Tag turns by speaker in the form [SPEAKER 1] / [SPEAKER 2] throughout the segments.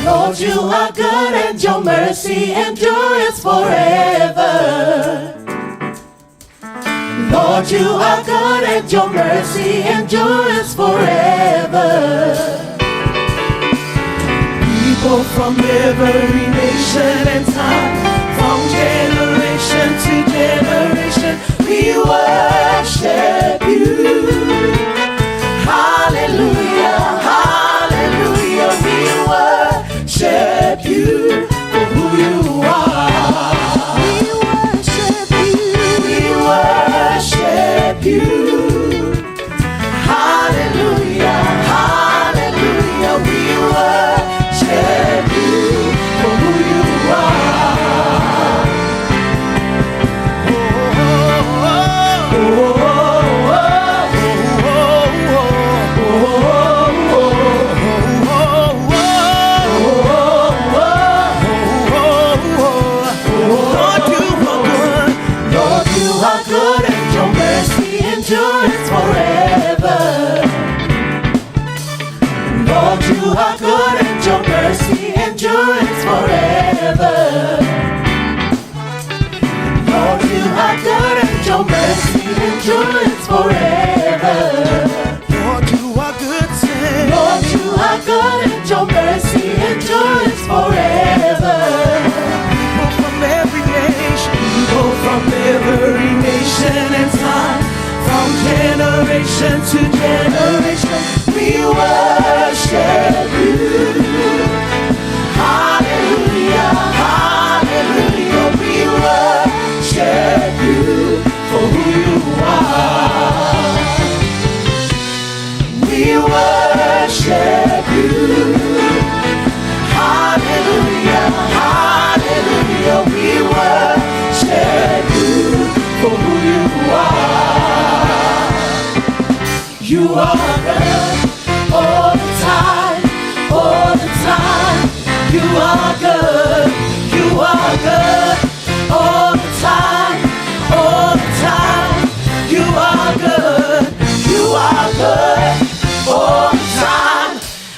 [SPEAKER 1] Lord, you are good and your mercy endures forever. Lord, you are good and your mercy endures forever. People from every nation and time, from generation to generation, we worship you. Hallelujah, hallelujah, we worship you for who you are.
[SPEAKER 2] We worship you.
[SPEAKER 1] We worship you. Hallelujah, hallelujah, we worship you for who you are. Oh, oh, oh,
[SPEAKER 3] Lord, you are good.
[SPEAKER 1] Lord, you are good and your mercy endures forever. Lord, you are good and your mercy endures forever. Lord, you are good and your mercy endures forever.
[SPEAKER 3] Lord, you are good. Say.
[SPEAKER 1] Lord, you are good and your mercy endures forever.
[SPEAKER 3] People from every nation,
[SPEAKER 1] People from every nation and time, from generation to generation, we worship you. Hallelujah, hallelujah, we worship you for who you are. We worship you. Hallelujah, hallelujah, we worship you for who you are. You are good all the time, all the time. You are good, you are good all the time, all the time. You are good, you are good all the time,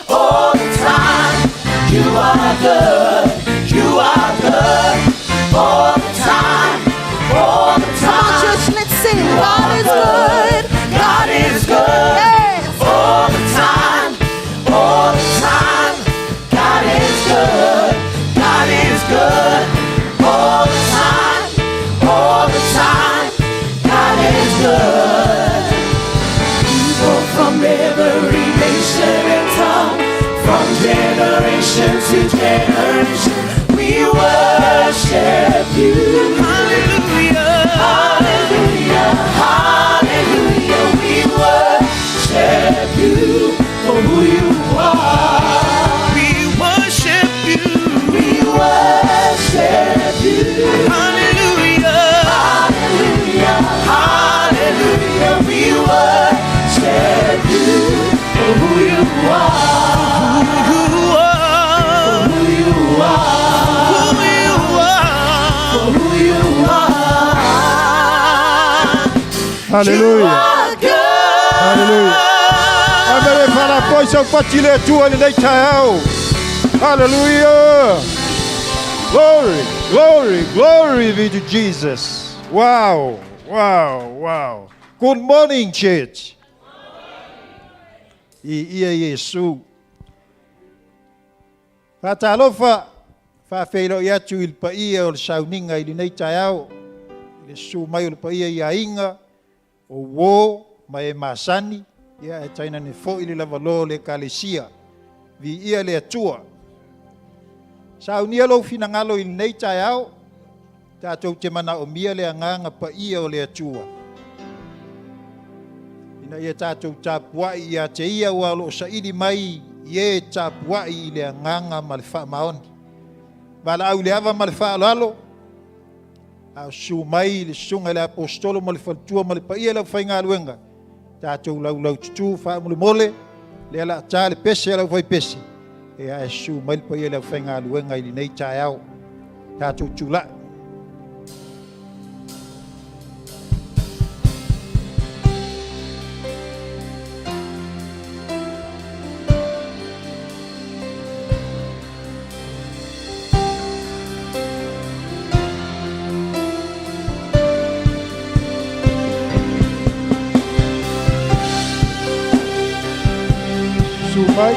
[SPEAKER 1] all the time. You are good, you are good all the time, all the
[SPEAKER 2] Come on,
[SPEAKER 1] time.
[SPEAKER 2] church, let's sing. God is good.
[SPEAKER 1] God is good.
[SPEAKER 2] Yes.
[SPEAKER 1] All the time, all the time. God is good. God is good. All the time, all the time. God is good. People from every nation and tongue, from generation to generation, we worship you.
[SPEAKER 3] Hallelujah.
[SPEAKER 1] Hallelujah, hallelujah, we worship you for who you are.
[SPEAKER 3] We worship you.
[SPEAKER 1] We worship you.
[SPEAKER 3] Hallelujah.
[SPEAKER 1] Hallelujah, hallelujah, we worship you for who you are.
[SPEAKER 3] Who you are.
[SPEAKER 1] Who you are,
[SPEAKER 3] Who you are.
[SPEAKER 1] for who you are.
[SPEAKER 4] Hallelujah.
[SPEAKER 1] You are good.
[SPEAKER 4] Hallelujah. Amere fala sau pati le Atua i lenei taeao. Hallelujah. Glory, glory, glory be to Jesus. Wow. Good morning, church. Viia Iesu. Faatalofa, faafeiloai atu i le paia o le sauniga i lenei taeao. I le susu mai o le paia i aiga, o uō ma e masani, ia e tainane foi le lavaloa o le ekalesia. Viia le Atua. Saunia lou finagalo i lenei taeao, tatou te manaomia le agaga paia o le Atua. Ina ia tatou tapuai ia te ia aua o lo o saili mai i e tapuai i le agaga ma le faamaoni. Valaau i le ava ma le faaaloalo, a o susu mai le susuga i le Aposetolo ma le faletua ma le paia i le aufaigaluega, tatou laulaututu faamolemole, lea o le a ta le pese a le aufaipese, ia ae susu mai le paia i le aufaigaluega i lenei taeao. Tatou tulai. mai.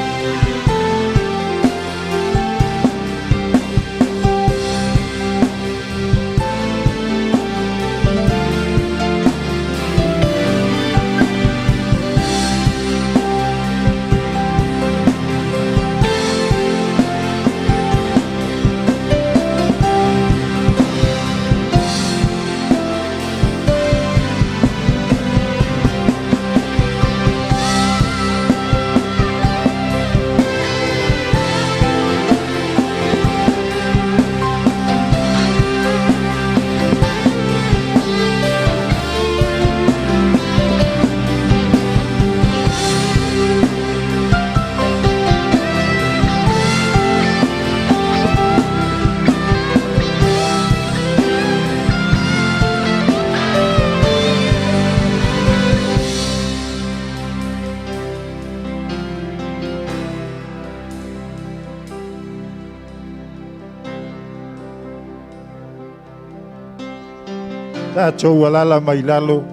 [SPEAKER 4] Tatou alala mai lalo,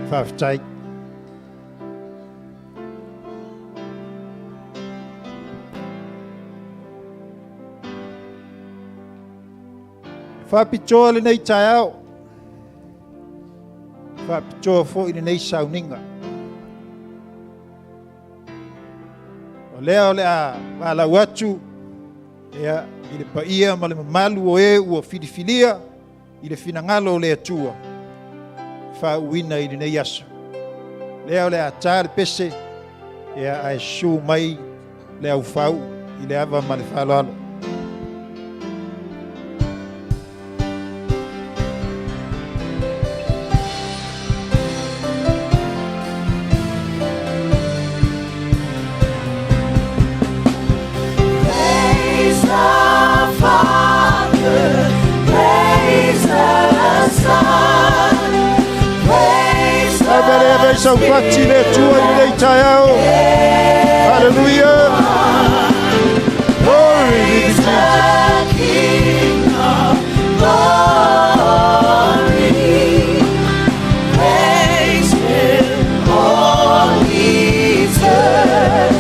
[SPEAKER 4] faafetai. Faapitoa lenei taeao, faapitoa foi lenei sauniga. O lea o le a valaau atu ia, i le paia ma le mamalu o e ua filifilia i le finagalo o le Atua, faauuina i lenei aso. Lea o le a ta le pese, ia, ae susu mai le aufau i le ava ma le faaaloalo.
[SPEAKER 1] Praise the Father, praise the Son, praise the
[SPEAKER 4] Ave ave saupati le Atua i lenei taeao. Hallelujah. Glory be to Jesus.
[SPEAKER 1] the King of glory. Praise Him, all ye earth.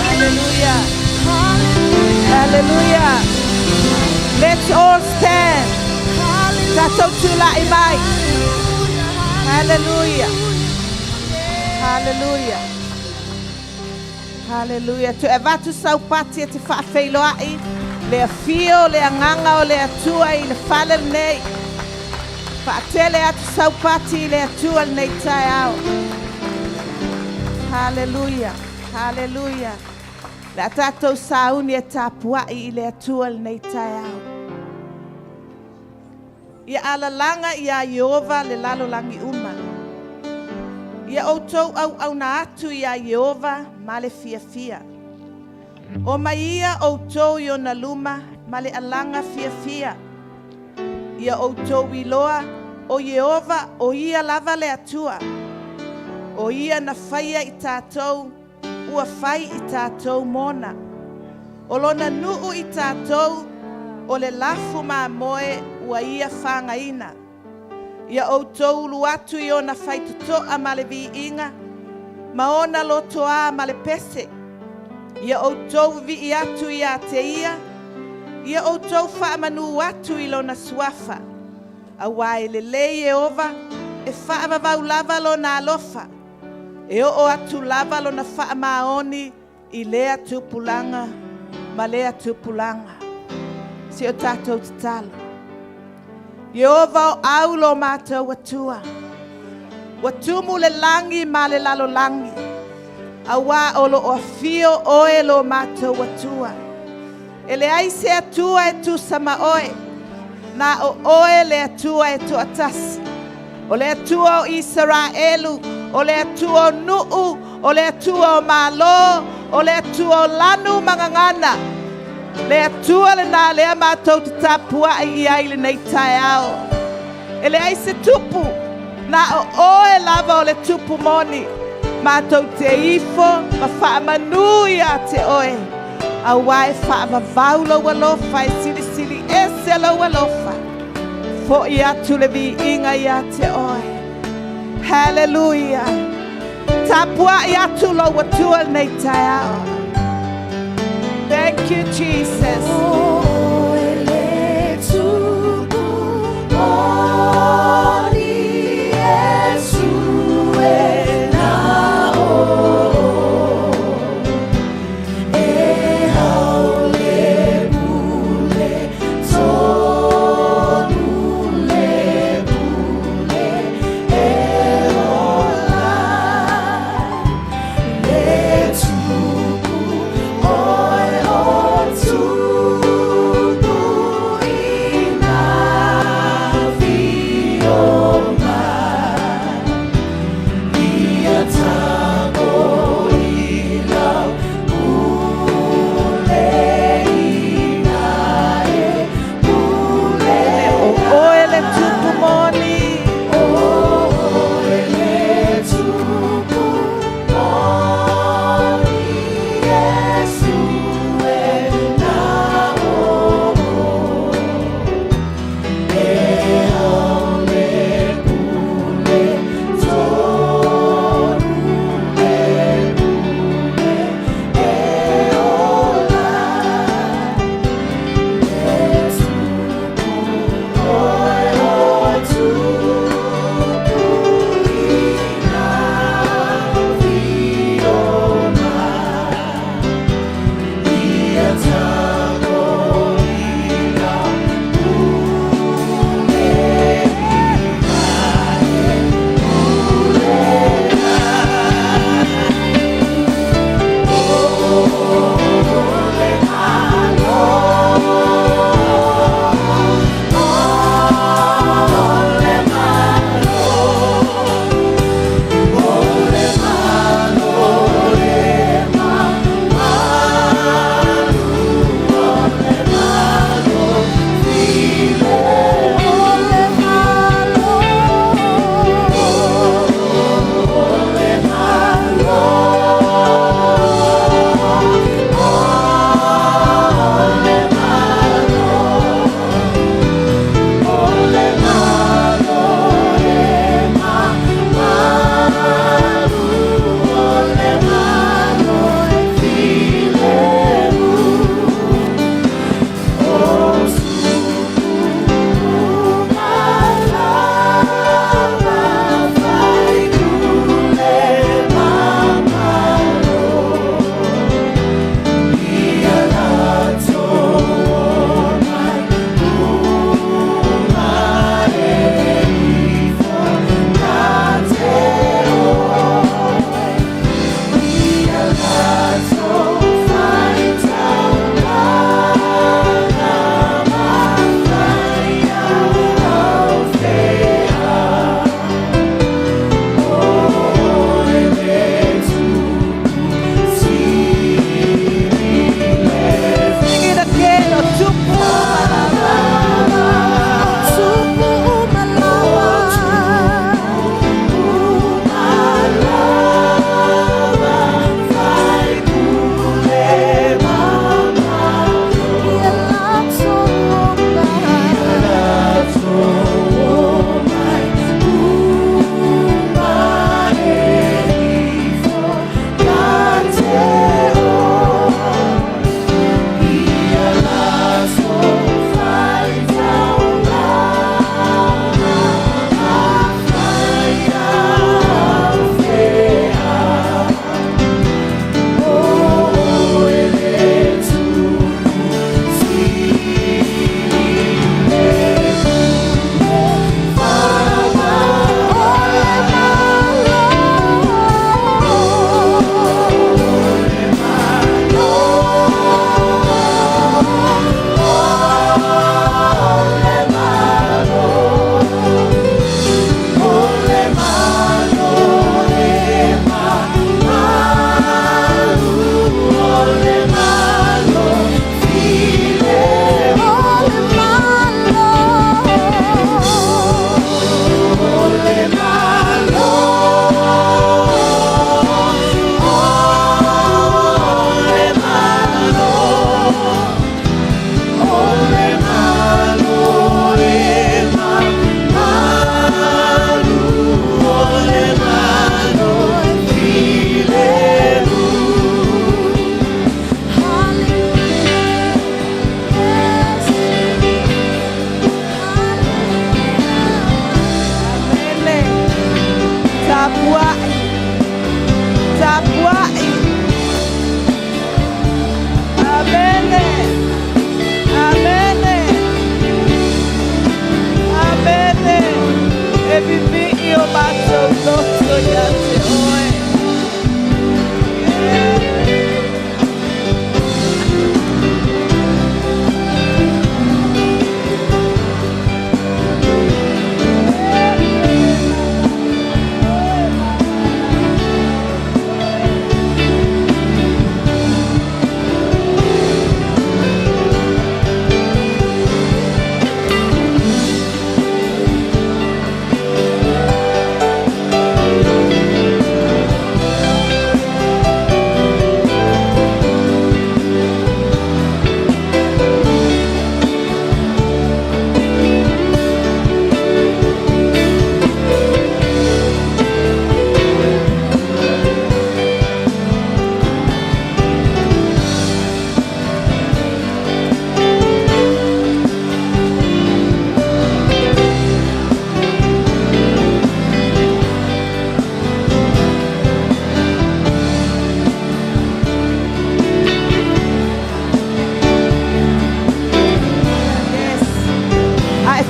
[SPEAKER 5] Hallelujah. Hallelujah. Let's all stand. Tatou tula'i mai. Hallelujah. Hallelujah. Hallelujah. Tu avatu saupati e te faafeiloai. Le afio le agaga o le Atua i le fale lenei. Faatele atu saupati i le Atua lenei taeao. Hallelujah. Hallelujah. Le a tatou sauni e tapuai i le Atua lenei taeao. Ia alalaga ia Ieova le lalolagi uma. Ia outou auauna atu ia Ieova ma le fiafia. O mai ia outou i ona luma ma le alaga fiafia. Ia outou iloa o Ieova o ia lava le Atua. O ia na faia i tātou, ua fai i tātou mona. O lona nuu i tātou, o le lafu mamoe ua ia whangaina. Ia outou ulu atu i ona faitotoa ma le viiga, ma ona lotoā ma le pese. Ia outou vivii atu ia te ia, ia outou faamanu atu i lona suafa. Auā e lelei Ieova, e faavavau lava lona alofa. E oo atu lava lona faamaoni i lea tupulaga ma lea tupulaga. Se o tātou tatalo. Ieova o au lo mātou atua. Ua tumu le lagi ma le lalolagi. Auā o lo o afio oe lo mātou atua. E leai se Atua e tusa ma oe. Na o oe le Atua e toatasi. O le Atua o Isaraelu, o le Atua o nuu, o le Atua o Malo, o le Atua o lanu ma gagana. Le Atua lenā lea matou te tapuai i ai lenei taeao. E leai se tupu, na o oe lava o le tupu moni. Matou te ifo ma faamanu ia te oe. Auā e faavavau lou alofa e silisili ese lou alofa. Fo'i atu le viiga ia te oe. Hallelujah. Tapuai atu lou Atua lenei taeao. Thank you, Jesus.
[SPEAKER 1] O e le tupu moni Iesu e na o E au le pule tonu le pule e ola Le tupu oe o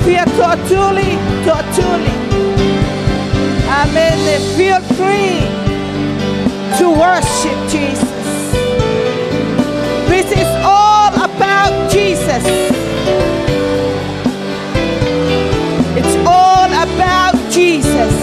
[SPEAKER 5] Fia toatuli, toatuli. Amen. Feel free to worship Jesus. This is all about Jesus. It's all about Jesus.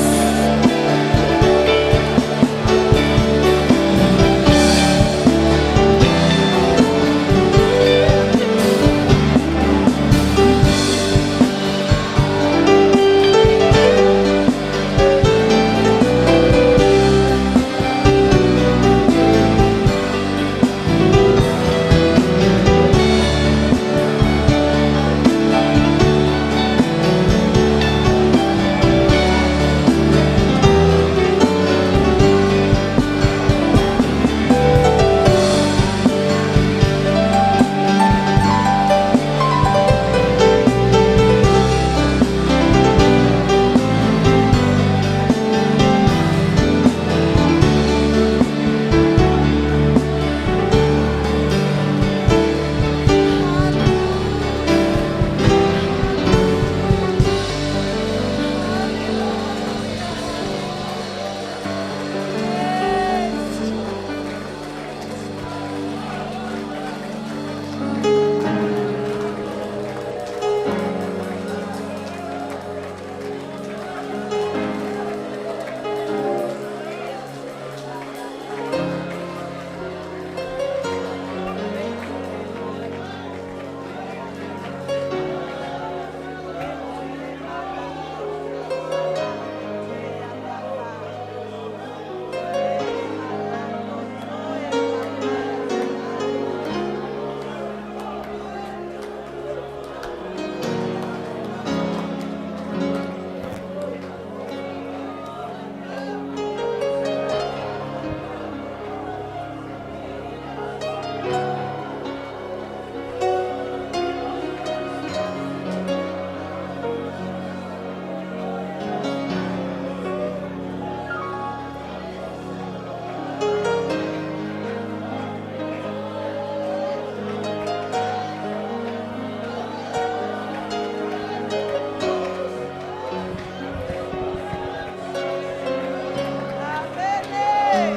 [SPEAKER 5] Amen.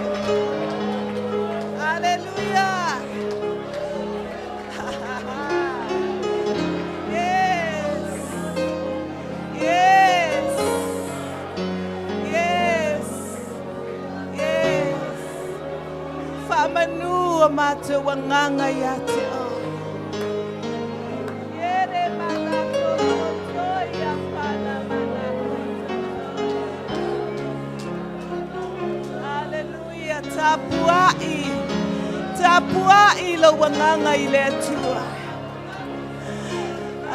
[SPEAKER 5] Hallelujah. Yes. Yes. Yes. Yes. Faamanu o matou agaga ia te oe. Iere malako totoia pana malako totoia. Hallelujah. Tapuai. Tapuai lou agaga i le Atua.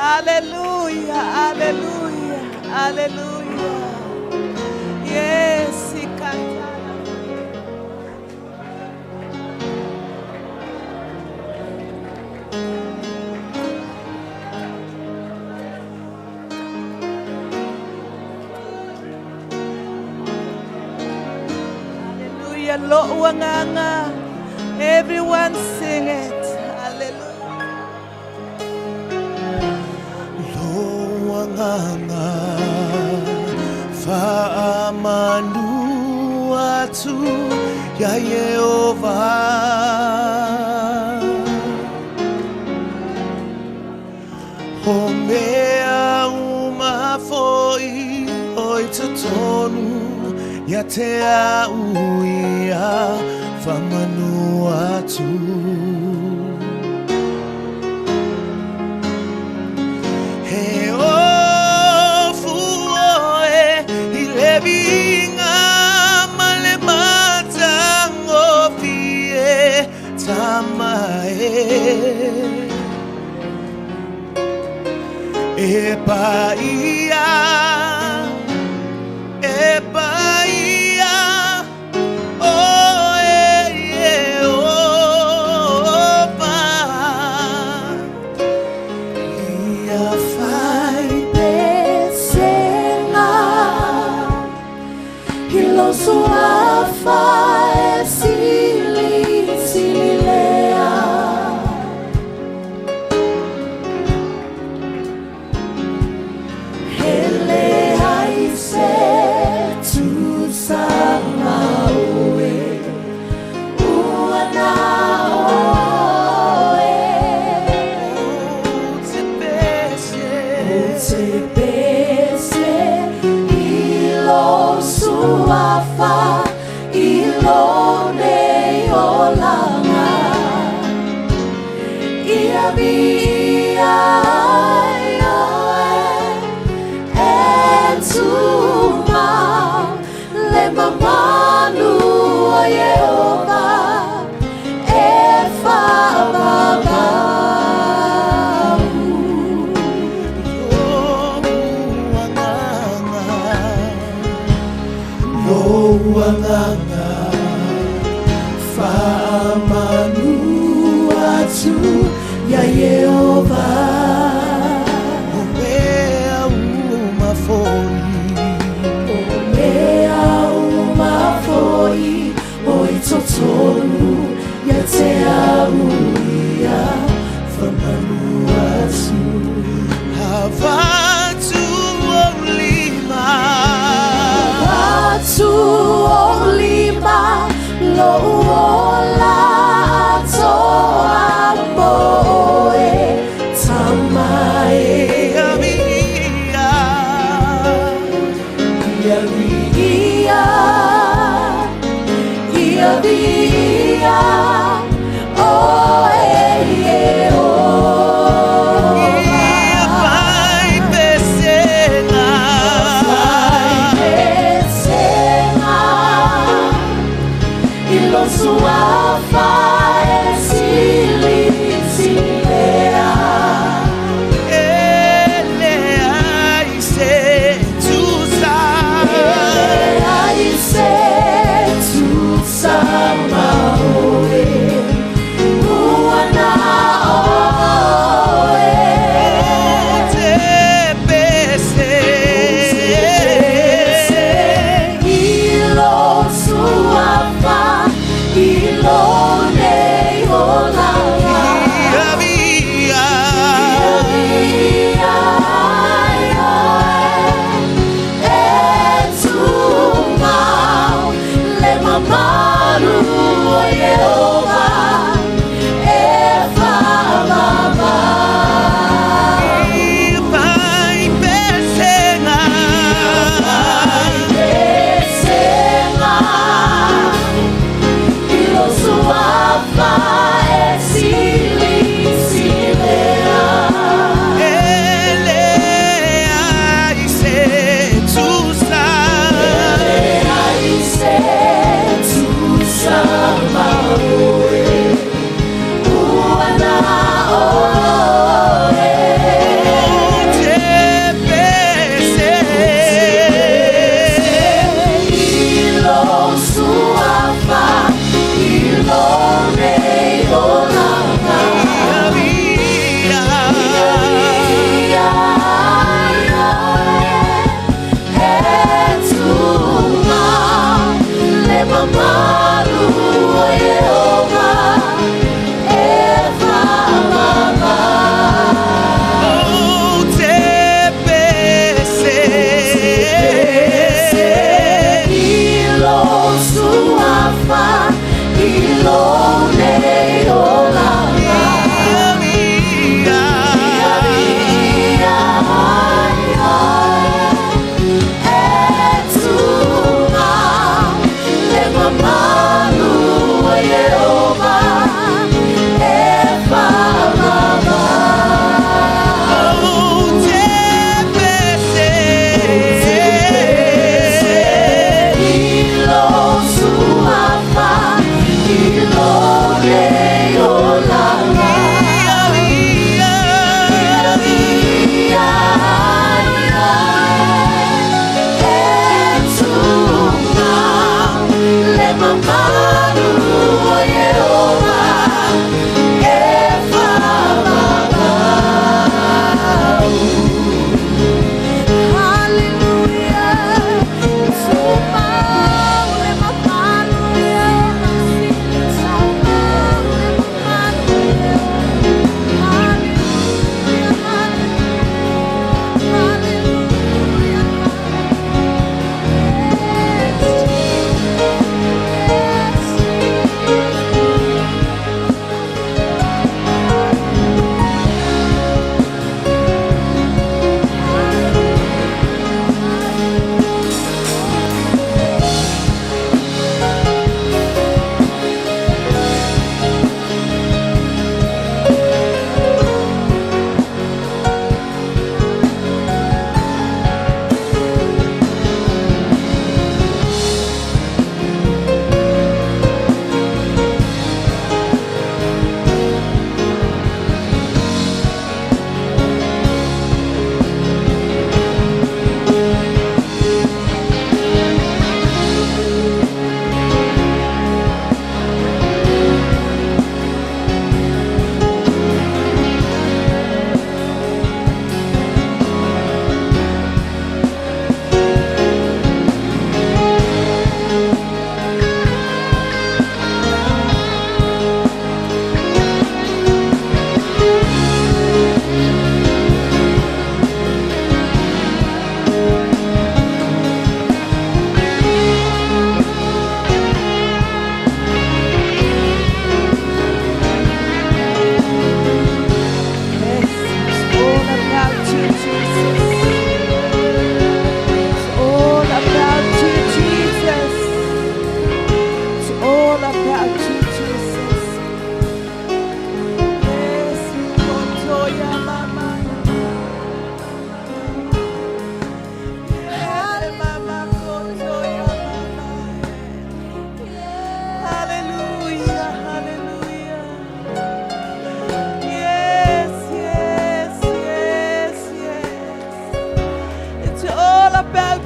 [SPEAKER 5] Hallelujah. Hallelujah. Hallelujah. Yes. Ikatala. Hallelujah. Lo'u agaga. Everyone sing it. Hallelujah.
[SPEAKER 3] Lou agaga faamanu atu ia Ieova. O mea uma fo'i o i totonu ia te a'u ia faamanu atu. He ofu oe i le viiga ma le matagofie Tama e. E paia, e paia, o e Ieova. Ia fai
[SPEAKER 1] Pesega i lou suafa e silisili lea. te pese i lo suafa i lo nei olanga. Ia via ai oe e tuma le mamanu o Iehova e whaavavau.
[SPEAKER 3] Lou agaga Faamanu atu
[SPEAKER 1] Ia Iehova.
[SPEAKER 3] O mea uma foi
[SPEAKER 1] Mea uma foi o i totonu ia te au ia whamanu atu.
[SPEAKER 3] Avatu o lima
[SPEAKER 1] Atu o lima lo ola atoa mo e tamae.
[SPEAKER 3] Ia via
[SPEAKER 1] Ia via, ia via, o e
[SPEAKER 3] Ia
[SPEAKER 1] Iehova.
[SPEAKER 3] pai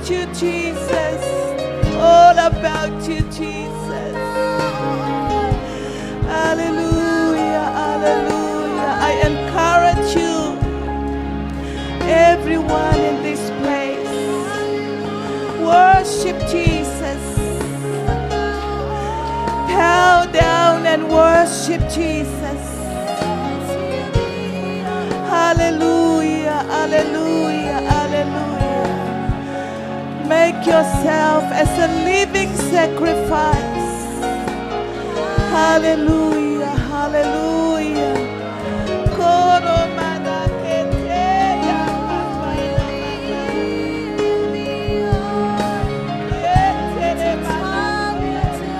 [SPEAKER 5] about you, Jesus. All about you, Jesus. Hallelujah, hallelujah. I encourage you, everyone in this place, worship Jesus. Bow down and worship Jesus. Hallelujah, hallelujah, hallelujah. Make yourself as a living sacrifice. Hallelujah, hallelujah. Koro manakete ya mama. Yetere manakete.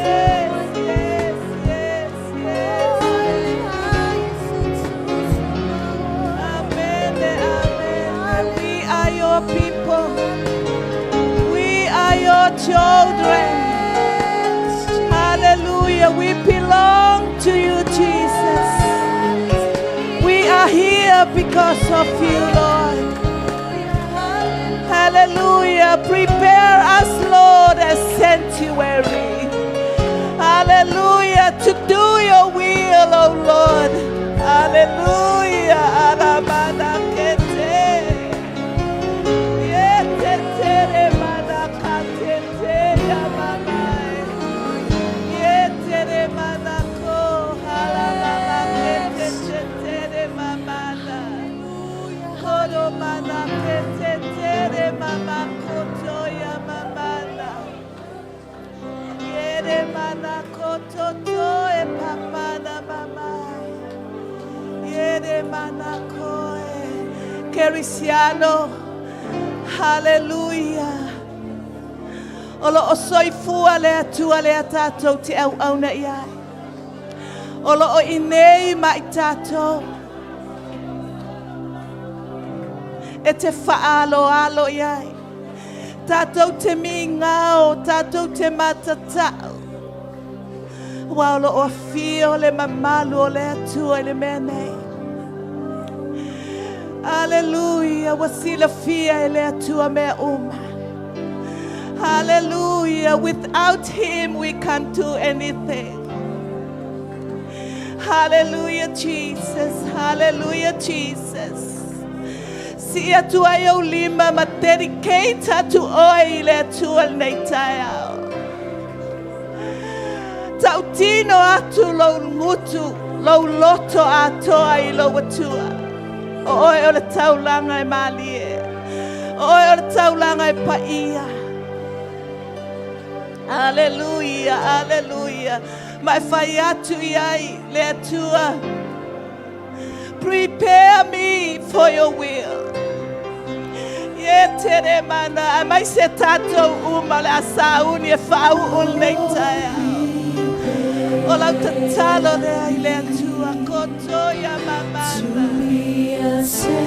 [SPEAKER 5] Yes, yes, yes, yes. Amen, amen. We are your people. We are your children. Hallelujah. We belong to you, Jesus. We are here because of you, Lord. Hallelujah. Prepare us, Lord, a sanctuary. Hallelujah. To do your will, oh Lord. Hallelujah. Aramanakete. Yetetere manakatete yamamai. Yetere manako. Halamanakete tetere mamana. Koro manakete tere mamakoto yamamana. Yere manakoto to e papana mamai. Yere manakoe. Kerisiano. Hallelujah. O lo o soifua le atua le a tātou te au au na iai. O lo o inei mai tātou. E te whaalo alo iai. Tātou te mi ngao, tātou te matatau. Wa o lo o whio le mamalu o le atua i le mea nei. Hallelujah. Wasila fia e le atua mea uma. Hallelujah. Without him, we can't do anything. Hallelujah, Jesus. Hallelujah, Jesus. Si atua i au lima ma dedicate atu oe i le atua nei tai au. Tautino atu lou ngutu, lou loto atoa i lou atua. O oe o le taulanga e malie. O oe o le taulanga e paia. Hallelujah, hallelujah. Mai whai atu i ai le atua. Prepare me for your will. Ye tere mana, a mai se tātou uma le asauni e whau o nei tai au. O lau tatalo lea i le atua, koto ia mamana.
[SPEAKER 1] Be a sanctuary,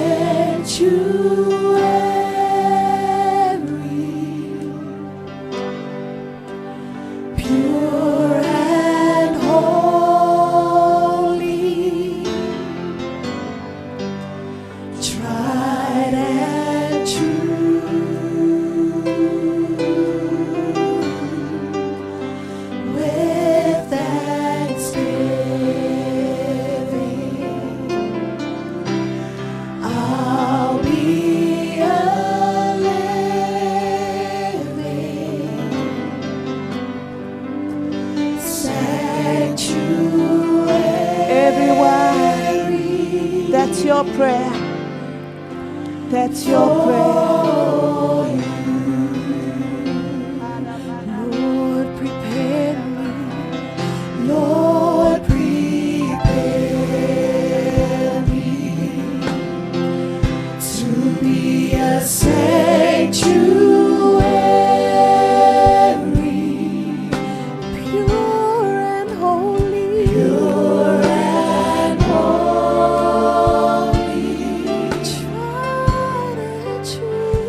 [SPEAKER 1] pure and holy, tried and true, with thanksgiving. I'll be a living sanctuary.
[SPEAKER 5] Everyone, that's your prayer. That's your prayer.
[SPEAKER 1] Lord, prepare me. Lord, prepare me to be a sanctuary, pure and holy, pure and holy, tried and true.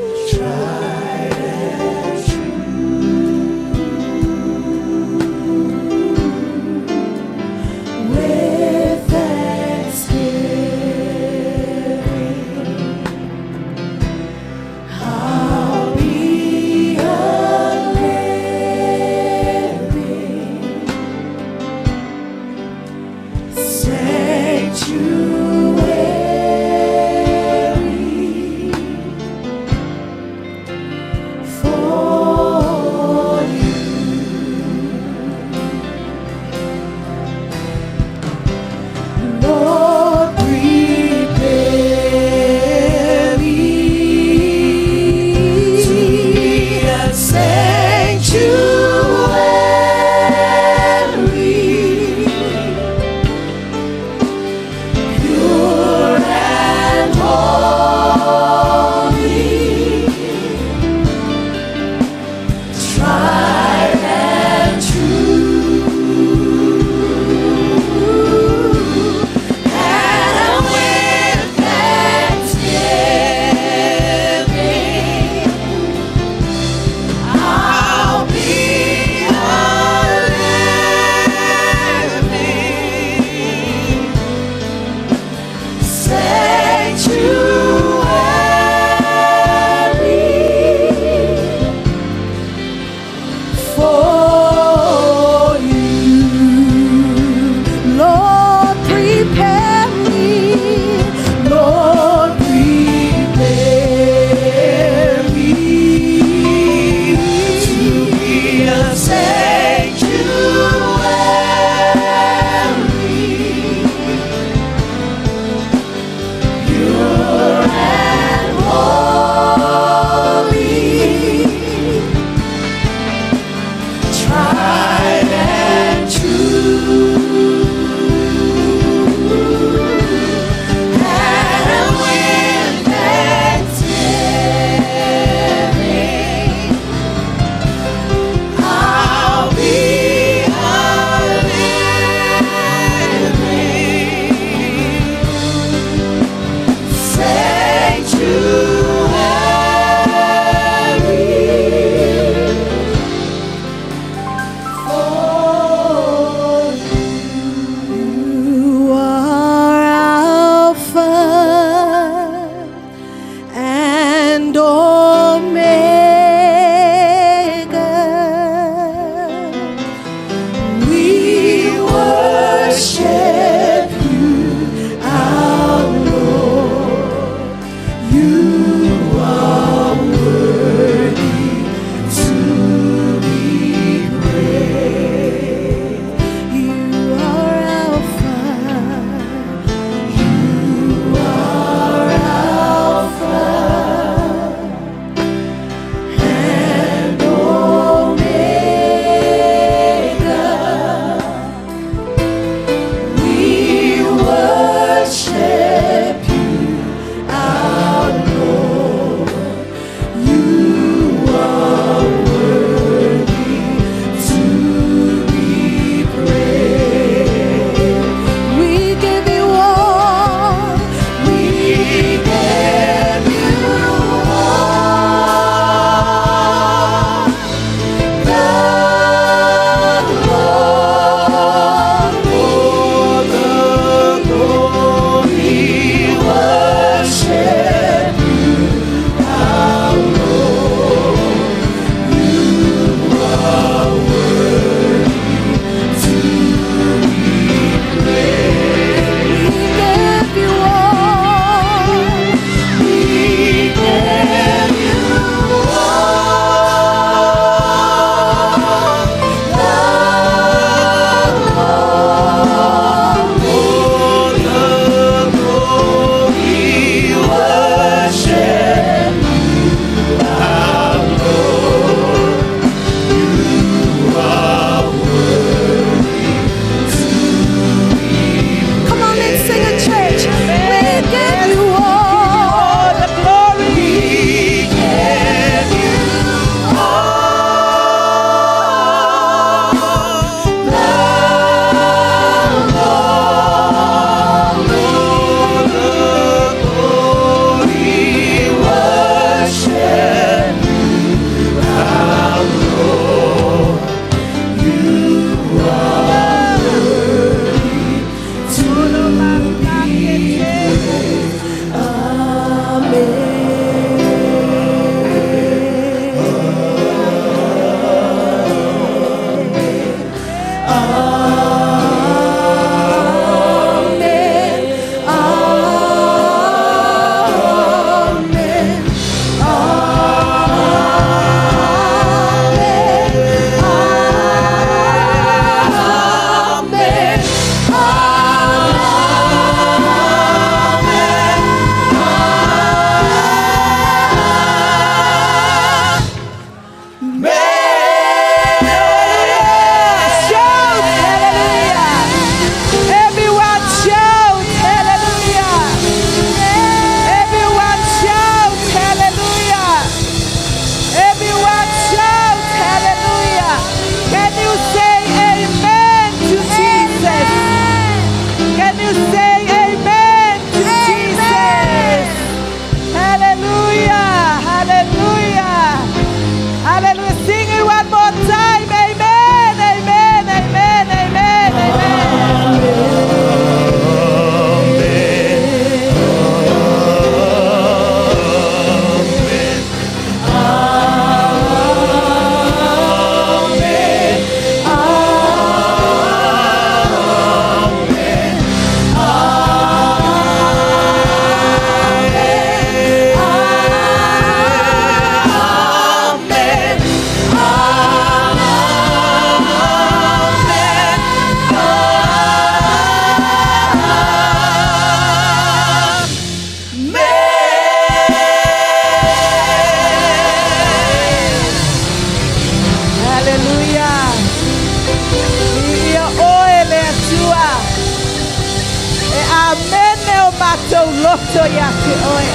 [SPEAKER 5] poto ia te oe.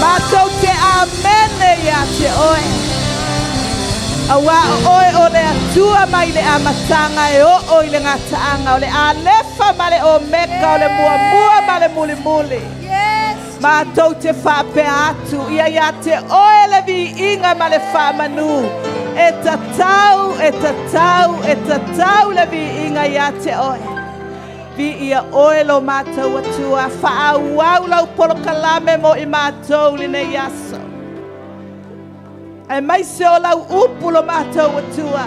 [SPEAKER 5] Mātou te amene ia te oe. Aua o oe o le atua mai le amatanga e o o i le ngataanga o le alefa ma le omeka o le muamua ma le mulimuli.
[SPEAKER 2] Yes.
[SPEAKER 5] Mātou te whaapea atu, ia ia te oe le viinga ma le whaamanu. E tatau, e tatau, e tatau le viinga ia te oe. Vi ia oe lo mātou atua, whaau lau polokalame mo i mātou le nei aso. E mai se o lau upu lo mātou atua.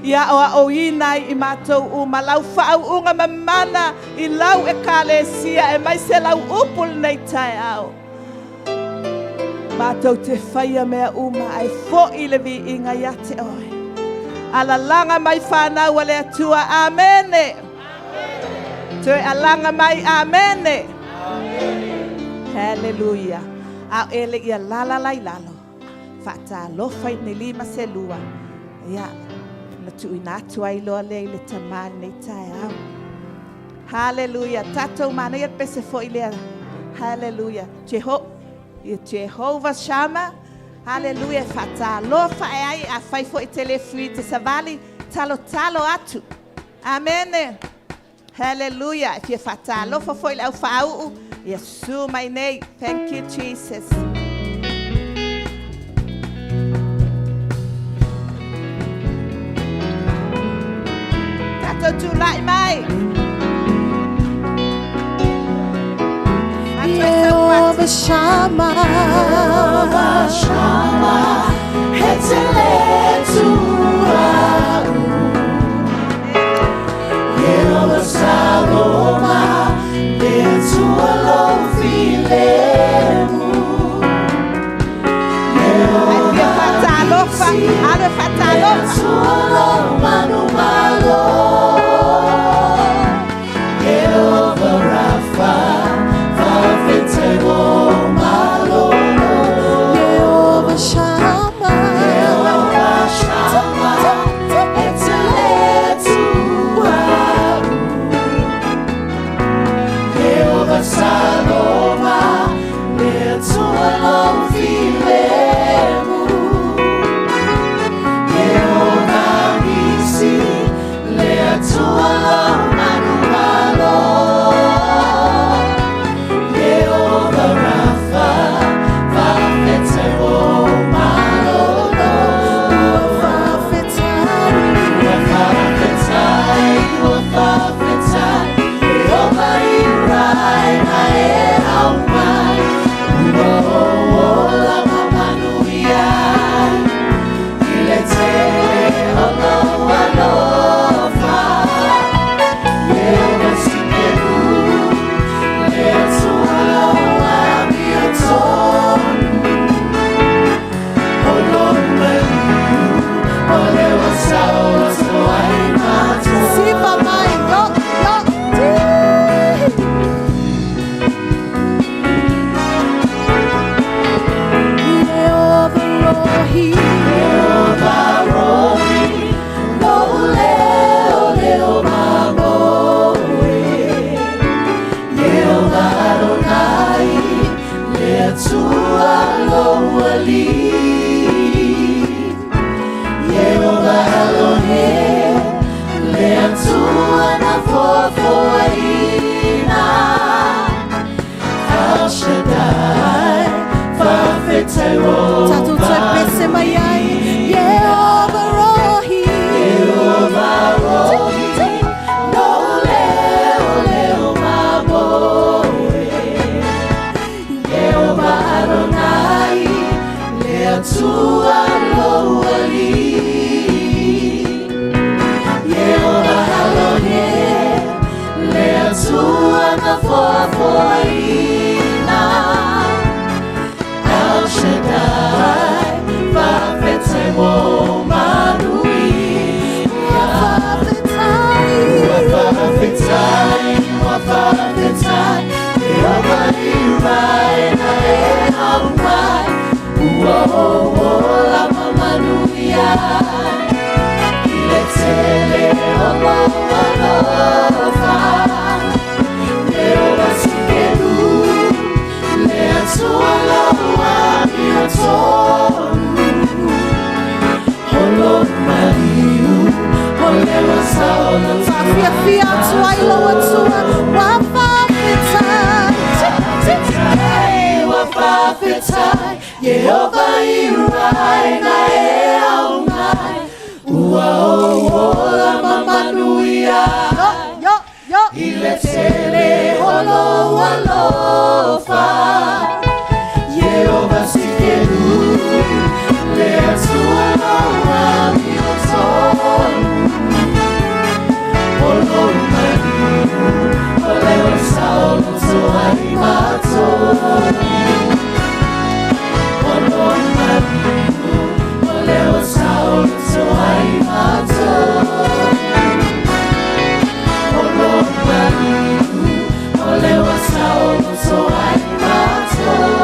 [SPEAKER 5] Ia o a o ina i mātou uma, lau whaau unga mamana i lau e kalesia, e mai se lau upu le nei tae ao. Mātou te whaia mea uma, ai fo i le vi inga ia te oe. Alalanga mai whanau a le atua, amene. Toe alanga mai, amene. Hallelujah. A ele ia lala lai lalo. Whaatalofa i ne lima se lua. Ia, na tuina atu ai loa le i le tamā nei tae au. Hallelujah. Tātou mana ia pese fo i lea. Hallelujah. Jehovah Shammah. Hallelujah. Whaatalofa e ai a whai fo i te le fui te savali. Talo talo atu. Amen. Hallelujah. E fia whaatalofa fo i le au whaau. Yesu mai nei. Thank you, Jesus. Tātou tūlai mai. Mātou e sau pati.
[SPEAKER 2] Jehovah Shammah.
[SPEAKER 1] Shammah, heteletua Yehovah Saloma, letua lo filemu.
[SPEAKER 5] Ai fia whaatalofa. Alo whaatalofa.
[SPEAKER 1] Letua lo manumalo. Yehovah Rapha, fafetego malo.
[SPEAKER 2] Jehovah Shammah.
[SPEAKER 1] Yehovah Shammah,
[SPEAKER 2] Faafiafia atu ai lou Atua, ua faafetai.
[SPEAKER 1] Ua faafetai, Ieova i uaina e ao mai, ua ou ola ma manuia.
[SPEAKER 2] Yo, yo, yo.
[SPEAKER 1] I le tele o lou alofa. Ieova Tsidkenu, le Atua o amiotonu. O lou maliu, o le ua saoloto ai matou. O lou maliu, o le ua saoloto ai matou. O lou maliu, o le ua saoloto ai matou.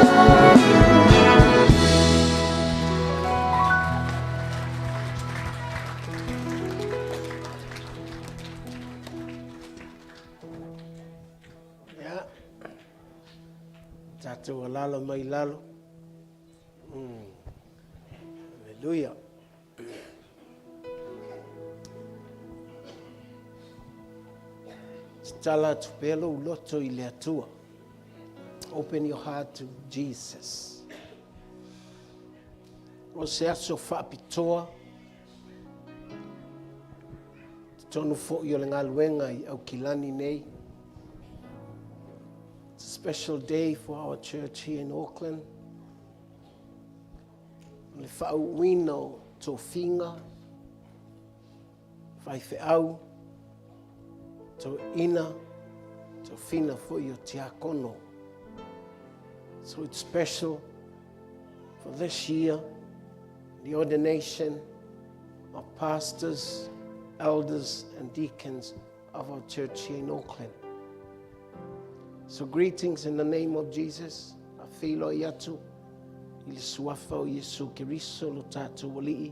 [SPEAKER 6] Ia. Tatou alala mai lalo. Aleluia. Tatala atu pea lou loto i le Atua. Open your heart to Jesus. O se aso faapitoa, totonu foi o le galuega i Aukilani nei. It's a special day for our church here in Auckland. O le faauuina o tofiga, faifeau, toeaina, tofiga foi o tiakono. So it's special for this year, the ordination of pastors, elders, and deacons of our church here in Auckland. So greetings in the name of Jesus. Faafeiloai atu i le suafa o Iesu Keriso lo tatou Alii.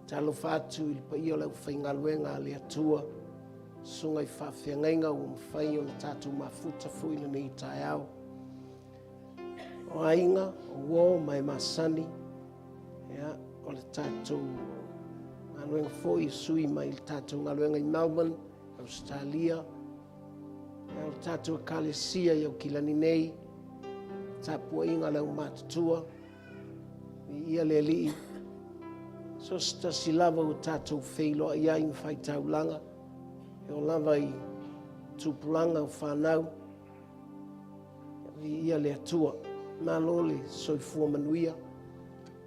[SPEAKER 6] Talofa atu i le paia o le aufaigaluega a le Atua, susuga i faafeagaiga ua mafai ona tatou mafuta foi lenei taeao. O aiga, o uo ma e masani, ia, o le tatou galuega foi e sui mai le tatou galuega i Melbourne, Australia, ia, o le tatou ekalesia i Aukilani nei, tapuaiga a le aumatutua, viia le Alii, so se tasi lava ua tatou feiloai ai ma faitaulaga, e oo lava i tupulaga o fanau, viia le Atua. Malo le soifua manuia,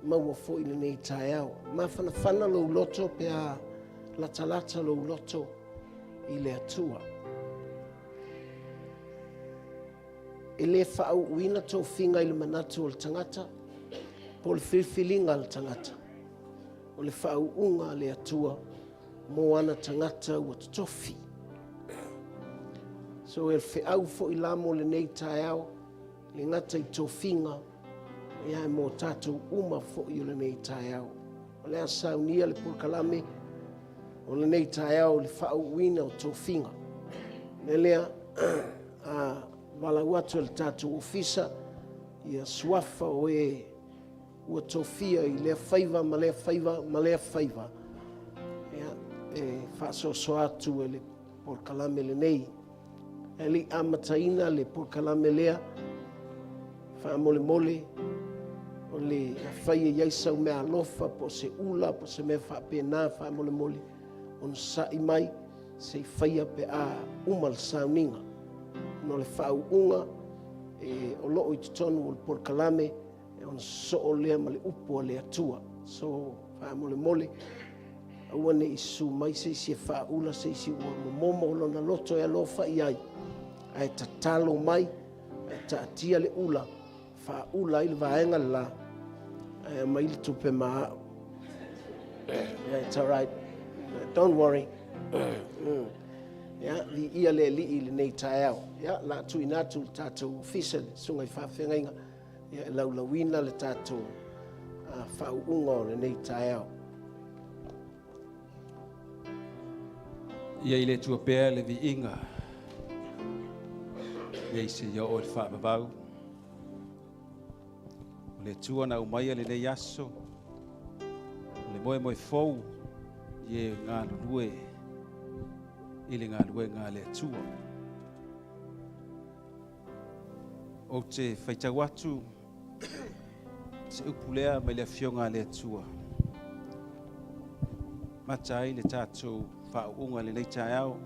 [SPEAKER 6] maua foi lenei taeao. Mafanafana lou loto pe a latalata lou loto i le Atua. E le faauuina tofiga i le manatu o le tagata, po o le filifiliga a le tagata. O le faauuga a le Atua mo ana tagata ua totofi. So e feau foi la mo lenei taeao, le gata i tofiga, ia e mo tatou uma foi o lenei taeao. O le a saunia le polokalame o lenei taeao i le faauuina o tofiga. Le lea, a valaau atu e le tatou ofisa, ia suafa o e ua tofia i lea faiva ma lea faiva ma lea faiva, ia, e faasoasoa atu e le polokalame lenei. E le i amataina le polokalame lea, faamolemole, o le afai e i ai sau mea alofa po o se ula po o se mea faapena, faamolemole, onosai mai se i faia pe a uma le sauniga. Ona o le faauuga e, o loo i totonu o le polokalame, e ona sosoo lea ma le upu a le Atua. So, faamolemole, aua ne i susu mai se isi e faaula se isi ua momomo o lona loto e alofa i ai, ae tatalo mai, ae taatia le ula, faaula ai le vaega le la, ae aumai le tupe ma au. Yeah, it's all right. Don't worry. Ia, viia le Alii i lenei taeao. Ia, la tuuina atu le tatou ofisa le susuga i faafeagaiga, ia, e laulauina le tatou faauuga o lenei taeao.
[SPEAKER 7] Ia i le Atua pea le viiga, ia i seia oo i le faavavau. O le Atua na aumaia lenei aso, o le moemoe fou, i e galulue. I le galuega a le Atua. Ou te faitau atu se upu lea mai le Afioga a le Atua. Mata ai le tatou faauuga i lenei taeao.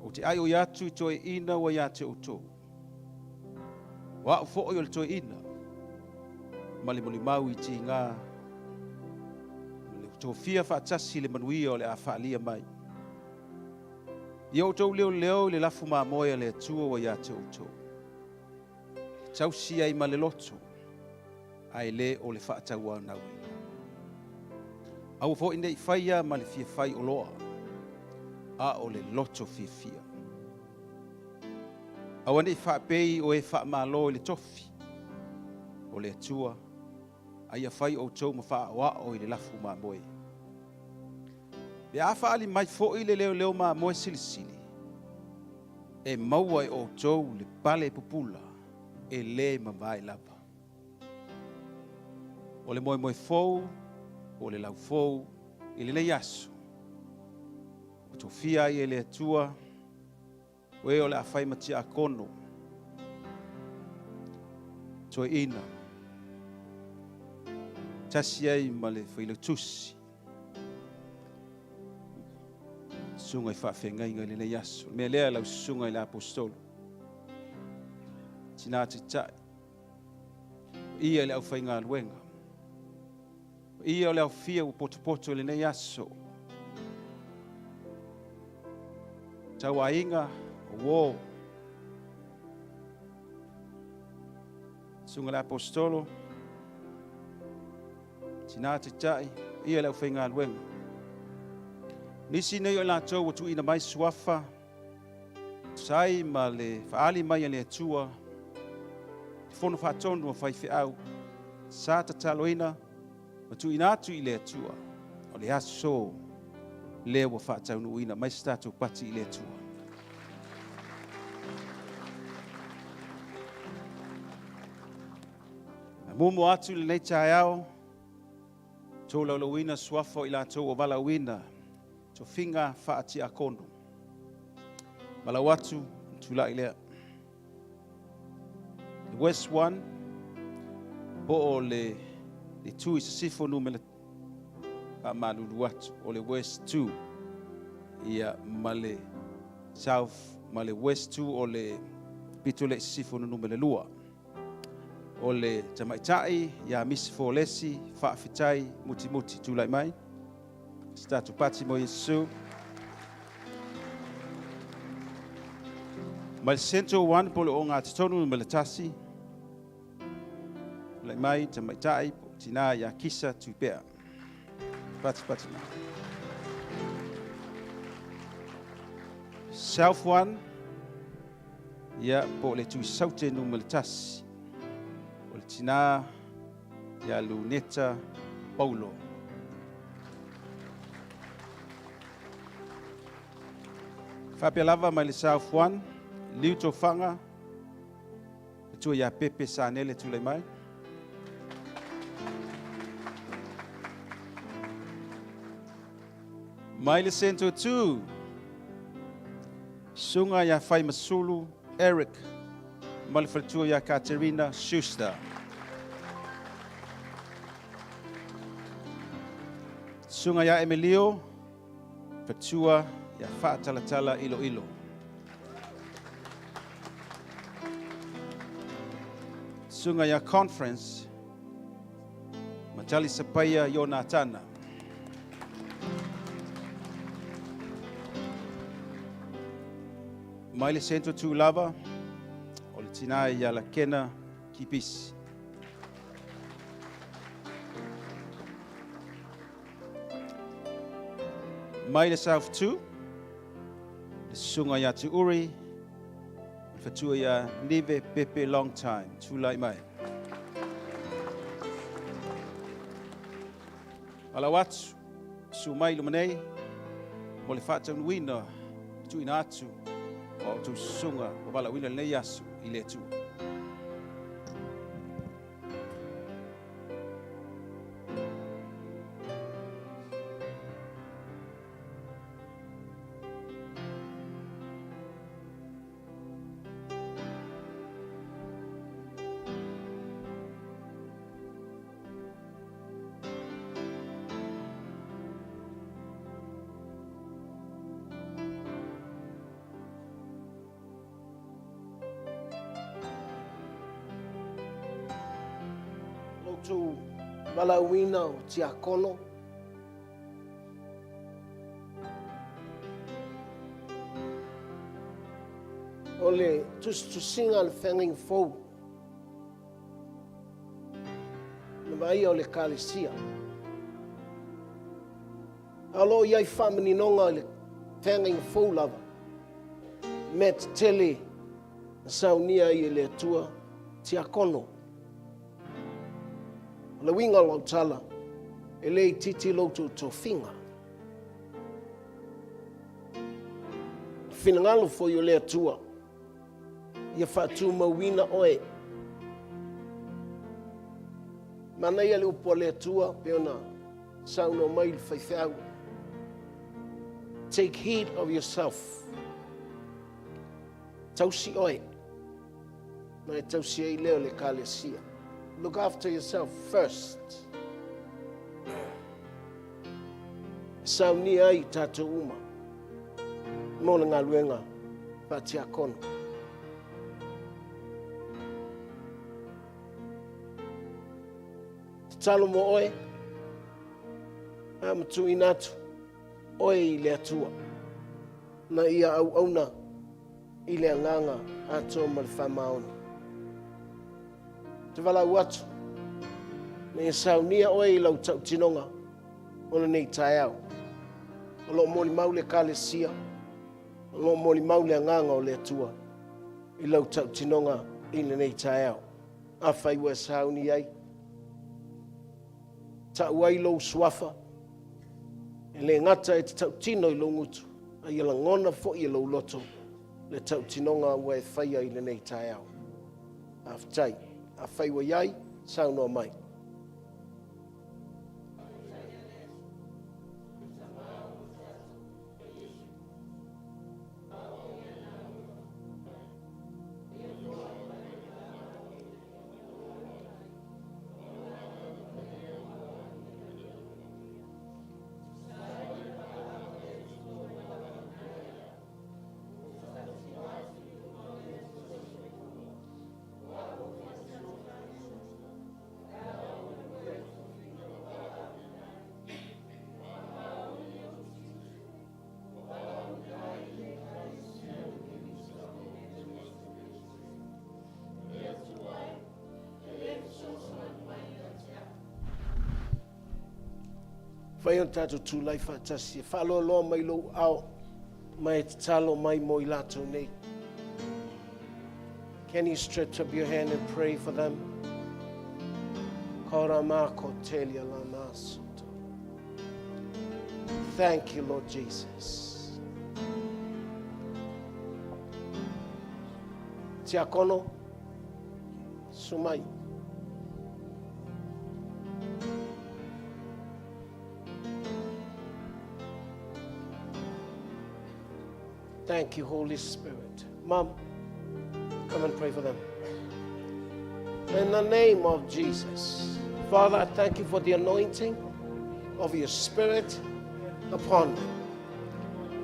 [SPEAKER 7] Ou te aioi atu i toeaiina ua ia te outou. O au foi o le toeaina ma le molimau i tiga ma le tofia faatasi i le manuia o le a faaalia mai. Ia outou leoleo i le lafu mamoe a le Atua ua ia te outou. E tausi ai ma le loto, ae le o le faatauanauina. Aua foi ne i faia ma le fia fai oloa, a o le loto fiafia. Aua ne i faapei o e faamalo i le tofi o le Atua, a ia fai outou ma faaoao i le lafu mamoe. Pe a faaali mai foi le leoleo mamoe silisili, e maua e outou le pale pupula e le mavae lava. O le moemoe fou, po o le lau fou i lenei aso, ua tofia ai e le Atua o e o le a fai ma tiakono, toeaina, tasi ai ma le failautusi, susuga i faafeagaiga i lenei aso. O le mea lea lau susuga i le apostolo, tina taitai, ia i le aufaigaluega, ia o le aufia ua potopoto i lenei aso, tauaiga o uo, susuga i le apostolo, tina taitai, ia i le aufaigaluega. Nisi nei o i latou ua tuuina mai suafa, tusa ai ma le faaali mai e le Atua, le fono faatonu a faifeau, sa tataloina ma tuuina atu i le Atua, o le aso lea ua faataunuuina mai se tatou pati i le Atua. Na muamua atu i lenei taeao, tolaulauina suafa o i latou ua valaauina, tofiga faatiakono. Malau atu, tulai lea. The West 1, po o le itu i sisifo numera faamalulu atu, o le West 2, ia ma le South, ma le West 2 o le pito le sisifo numera 2. O le tamaitai ia Misi Folesi, faafetai mutimuti tulai mai. Se tatou pati mo Iesu. Ma le Central 1 po o le ogatotonu numera 1, tulai mai tamaitai po o tina ia Kisa Tupea. Pati pati mai. South 1, ia po o le Tuisaute numera 1, o le tina ia Luneta Paulo. Faapea lava mai le South 1, Liu Tofanga, le tua ia Pepe Sanele tulai mai. Mai le Central 2, Susuga ia Faimasulu Eric ma le faletua ia Katerina Schuster. Susuga ia Emilio, faletua ia Faatalatala Iloilo. Susuga ia Conference, Matali Sapaia Ionatana. Mai le Central 2 lava, o le tina ia Lakena Kipisi. Mai le South 2, le susuga ia Tuuri, le fatua ia Nive Pepe Long Time, tulai mai. Alau atu, su mai luma nei, mo le faataunuuina, tuuina atu, o a outou susuga, ua valaauina lenei aso i le Atua.
[SPEAKER 6] outou valaauina o tiakono. O le tusitusiga a le feagaiga fou le vaaia o le Ekalesia. A o lo o i ai faamaninoga i le feagaiga fou lava, mea tetele na saunia ai e le Atua tiakono. O le uiga o lau tala, e le itiiti lo outou tofiga. Finagalo foi o le Atua, ia faatumauina oe. Manaia le upu a le Atua pei ona saunoa mai le faifeau. Take heed of yourself. Tausi oe. Na e tausi ai lea o le Ekalesia. Look after yourself first. E saunia ai i tatou uma mo le galuega faatiakono. Tatalo mo oe, a matuuina atu oe i le Atua, na ia auauna i le agaga atoa ma le faamaoni. Te valaau atu, na ia saunia oe i lau tautinoga o lenei taeao. O lo o molimau le Ekalesia, o lo o molimau le agaga o le Atua i lau tautinoga i lenei taeao. Afai ua e sauni ai, ta'u ai lou suafa, e le gata e te tautino i lou gutu, a ia lagona foi e lou loto le tautinoga ua e faia i lenei taeao. Faafetai. Afai ua i ai, saunoa mai. Fai ona tatou tulai faatasi e faaloaloa mai lou ao ma e tatalo mai mo i latou nei. Can you stretch up your hand and pray for them? Koramako telia lamasoto. Thank you, Lord Jesus. Tiakono, sumai. Thank you, Holy Spirit. Mom, come and pray for them. In the name of Jesus. Father, I thank you for the anointing of your Spirit upon them.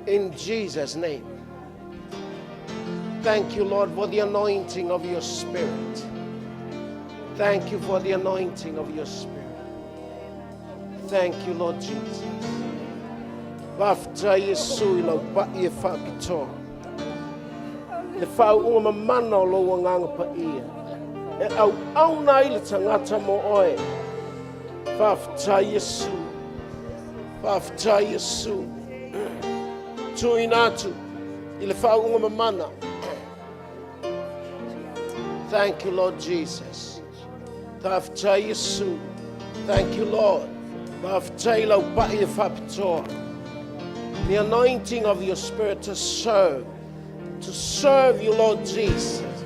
[SPEAKER 6] In Jesus' name. Thank you, Lord, for the anointing of your Spirit. Thank you for the anointing of your Spirit. Thank you, Lord Jesus. Faafetai Iesu i lau pa'i e faapitoa. Le faauuga mamana o lou agaga paia. E auauna ai le tagata mo oe. Faafetai Iesu. Faafetai Iesu. Tuuina atu i le faauuga mamana. Thank you, Lord Jesus. Faafetai Iesu. Thank you, Lord. Faafetai lau pa'i e faapitoa. The anointing of your Spirit to serve. To serve you, Lord Jesus.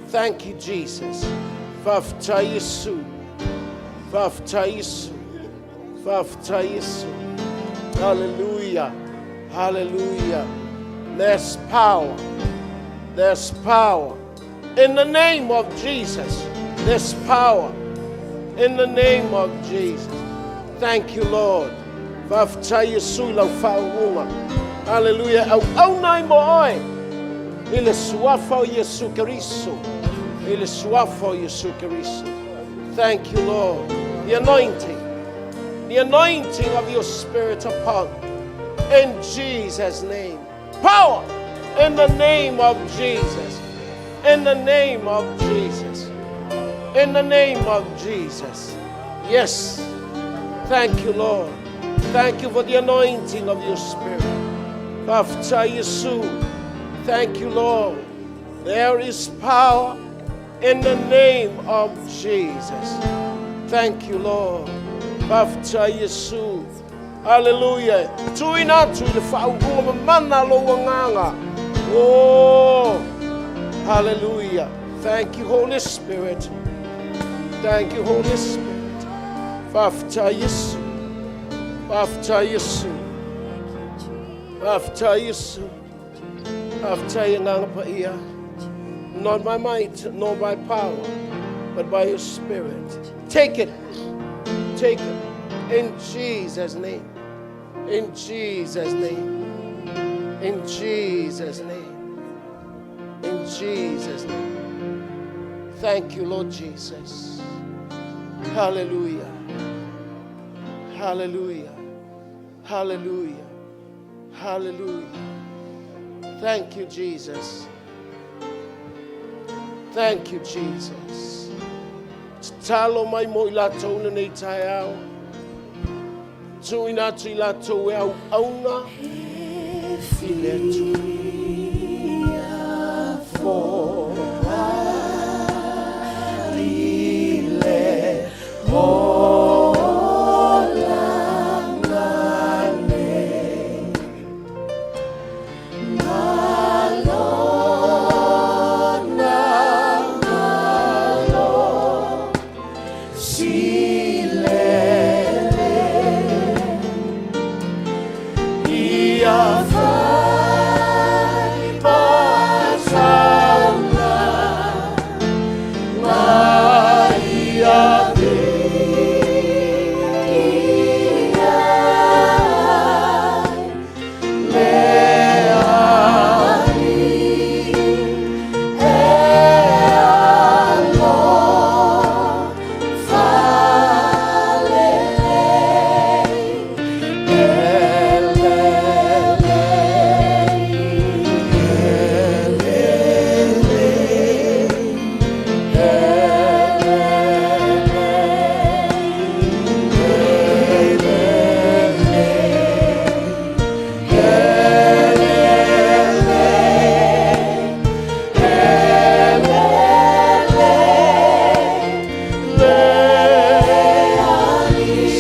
[SPEAKER 6] Thank you, Jesus. Faafetai Iesu. Faafetai Iesu. Faafetai Iesu. Hallelujah. Hallelujah. There's power. There's power. In the name of Jesus, there's power. In the name of Jesus. Thank you, Lord. Faafetai Iesu i lau faauuga. Hallelujah. Auauna ai mo oe. I le suafa o Iesu Keriso. I le suafa o Iesu Keriso. Thank you, Lord. The anointing. The anointing of your spirit upon. In Jesus' name. Power in the name of Jesus. In the name of Jesus. In the name of Jesus. Yes. Thank you, Lord. Thank you for the anointing of your spirit. Bafta Yesu. Thank you, Lord. There is power in the name of Jesus. Thank you, Lord. Bafta Yesu. Hallelujah. Tuina tu le whaunga mana lo wanganga. Oh, hallelujah. Thank you, Holy Spirit. Thank you, Holy Spirit. Bafta Yesu. Bafta Yesu. Bafta Yesu. Bafta nganga pa ia. Not by might, nor by power, but by your Spirit. Take it. Take it. In Jesus' name. In Jesus' name. In Jesus' name. In Jesus' name. Thank you, Lord Jesus. Hallelujah. Hallelujah. Hallelujah. Hallelujah. Thank you, Jesus. Thank you, Jesus. Talo mai mo i lātou na nei tae ao. Tuina atu i lātou e au auna i le Atua.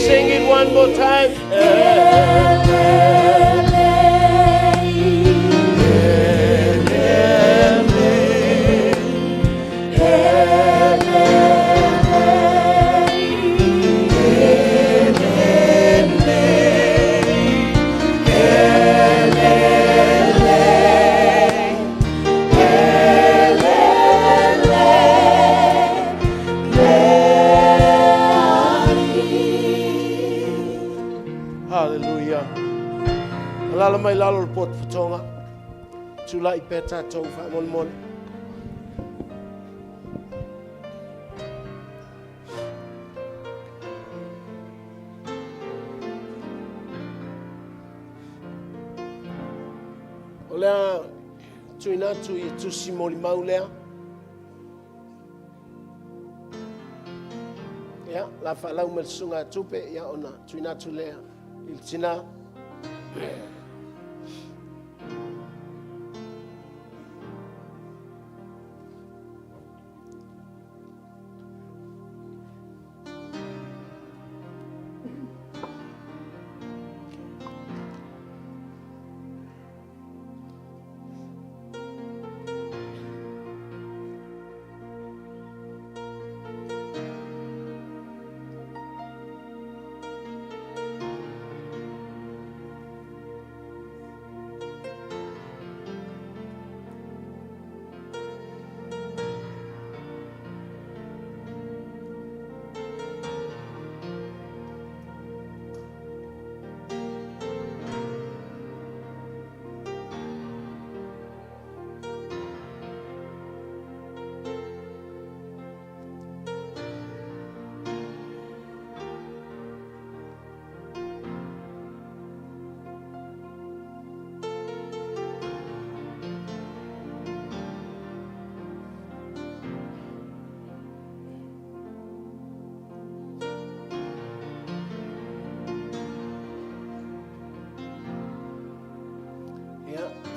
[SPEAKER 6] Sing it one more time. Hallelujah. Alala mai lalo le poto putonga. Tūlai pē tātou whaamone. O lea tuina atu i tusi moli mau lea. Ia, la whaalau me le sunga tupe, ia ona tuina atu lea. I le tina.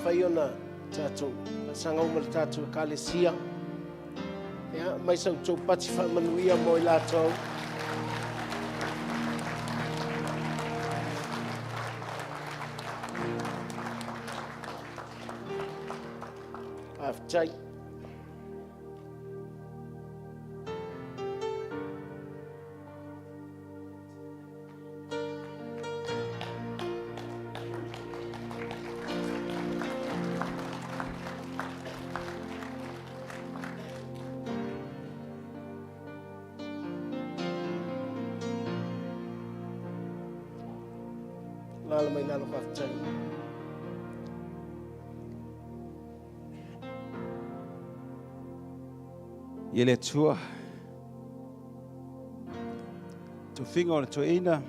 [SPEAKER 6] Mafai ona tatou faasaga uma le tatou ekalesia. Ia, mai sa outou pati faamanuia mo i latou. Faafetai. Lalo mai lalo faafetai.
[SPEAKER 7] Ia le Atua, tofiga o le toeaina,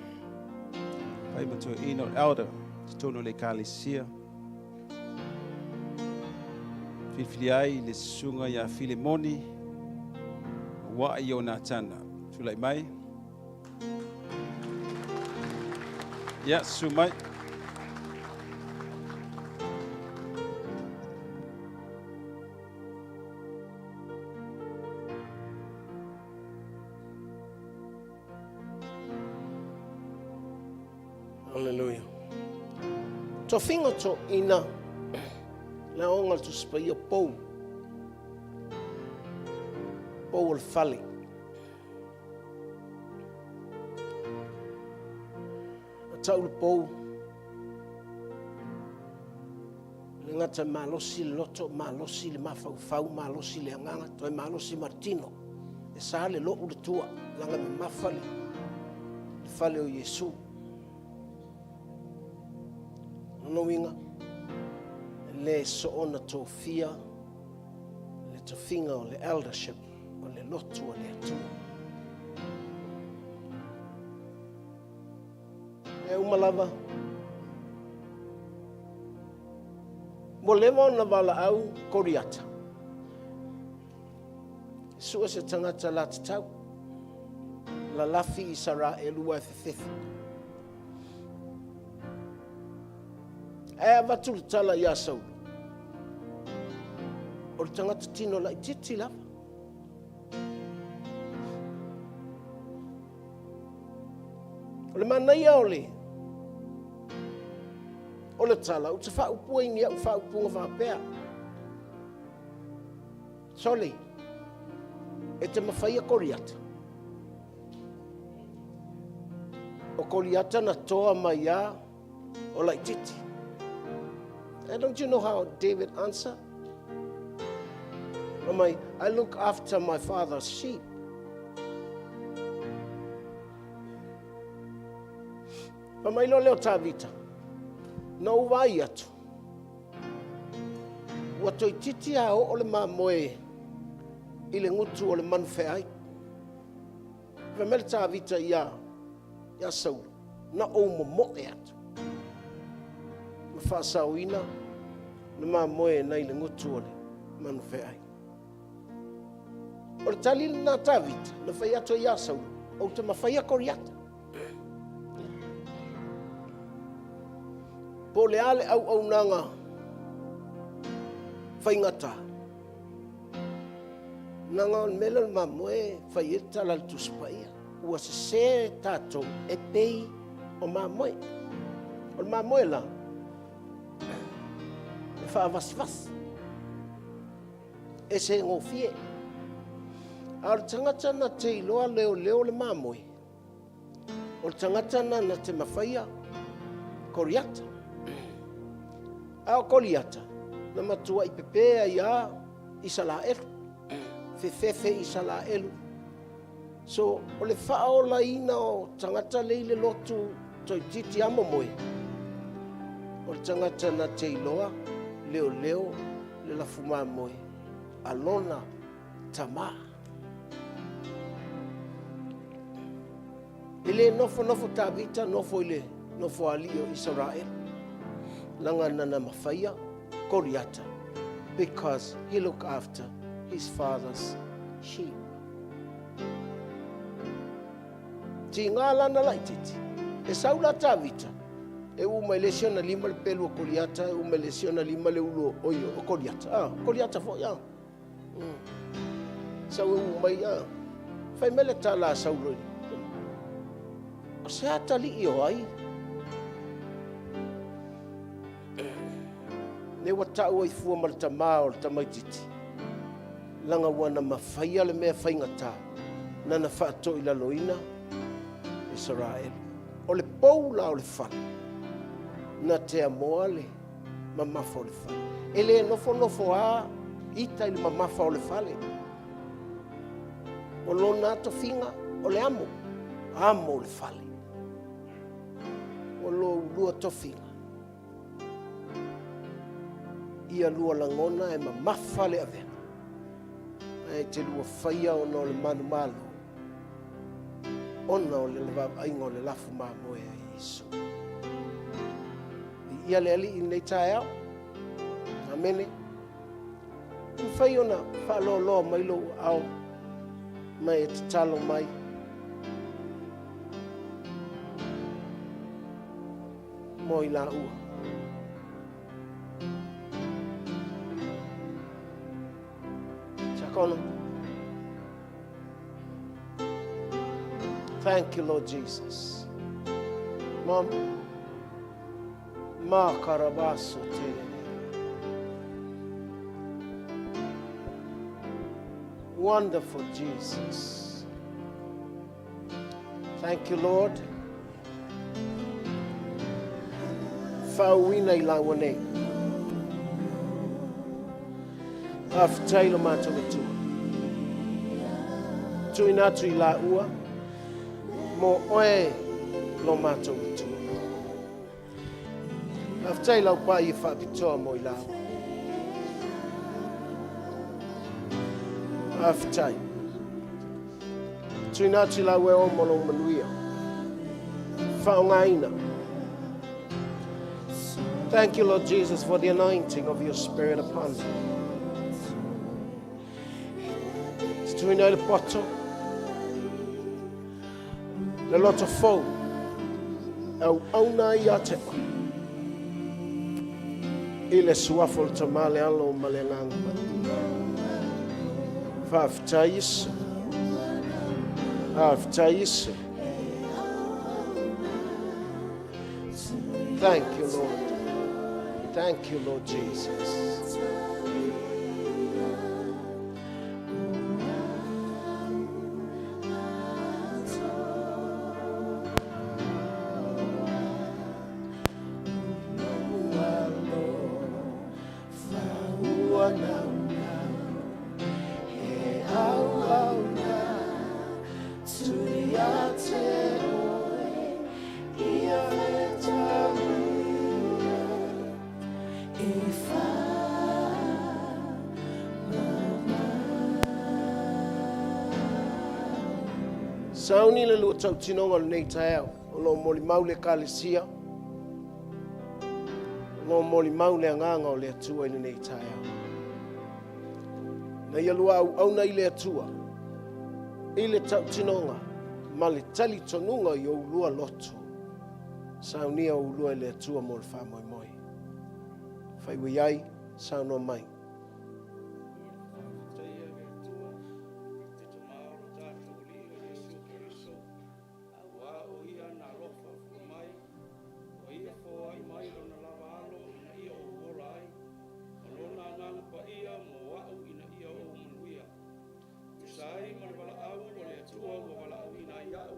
[SPEAKER 7] pai ma toeaina o le elder, totonu o le ekalesia. Filifili ai le susuga ia Filemoni, Waai Ionatana. Tulai mai. Ia, susu mai.
[SPEAKER 6] Hallelujah. Tofiga toeaina le aoga o le Tusi Paia pou. Pou o le fale. A tau le pou, le gata malosi le loto, malosi le mafaufau, malosi le agaga, toe malosi ma le tino. E sa le lou le tua, laga mamafa le fale o Iesu. Lona uiga, e le soona tofia le tofiga o le eldership o le lotu a le Atua. E uma lava, ua leva ona valaau Koriata. E sue se tagata la tatau, lalafi Isaraelu ae fefefe. Ae avatu le tala ia Saulo, o le tagata tino laitiiti lava. O le manaia o le o le tala, ou te faaupua i ni au faaupuga faapea. Sole, e te mafaia Koriata. O Koriata na toa mai a o laitiiti. And don't you know how David answered? Mai, I look after my father's sheep. Fai mai loa lea o Tavita, na ou vaai atu, ua toeitiiti lava oo le mamoe i le gutu o le manufeai. Fai mai le Tavita ia, ia Saulo, na ou momoe atu ma faasaoina le mamoe nai le gutu o le manufeai. O le tali lena a Tavita, na fai atu ai ia Saulo, ou te mafaia Koriata. Po o le a le auaunaga faigata, leaga o le mea lea o le mamoe e fai ai le tala a le Tusi Paia, ua sese tatou e pei o mamoe. O le mamoe la, e faavasivasi, e segofie. A o le tagata na te iloa leoleo le mamoe, o le tagata na na te mafaia Koriata. A o Koriata, na matuai pepe ai a Isalaelu, fefefe Isalaelu. So, o le faaolaina o tagata le i le lotu toeitiiti a momoe, o le tagata na te iloa leoleo le lafu mamoe a lona tama. E le nofonofo Tavita nofo i le nofoalii o Isaraelu, laga na mafaia Koriata, because he looked after his father's sheep. Tiga lana laitiiti, e sau la Tavita. E u mai le isi ona lima le pelu o Koliata, e u mai le isi ona lima le ulu o, oi, o Koliata. Ah, Koliata foi, ah. Sau e u mai, ah. Fai mai le tala a Saulo i O se atalii o ai? Ne ua tau ai fua ma le tamā o le tamaititi. Laga ua na mafaia le mea faigata, na na faatoilaloina Isaraelu. O le pou la o le fale, na te amoa le mamafa o le fale. E le nofonofo a ita i le mamafa o le fale. O lona tofiga o le amo, amo o le fale. O lo ulua tofiga. Ia lua lagona e mamafa le avega. Ae te lua faia ona o le manumalo, ona o le vaavaaiga o le lafu mamoe a Iesu. Ia le Alii i lenei taeao. Amene. Mafai ona faaloaloa mai lou aao ma e tatalo mai. Mo i laua. Tiakono. Thank you, Lord Jesus. Mom. Ma karabaso te. Wonderful Jesus. Thank you, Lord. Faauina i laua nei. Faafetai lo matou Atua. Tuuina atu i laua mo oe lo matou Atua. Faafetai lau pai e faapitoa mo i laua. Faafetai. Tuuina atu i laua e o mo lou manuia. Faaaogaina. Thank you, Lord Jesus, for the anointing of your Spirit upon them. Te tuuina i le poto, le loto fou, e auauna ai ia te oe. I le suafa o le Tama le Alo ma le Agaga Paia. Faafetai Iesu. Faafetai Iesu. Thank you, Lord. Thank you, Lord Jesus. Sauni le lua tautinoga o lenei taeao, o lo o molimau le Ekalesia, o lo o molimau le agaga o le Atua i lenei taeao. Na ia lua auauna i le Atua, i le tautinoga ma le talitonuga i ou lua loto. Saunia ou lua i le Atua mo le faamoemoe. Fai ua i ai, saunoa mai.
[SPEAKER 7] Tusa ai ma le valaau a le Atua ua valaauina ai au,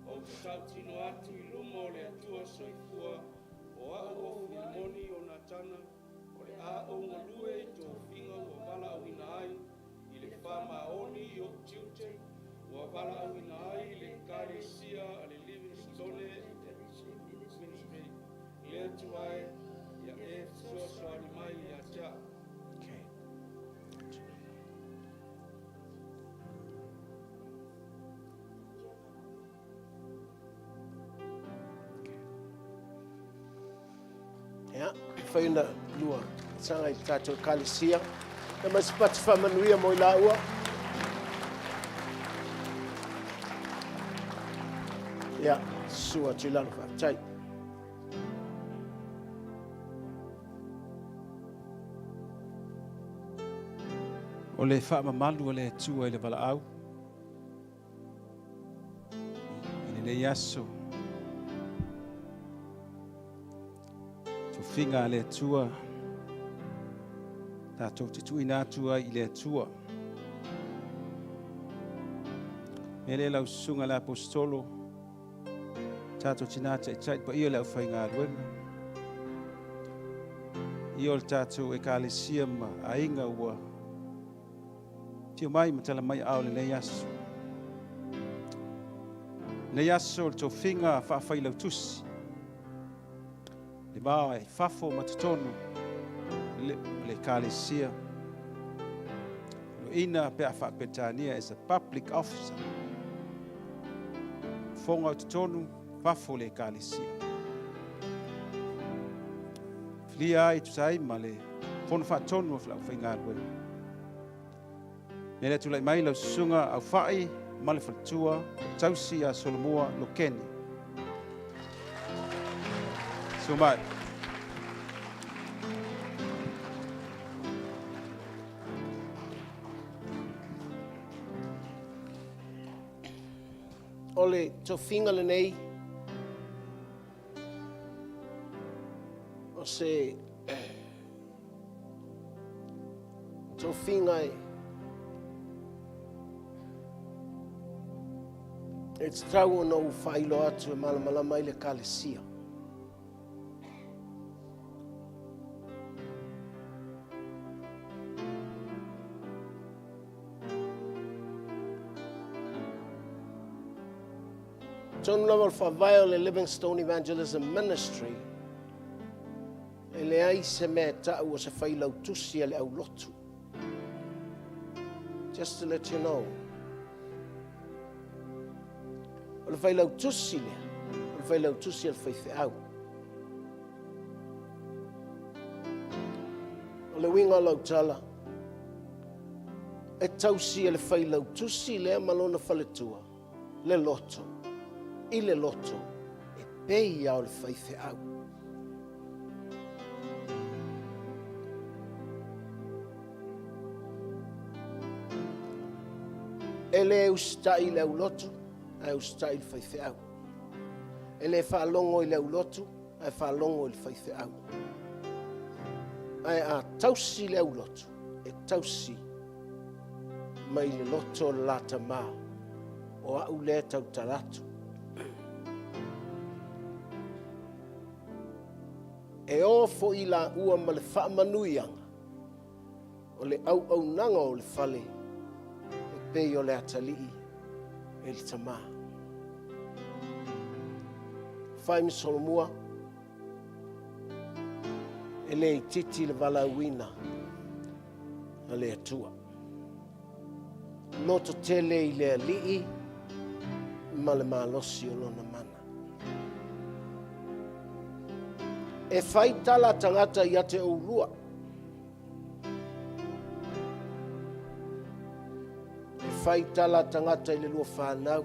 [SPEAKER 7] ou te tautino atu i luma o le Atua soifua, o au o Filemoni o Natana, o le a ou galue i tofiga ua valaauina ai i le faamaoni i ou tiute, ua valaauina ai le Ekalesia a le Livingstone Ministry, le Atua e, ia e fesoasoani mai ia te au.
[SPEAKER 6] Okay. Ia, whai ona lua sanga i tātou Ekalesia. E mai se pati whaamanuia mo i laua. Ia, sua atu i lalo, faafetai.
[SPEAKER 7] O le faamamalu a le Atua i le valaau i lenei aso. Tofiga a le Atua tatou te tuuina atu ai i le Atua. Mea lea lau susuga le Aposetolo, tatou tina taitai paia le aufaigaluega. Ia o le tatou ekalesia ma aiga ua tiu mai ma tala mai ao lenei aso. Lenei aso o le tofiga faafailautusi. Le va i fafo ma totonu le ekalesia. Loina pe a faapetania as a public officer. Fofoga o totonu, fafo le ekalesia. Filia ai tusa ai ma le fono faatonu o le aufaigaluega. Me le tulai mai lau susuga au whai ma le faletua tausi a Solomua Lokeni. Susu mai.
[SPEAKER 6] O le tofiga lenei o se tofiga e e tatau ona ou faailoa atu e malamalama ai le ekalesia. Tonu lava o le faavae o le Livingstone Evangelism Ministry, e leai se mea e tau o se failautusi a le aulotu. Just to let you know. O le failautusi lea, o le failautusi a le faifeau. O le uiga o lau tala, e tausi e le failautusi lea ma lona faletua, le loto, i le loto, e pei a o le faifeau. E le usitai i le aulotu, ae usitai i le faifeau. E le faalogo i le aulotu, ae faalogo i le faifeau. Ae a tausi le aulotu, e tausi mai le loto o le la tamā, o au lea tautala atu. E o foi laua ma le faamanuiaga o le auaunaga o le fale e pei o le atalii e le tamā. Fai ma solomua, e le itiiti le valaauina a le Atua. Loto tele i le alii ma le malosi o lona mana. E fai tala a tagata ia te oulua. E fai tala a tagata i le lua whanau.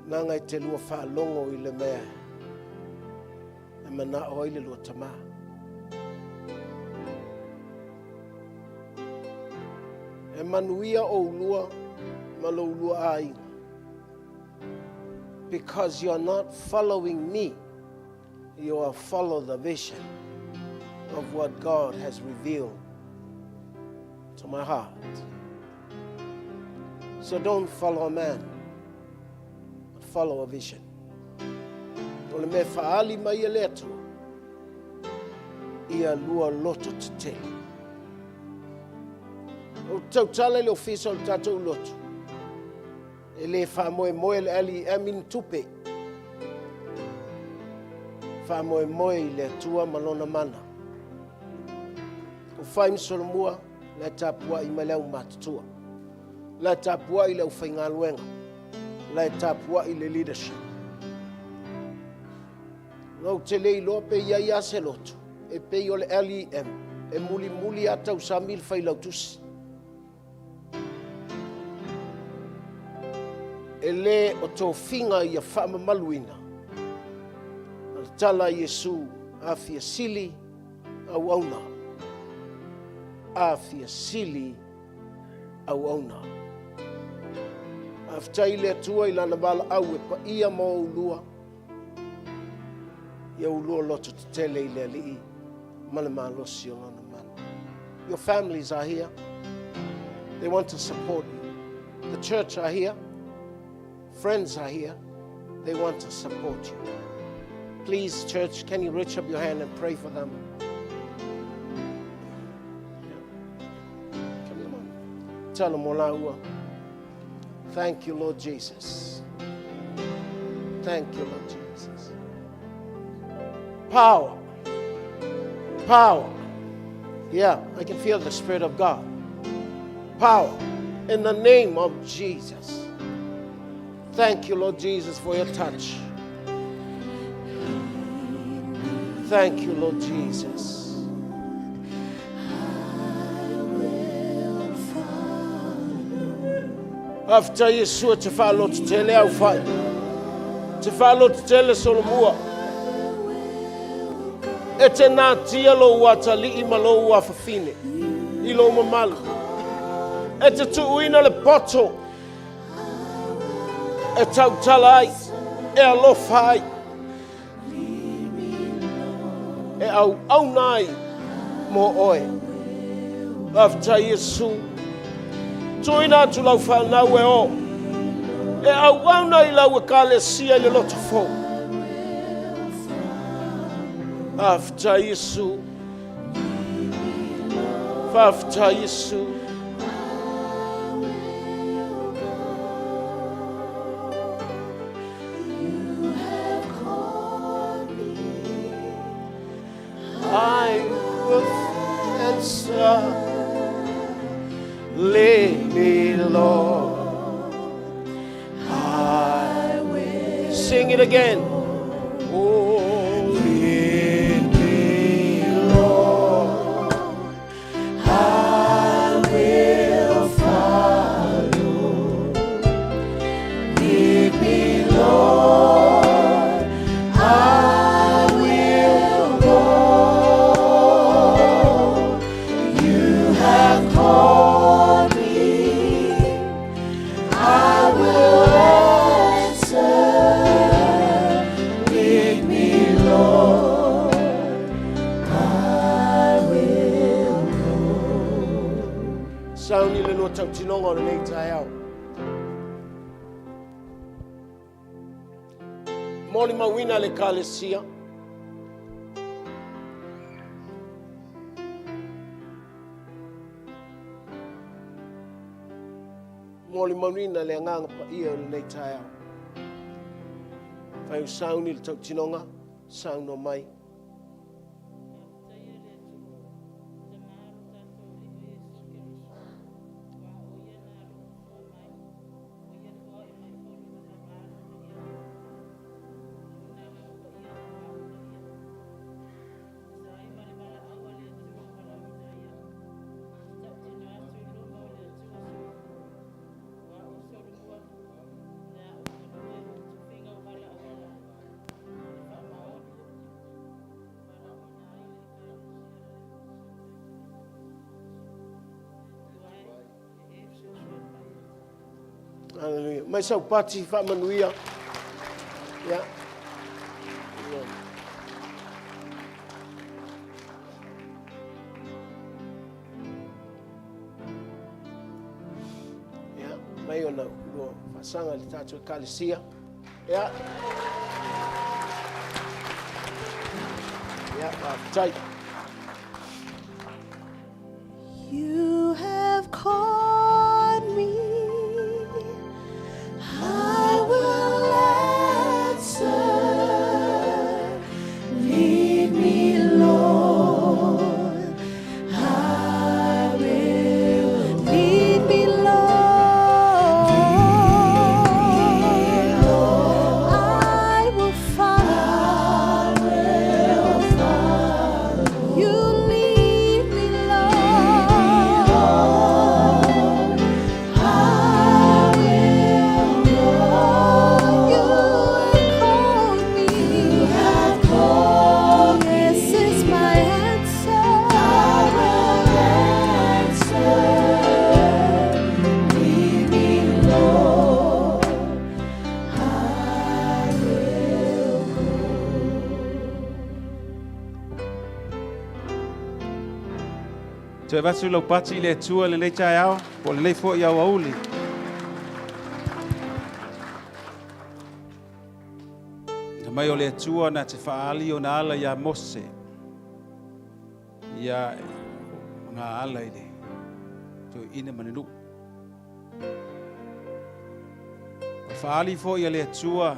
[SPEAKER 6] Nanga e te lua whaalongo i le mea e manao ai le lua tamā. E manuia oulua ma lo ulua aiga. Because you are not following me, you are follow the vision of what God has revealed to my heart. So don't follow a man, but follow a vision. O le mea faali mai e le Atua, ia lua loto tetele. O tautala i le ofisa o le tatou lotu, e le faamoemoe le LEM i ni tupe. Faamoemoe i le Atua ma lona mana. O fai ma solomua, la e tapuai mai le au matutua. La e tapuai le aufaigaluega. La e tapuai le leadership. Ou te le iloa pe i ai a se lotu, e pei o le LEM, e mulimuli a tausami le failautusi. E le o tofiga ia faamamaluina. O le tala a Iesu, a fia sili, auauna. Afia sili auauna. Faafetai i le Atua i Lana valaau e paia mo oulua, ia ulua loto tetele i le Alii ma le malosi o Lona mana. Your families are here. They want to support you. The church are here. Friends are here. They want to support you. Please, church, can you reach up your hand and pray for them? Yeah. Come here, Mom. Tell them Olaua. Thank you, Lord Jesus. Thank you, Lord Jesus. Power. Power. Yeah, I can feel the Spirit of God. Power. In the name of Jesus. Thank you, Lord Jesus, for your touch. Thank you, Lord Jesus. Faafetai Iesu e te whaaloto tele au whai. Te whaaloto tele solomua. E te nā tia lo ua tali'i ma lo ua whawhine. I lo mamalu. E te tuuina le poto. E tautala ai. E alofa ai. E auauna ai mo oe. Faafetai Iesu. Tuuina atu lau fanau e o. E auauna i lau ekalesia i le loto fou. Faafetai Iesu. Faafetai Iesu. I will answer. Lead me, Lord. I will. Sing it again. Oh, lead me, Lord. I will follow. Lead me, Lord. I will go. You have called me. I will answer. Lead me, Lord. I will go. Sauni le lua tautinoga o lenei taeao. Molimauina le Ekalesia. Molimauina le agaga paia o lenei taeao. Fai o sauni le tautinoga, saunoa mai. Hallelujah. Mai sau pati faamanuia. Yeah. Yeah. Yeah. Mai ona lua faasaga i le tatou ekalesia. Yeah. Yeah, faafetai.
[SPEAKER 2] You have called me. I will answer. Lead me, Lord. I will. Lead me, Lord. I will follow.
[SPEAKER 7] Toe avatu lau pati i le Atua i lenei taeao, po o lenei foi aoauli. Na mai o le Atua na te faaali ona ala iā Mose, ia ngā ala i le toeaina ma le nuu. O le faaali foi a le Atua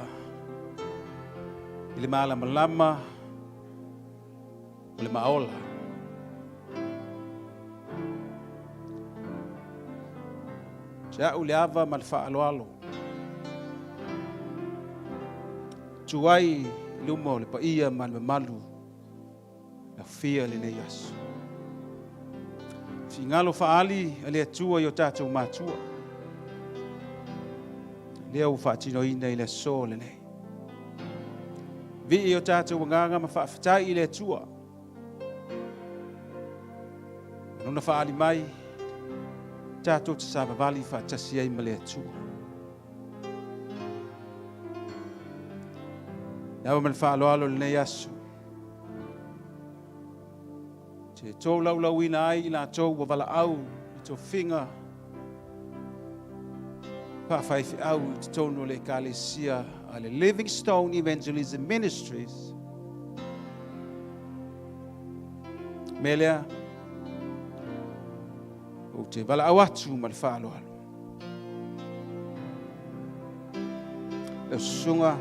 [SPEAKER 7] i le malamalama o le maola. Te au le ava ma le faaaloalo. Tu ai i luma o le paia ma le mamalu laufia lenei aso. Fingalo faaali a le Atua i o tatou matua. Lea ua faatinoina i le aso lenei. Vii o tatou agaga ma faafetai i le Atua. Lona faaali mai, tatou te savavali faatasi ai ma le Atua. Le ava ma le faaaloalo lenei aso. Te tolaulauina ai i latou ua valaau i tofiga faafaifeau i totonu o le Ekalesia a le Livingstone Evangelism Ministries. Mea lea, ou te valaau atu ma le faaaloalo. Lau susuga,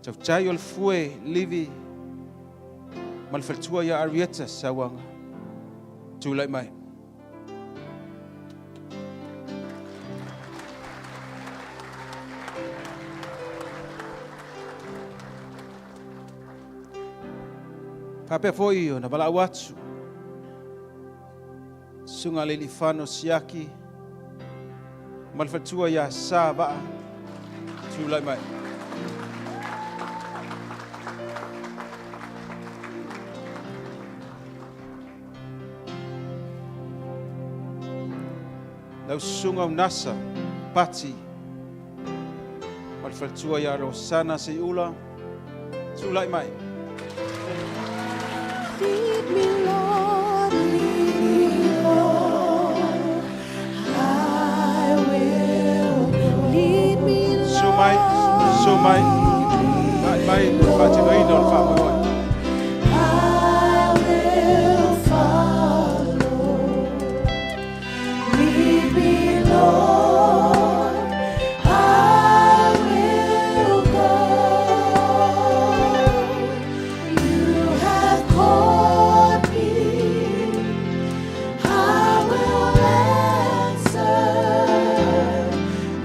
[SPEAKER 7] tautai o le fue livi ma le faletua ia Arieta Sauaga. Tulai mai. Faapea foi ona valaau atu susuga Leilifano Siaki ma le faletua ia Sa Vaa. Tulai mai. Lau susuga Unasa Pati ma le faletua ia Rosana Seiula. Tulai mai.
[SPEAKER 1] Lead me, Lord, lead me, Lord. I will go. Lead me, Lord.
[SPEAKER 7] Susu mai, susu mai. Mai mai le faatinoina o le faamoemoe.
[SPEAKER 1] I will follow. Lead me, Lord. I will go. You have called me. I will answer.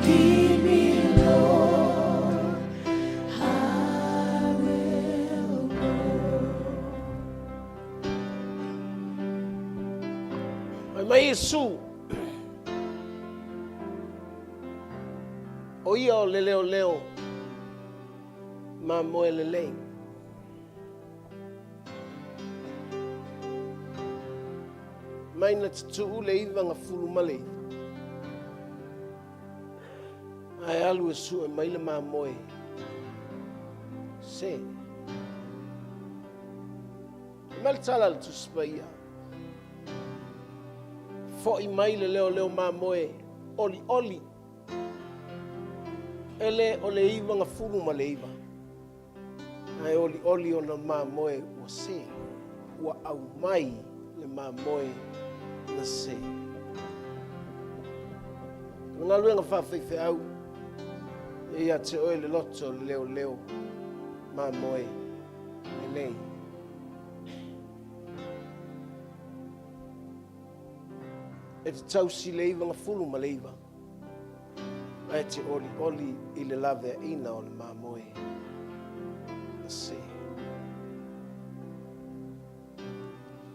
[SPEAKER 1] Lead me, Lord. I will go.
[SPEAKER 6] Mai mai Iesu. O ia o le leoleo mamoe lelei. Mai na tutuu le 99. Ae alu e sue mai le mamoe. Se. Mai le tala le Tusi Paia. Foi mai le leoleo mamoe oli oli. E le o le 99. Ae oli oli ona mamoe ua se. Ua au mai le mamoe na se. O galuega faafaifeau e ia te oe le loto le leoleo mamoe lelei. E te tausi le 99, ae te oli oli i le laveaina o le mamoe na se.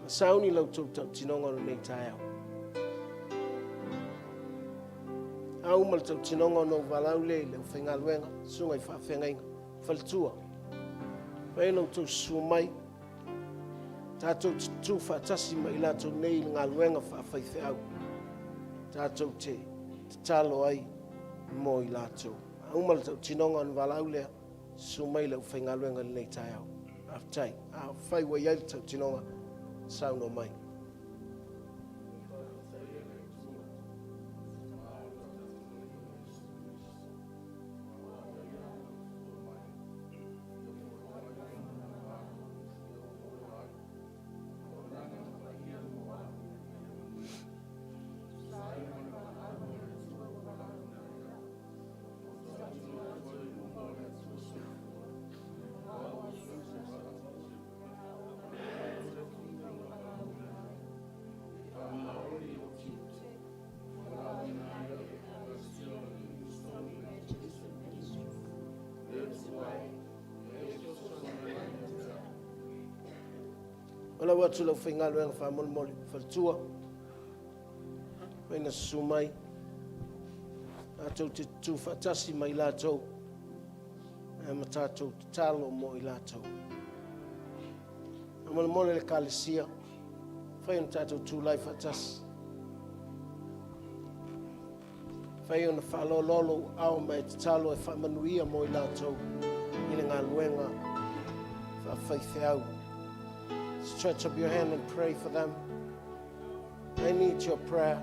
[SPEAKER 6] Na sauni lau tou tautinoga o lenei taeao. A uma le tautinoga ona ou valaau lea i le aufaigaluega, susuga i faafeagaiga, faletua. Fai ona outou susu mai, tatou te tutu faatasi ma i latou nei i le galuega faafaifeau. Tatou te tatalo ai mo i latou. A uma le tautinoga ona valaau lea, susu mai le aufaigaluega i lenei taeao. Faafetai. A fai ua i ai le tautinoga, saunoa mai. O lau atu lau whaingaluenga whamolemole whalatua. Mai na susu mai. Tātou te tū whaatasi mai lātou. E ma tātou te talo mo i lātou. A mole le kalesia. Whai ona tātou tū lai whaatasi. Whai ona whaalololo au mai te talo e whaamanuia mo i lātou. I le ngā luenga whaawhaiwheau. Stretch up your hand and pray for them. They need your prayer.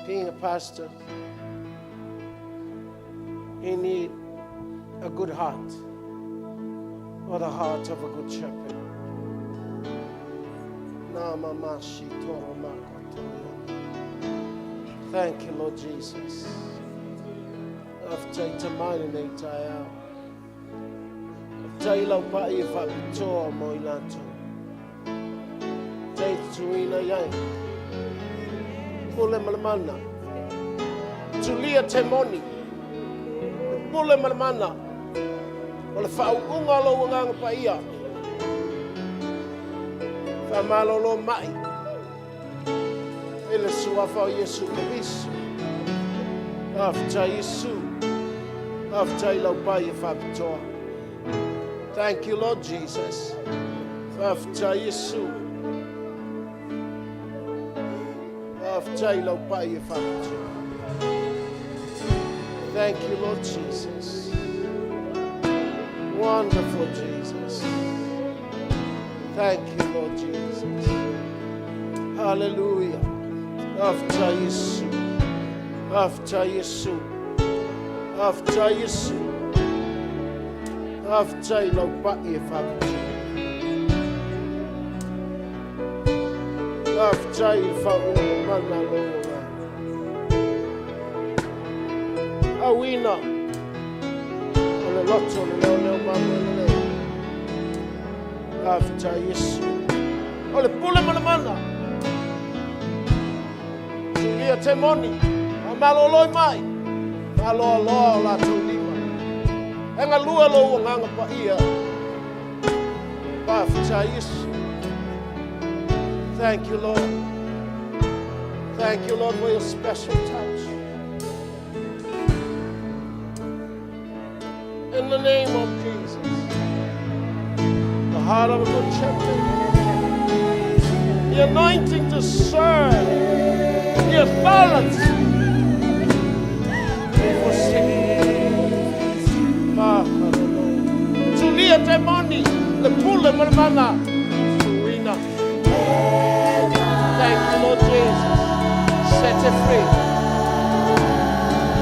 [SPEAKER 6] Being a pastor, you need a good heart, or the heart of a good shepherd. Thank you, Lord Jesus. Tai lau pai e whapitoa mo i lātou. Tai tuina iai. Pule malamana. Tulia te moni. Pule malamana. O le whaunga lo nganga paia. Wha malolo mai. Ele suafa o Yesu Kerisu. Afta Yesu. Afta i lau pai e whapitoa. Thank you, Lord Jesus. Whafta Yesu. Whafta i lau pai e whapitoa. Thank you, Lord Jesus. Wonderful Jesus. Thank you, Lord Jesus. Hallelujah. After Yesu. After Yesu. After Yesu. After lau pai e whapitoa. After i whaunga mana loa. Awina. O le loto le leo leo mamu le. After Yesu. O le pule mana mana. Tulia te moni. A maloloi mai. Maloa loa o lātou lima. E ngā lua lo ua nganga pa ia. After Yesu. Thank you, Lord. Thank you, Lord, for your special touch. In the name of Jesus. The heart of a good shepherd. The anointing to serve. The authority. For sick. Tulia te moni. Le pule mana. Tuina. Thank you, Lord Jesus. Set it free.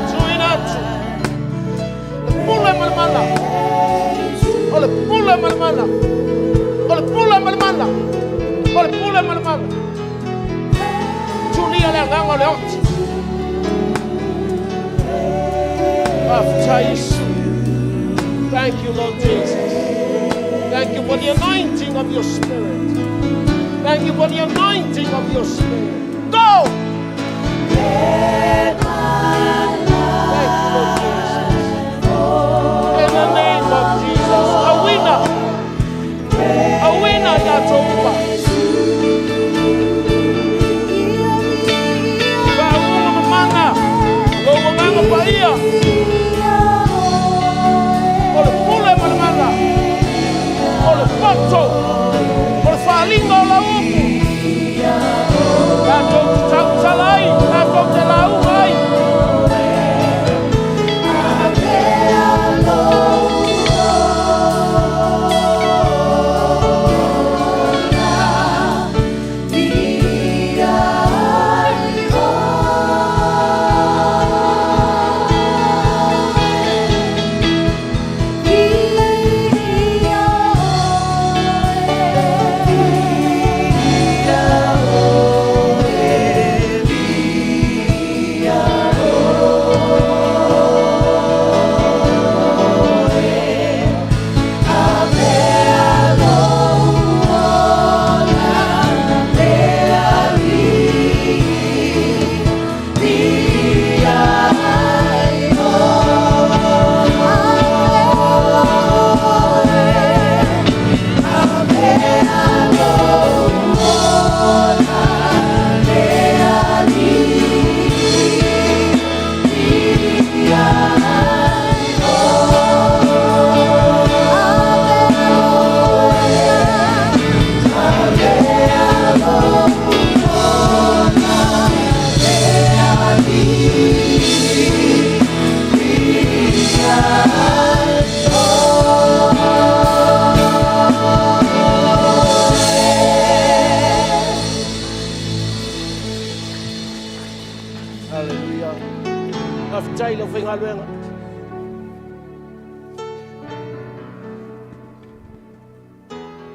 [SPEAKER 6] Tuina tu. Le pule mana. O le pule mana. O le pule mana. O le pule mana. Tulia le nganga le oti. After Yesu. Thank you, Lord Jesus. Thank you for the anointing of your Spirit. Thank you for the anointing of your Spirit. Go! Thank you, Lord Jesus. In the name of Jesus. A winner. A winner, Yatoba. Whaunga mamana. Lo wanganga paia. O le pule mana. O le poto. O le whalinga o la upu. Tātou te tautalai, tātou te lau ai. galuega.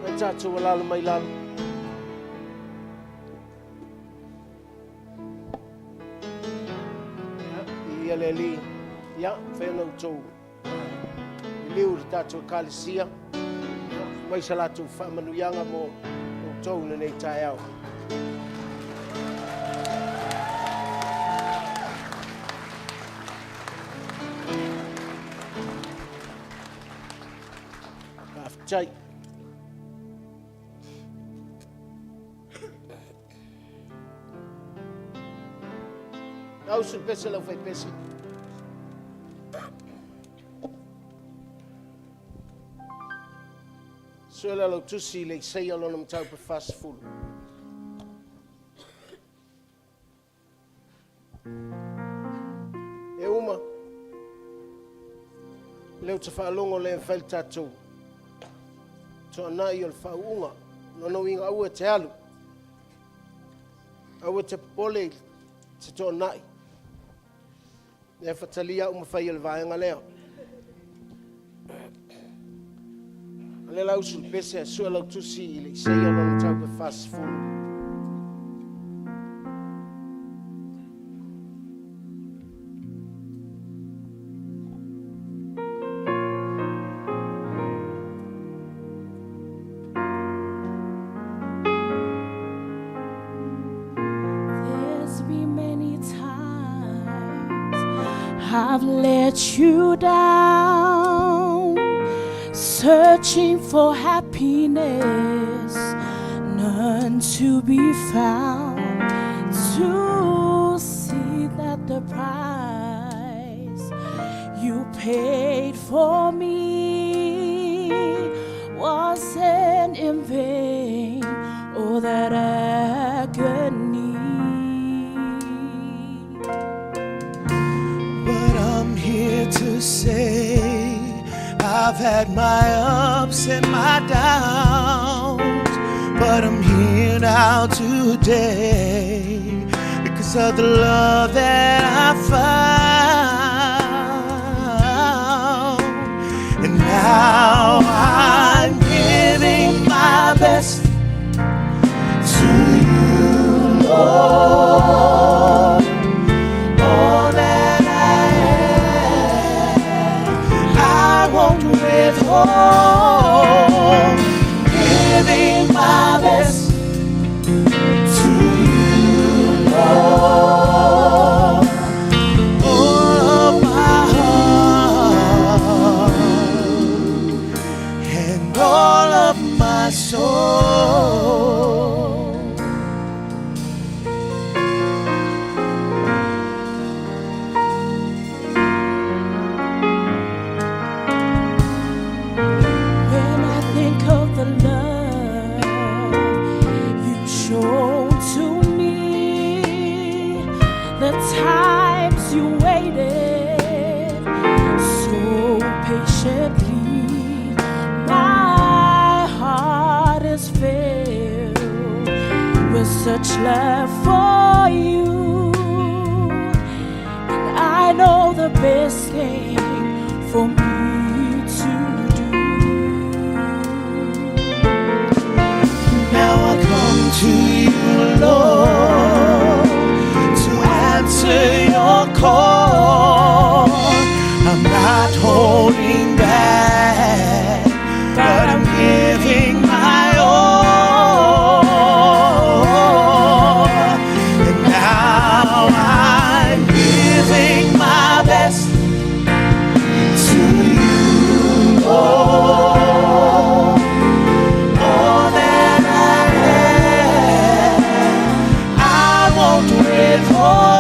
[SPEAKER 6] Mai tātou alalo mai lalo. Ia, ia le ali. Ia, whaia na outou. Liu le tātou ekalesia. Ia, mai sa latou faamanuiaga mo outou lenei taeao. Faafetai. Ausu le pese lau faipese. Sue le lau tusi i le Isaia lona mataupu 40. E uma, leo te whaalongo le mfai le tātou. Toanai o le whaunga, nono inga aua te alu. Aua te popole i te toanai. E whatalia uma whai o le vaenga lea. A le lau usu le pese a sua lau tusi i le Isaia lona mataupu 40.
[SPEAKER 1] There's been many times I've let you down, searching for happiness, none to be found. To see that the price you paid for me wasn't in vain, oh, that agony.
[SPEAKER 3] But I'm here to say I've had my ups and my downs, but I'm here now today because of the love that I found. And now I'm giving my best to you, Lord. All that I have, I won't withhold. Giving my best to you, Lord. All of my heart and all of my soul.
[SPEAKER 1] When I think of the love you showed to me, the times you waited so patiently, my heart is filled with such love for you. And I know the best thing for me to do.
[SPEAKER 3] Now I come to you, Lord, to answer your call. I'm not holding back, but I'm giving my all. And now I'm giving my best to you, Lord. All that I have, I won't withhold.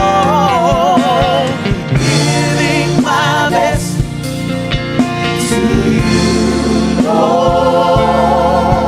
[SPEAKER 3] Giving my best to you, Lord.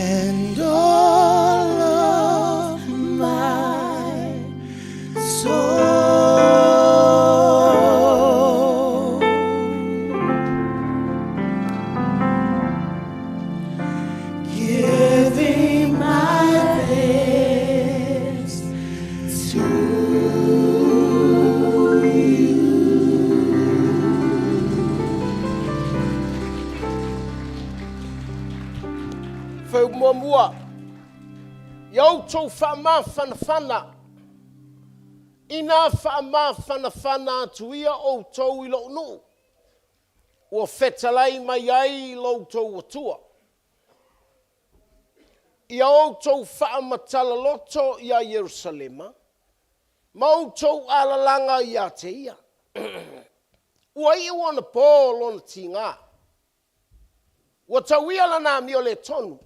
[SPEAKER 3] And all of my soul. Giving my best to
[SPEAKER 6] Faumoamua, ia outou faamafanafana, ina faamafanafana atu ia outou i lou nuu, ua fetalai mai ai lo outou Atua. Ia outou faamatala-loto iā Ierusalema, ma outou alalaga iā te ia. Ua iu ona pō lona tigā. Ua tauia lana amio lē tonu.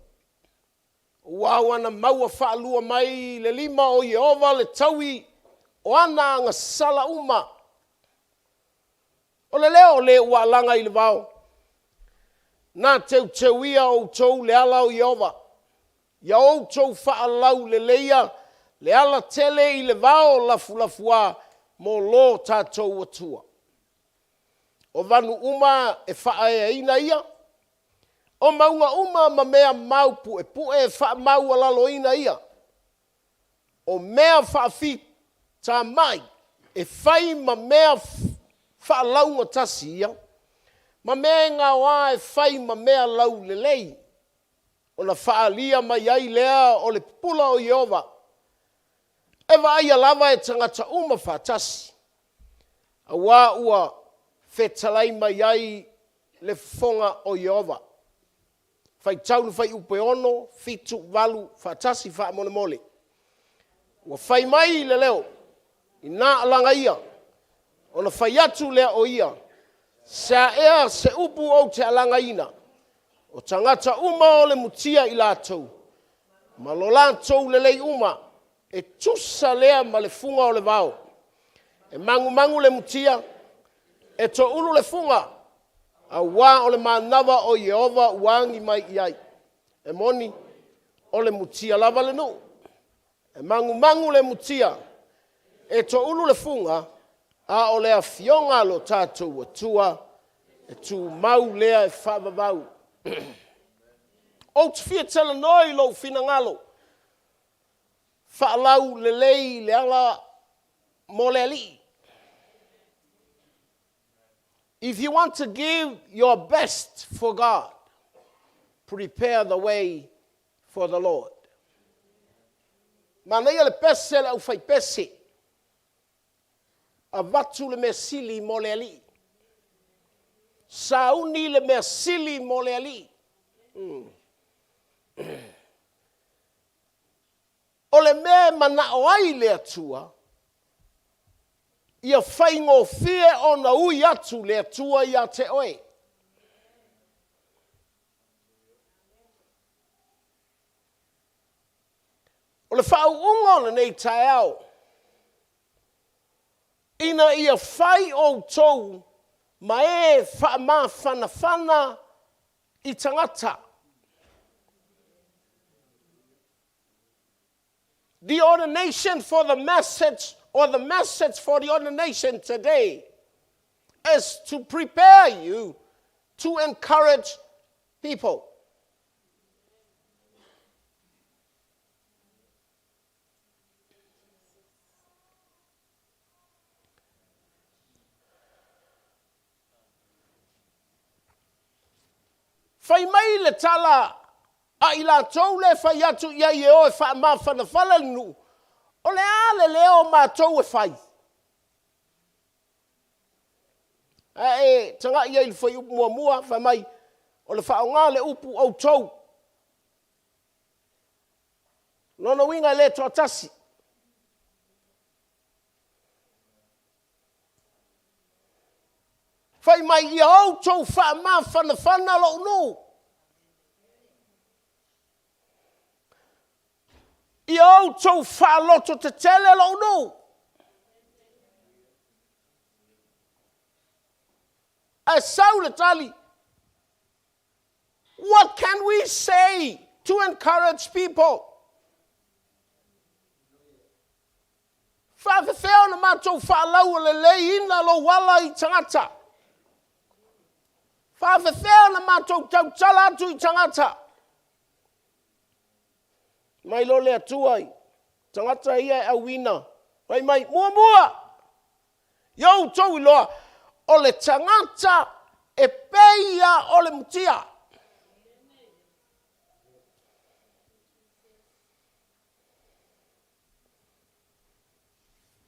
[SPEAKER 6] Ua ao ana maua faalua mai le lima o Ieova le taui o ana agasala uma. O le leo o le ua alaga i le vao, Na teuteuia outou le ala o Ieova, ia outou faalauleleia le alatele i le vao lafulafuā mo lo tatou Atua. O vanu uma e faaeaina ia, o mauga uma ma mea mau puepue e faamaualaloina ia, o mea faafitamai e fai ma mea faalaugatasi ia, ma mea e gaoa e fai ma mea laulelei, ona faaalia mai ai lea o le pupula o Ieova, e vaaia lava e tagata uma faatasi, auā ua fetalai mai ai le fofoga o Ieova. Faitau le fuaiupu e 6, 7, 8 faatasi faamolemole. Ua fai mai le leo, ina alaga ia, ona fai atu lea o ia, Se a ea se upu ou te alagaina, o tagata uma o le mutia i latou, ma lo latou lelei uma, e tusa lea ma le fuga o le vao. E magumagu le mutia, e toulu le fuga, auā o le manava o Ieova ua agi mai i ai. E moni, o le mutia lava le nuu, e magumagu le mutia, e toulu le fuga, a o le afioga a lo tatou Atua, e tumau lea e faavavau. Ou te fia talanoa i lou finagalo, faalaulelei le ala mo le Alii. If you want to give your best for God, prepare the way for the Lord. Manaia le pese a le aufaipese, avatu le mea sili mo le Alii. Sauni le mea sili mo le Alii. O le mea e manao ai le Atua, ia faigofie ona ui atu le Atua iā te oe. O le faauuga o lenei taeao, ina ia fai outou ma e faamafanafana i tagata. The ordination for the message or the message for the ordination today is to prepare you to encourage people. Fai mai le tala a i latou le fai atu i ai e o e faamafanafana le nuu, o le a le leo o matou e fai? Ae tagai ai i le fuaiupu muamua, fai mai, o le faaaoga le upu outou. Lona uiga e le toatasi. Fai mai, ia outou faamafanafana lou nuu. Ia outou faalototetele lou nuu. Ae sau le tali, What can we say? to encourage people. Faafefea ona matou faalaualeleiina lou ala i tagata? Faafefea ona matou tautala atu i tagata? Mai loa le Atua i tagata ia e auina, fai mai, muamua, ia outou iloa, o le tagata e pei ia o le mutia.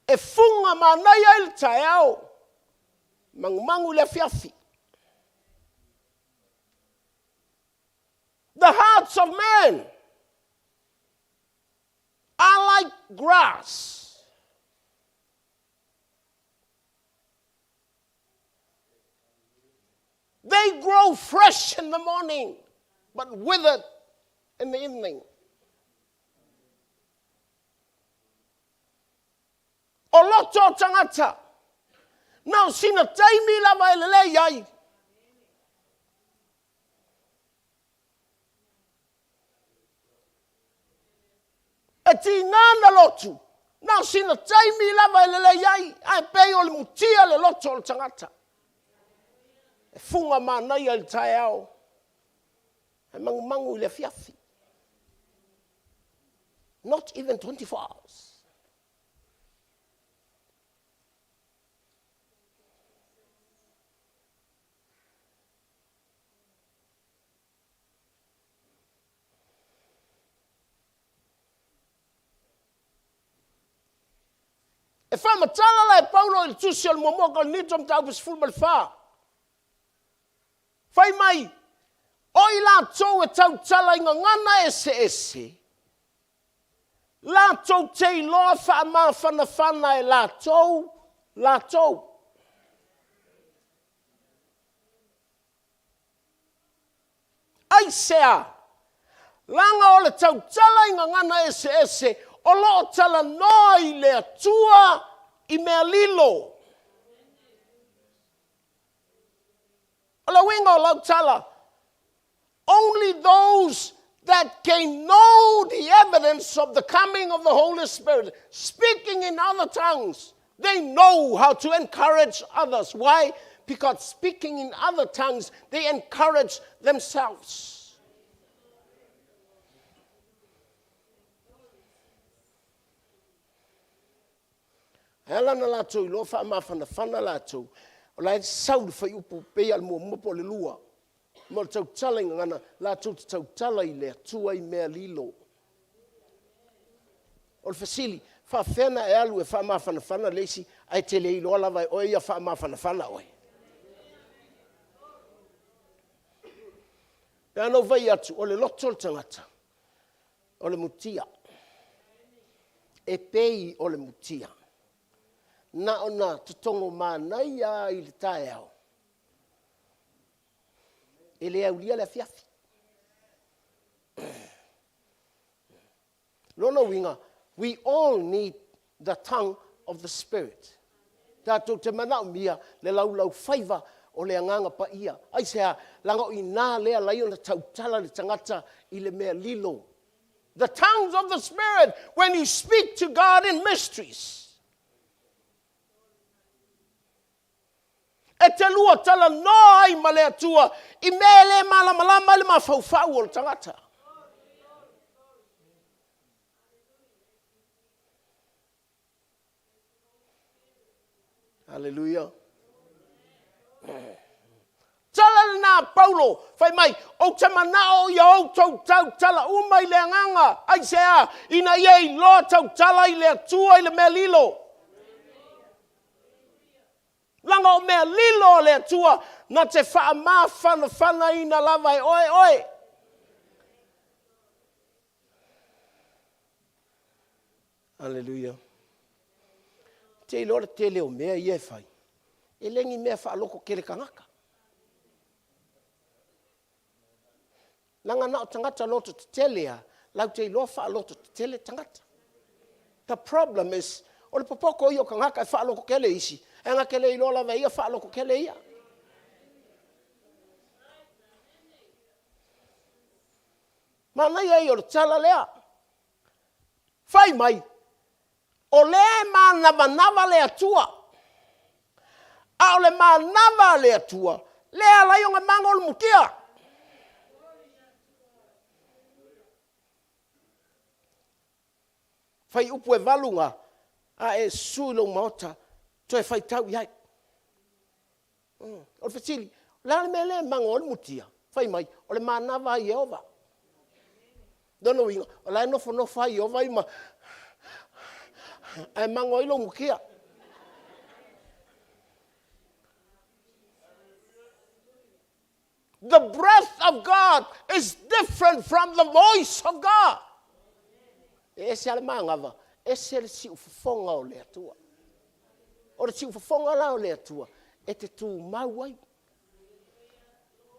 [SPEAKER 6] E fuga manaia ai le taeao, mangumangu i le afiafi. The hearts of men are like grass. They grow fresh in the morning, but withered in the evening. O loto o tagata, na o sina taimi lava e lelei ai. E tiga na lotu, na o sina taimi lava e lelei ai, ae pei o le mutia le loto o le tagata. E fuga manaia i le taeao, e mangumangu i le afiafi. Not even 24 hours. E faamatala la e Paulo i le tusi o le muamua Korinito mataupu 14. Fai mai, o i latou e tautala i gagana eseese, latou te iloa faamafanafana e latou, latou. Aisea? Leaga o le tautala i gagana eseese o lo o talanoa i le Atua i mea lilo. O le uiga o lau tala, only those that can know the evidence of the coming of the Holy Spirit, speaking in other tongues, they know how to encourage others. Why? Because speaking in other tongues, they encourage themselves. E ala ona latou iloa faamafanafana latou, o la e sau le fuaiupu pei lava o le muamua po o le lua, ma o le tautala i gagana, latou te tautala i le Atua i mea lilo. O le fesili, faafefea ona e alu e faamafanafana le isi ae te le iloa lava e oe ia faamafanafana oe? Pe a na ou fai atu, o le loto o le tagata, o le mutia. E pei o le mutia. Na ona totogo manaia i le taeao, e le aulia le afiafi. Lona uiga, we all need the tongue of the Spirit. Tatou te manaomia le laulaufaiva o le Agaga Paia. Aisea? Leaga o i ina lea lai ona tautala le tagata i le mea lilo. The tongues of the Spirit, when you speak to God in mysteries. E te lua talanoa ai ma le Atua i mea e le malamalama ai le mafaufau o le tagata. Haleluia. Tala lena a Paulo, fai mai, ou te manao ia outou tautala uma i le agaga, aisea, ina ia iloa tautala i le Atua i le mea lilo. Leaga o mea lilo a le Atua na te faamafanafanaina lava e oe oe. Aleluia. Te iloa le tele o mea ia e fai, e le ni mea faalototele tagata. Leaga na o tagata loto tetele a, lau te iloa faaloto tetele tagata. The problem is, o le popoto ia o tagata e faalototele isi, ae na te le iloa lava e ia faalototele ia. Manaia ia o le tala lea. Fai mai, o lea e manavanava le Atua. A o le manava a le Atua, lea e ala ai ona mago le mutia. Fai upu e valu na, a e susu i lou maota, toe faitau i ai. O le fesili, o le a le mea lea e mago ai le mutia? Fai mai, o le manava a Ieova. Lona uiga, o la e nofonofo lava Ieova ia ma ae mago ai lou mutia. The breath of God is different from the voice of God. E ese lava le manava, ese le siufofoga o le Atua. O le siufofoga la o le Atua, e te tumau ai.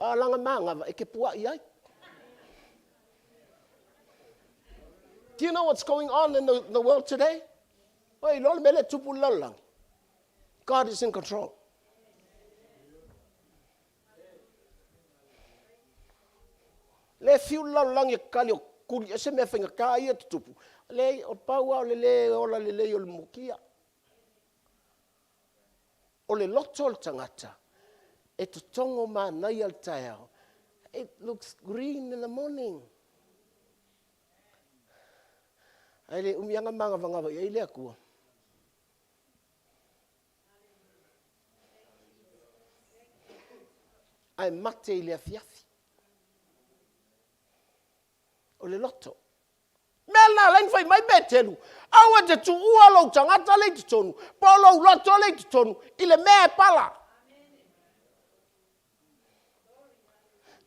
[SPEAKER 6] A o lana manava, e te pua'i ai. Do you know what's going on in the world today? Ua e iloa le mea lea e tupu i le lalolagi? God is in control. Le fiu le lalolagi e kali o kuli ese mea faigata ia e tutupu. Leai, o pau lava o le lē ola lelei o le mukia. O le loto o le tagata e totogo manaia le taeao. It looks green in the morning. Ae le umi lava na manavagava i ai le Atua. Ae mate i le afiafi. O le loto. Mea lena la na fai mai Petelu, aua e te tuua lou tagata lea i totonu, po o lou loto lea i totonu, i le mea e pala.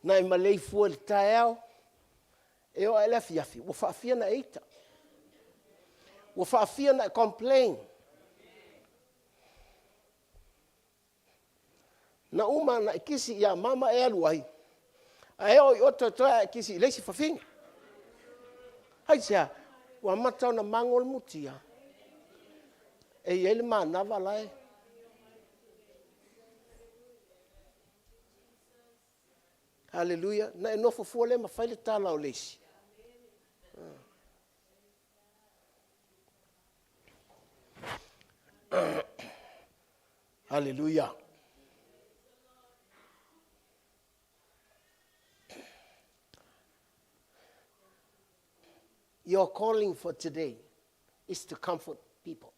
[SPEAKER 6] Na e maleifua i le taeao, e oo lava i le afiafi, ua faafia ona e ita. Ua faafia ona e complain. Na uma ona e kisi ia mama e alu ai, ae oo i o toetoe ae e kisi i le isi fafine. Aisea? Ua amata ona mago le mutia. E i ai le manava la e. Haleluia. Na e nofo fua lea ma fai le tala o le isi. Haleluia. Your calling for today is to comfort people.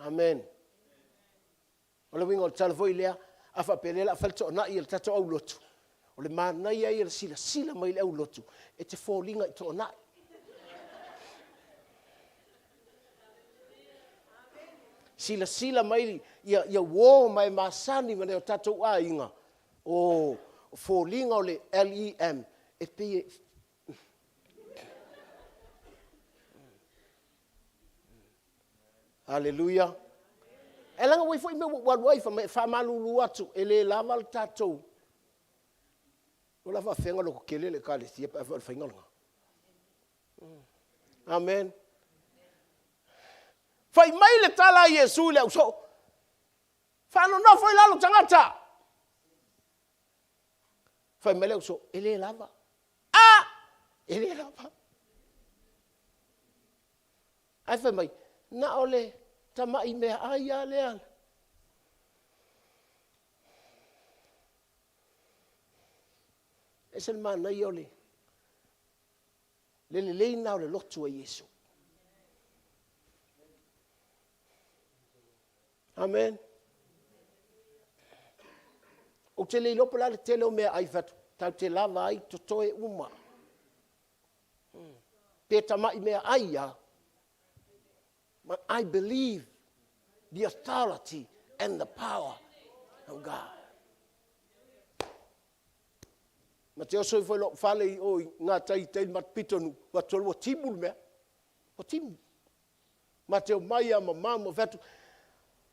[SPEAKER 6] Amen. O le uiga o le tala foi lea, a faapea lea o le a fai le toonai a le tatou aulotu, o le manaia ia o le silasila mai le aulotu e te foliga i toonai. Silasila mai ia uo ma e masani ma nai o tatou aiga, o foliga o le LEM e pei e Haleluia. Ae leaga ua i ai foi mea ua ou alu ai fai mai e faamalulu atu e le lava le tatou. O le a faafefea ona lototele le Ekalesia pe afai o le faiga lena? Amen. Fai mai le tala a Iesu i le ausoo, faanonofo i lalo tagata. Fai mai le ausoo, e le lava. A! E le lava. Ae fai mai, na o le tamai meaai lava lea. E ese le manaia o le lelei lena o le lotu a Iesu. Amen. Ou te le iloa po o le a le tele o meaai fai atu, tatou te lava ai, totoe uma. Pe tamai meaai lava. But I believe the authority and the power of God. Ma te oso ifo i lou fale i o i gatai i tai ma pitonuu, ua atu ua timu le mea. Ua timu. Ma te omai a mama ma fai atu,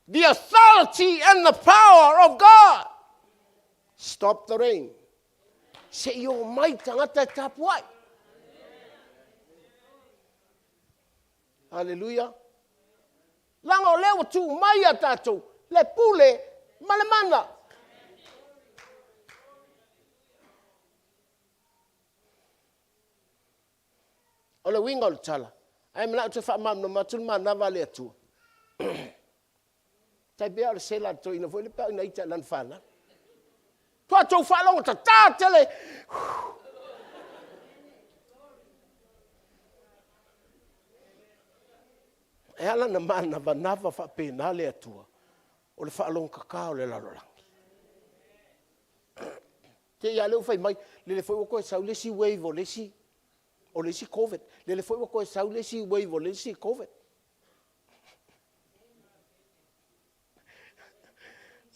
[SPEAKER 6] the authority and the power of God. Stop the rain. Se i o mai tagata e tapuai. Haleluia. Leaga o lea ua tuu mai ia tatou le pule ma le mana. O le uiga o le tala, ae manao toe faamalamalama atu le manava a le Atua. Tai pei o le sela a le toeaina foi lea pe a o ina ita i lana fanau. Faatoa tou faalogo tata tele. E ala ona manavanava faapena le Atua, o le faalogo tata o le lalolagi. Te i lava lea ua fai mai, lele foi ua toe sau le isi wave o le isi, o le isi Covid. Lele foi ua toe sau le isi wave o le isi Covid.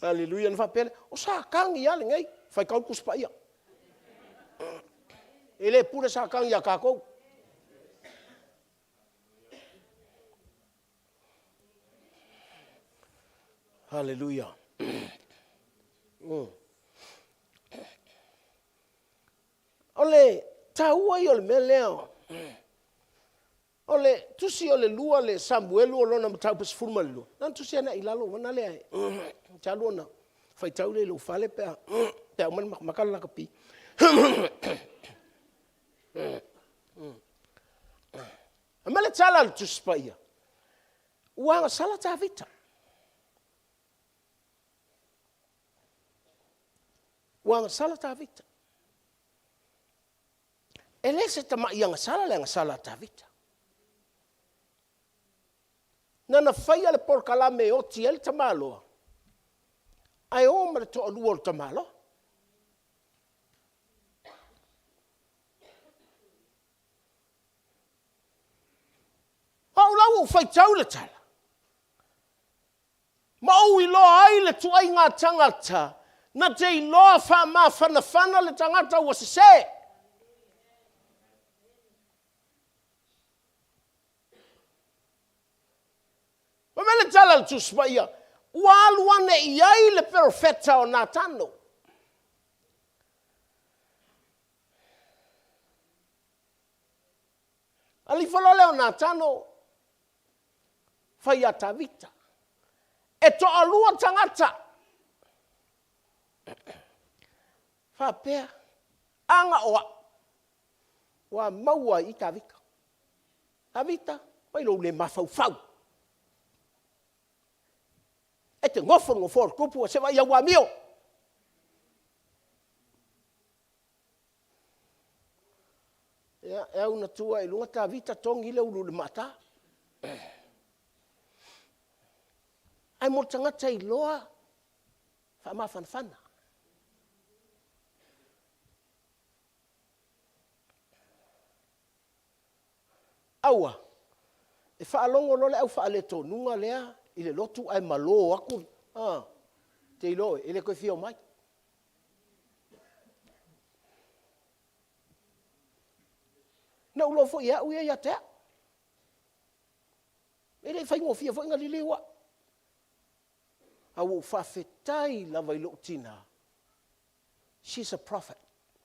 [SPEAKER 6] Aleluia. Ona faapea lea, o Satani lava lenei. Faitau le Tusi Paia. E le pule Satani ia tatou. Aleluia. O le taua ia o le mea lea, o le tusi o le lua le Samuelu o lona mataupu e 12, na ona tusi lava i lalo ona lea, e te alu ona faitau lea i lou fale pe a uma ona matamata le lakapi. Fai mai le tala a le Tusi Paia, ua agasala Tavita. Ua agasala Tavita. E le se tamai agasala le agasala a Tavita. Na na faia le polokalame e oti ai le tamaloa, ae o ma le toalua o le tamaloa. O au la ua ou faitau le tala, ma ou iloa ai le ituaiga tagata na te iloa faamafanafana le tagata ua sese. Fai mai le tala a le Tusi Paia, ua alu ane i ai le perofeta o Natano. Alu ifo loa lea o Natano fai ia Tavita, e toalua tagata faapea, a na o au, ua maua i i Tavita. Tavita, mai lou le mafaufau, e te nofo i le nofoa o le tupu ae se i vaai au amio. Ia, e au ina tu ae i luga Tavita togi le ulu i le maata. Ae mo le tagata iloa faamafanafana. Aua, e faalogo loa le au faaletonuga lea i le lotu ae malo atu, a, te iloa oe, e le toe fia omai. Na ou iloa foi e au ia ia te au. E le i faigofie foi ona liliu au. A ua ou faafetai lava i lou tina, she's a prophet,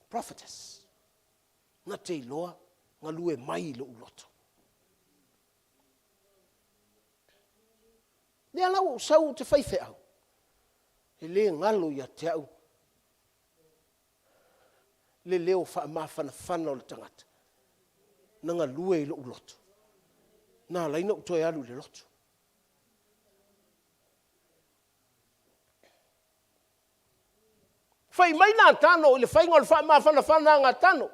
[SPEAKER 6] prophetess, na te iloa galue mai i lou loto. Lea la ua ou sau ou te faifeau, e le galo ia te au le leo faamafanafana o le tagata na galue i lou loto, na ala ai ona ou toe alu i le lotu. Fai mai Natano i le faiga o le faamafanafana a Natano,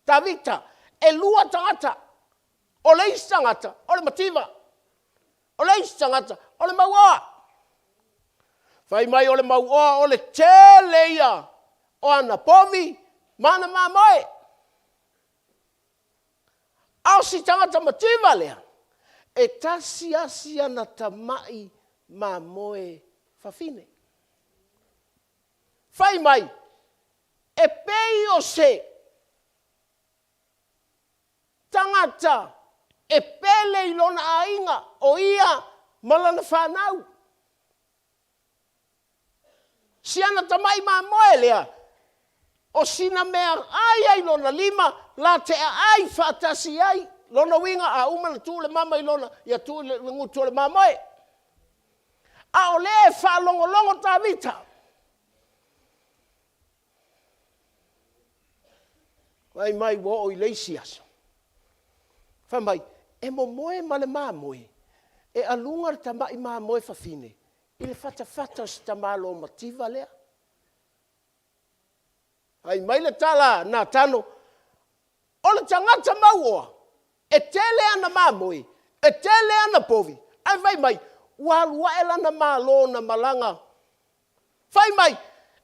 [SPEAKER 6] Tavita, e lua tagata, o le isi tagata o le mativa, o le isi tagata o le mauoa. Fai mai o le mauoa o le tele ia o ana povi ma ana mamoe. A o si tagata mativa lea, e tasi lava si ana tamai mamoe fafine. Fai mai, e pei o se tagata e pele i lona aiga, o ia ma lana fanau. Si ana tamai mamoe lea, o sina mea ai ai lona lima, la te aai faatasi ai. Lona uiga, a uma ona tuu le mama i lona, ia tuu i le gutu o le mamoe. A o lea e faalogologo Tavita. Fai mai ua oo i le isi aso. Fai mai, e momoe ma le mamoe, e aluga le tama'i mamoe fafine i le fatafata o si tamaloa mativa lea. Fai mai le tala a Natano, O le tagata mauoa, e tele ana mamoe, e tele ana povi, ae fai mai, ua alu ae lana malo na malaga. Fai mai,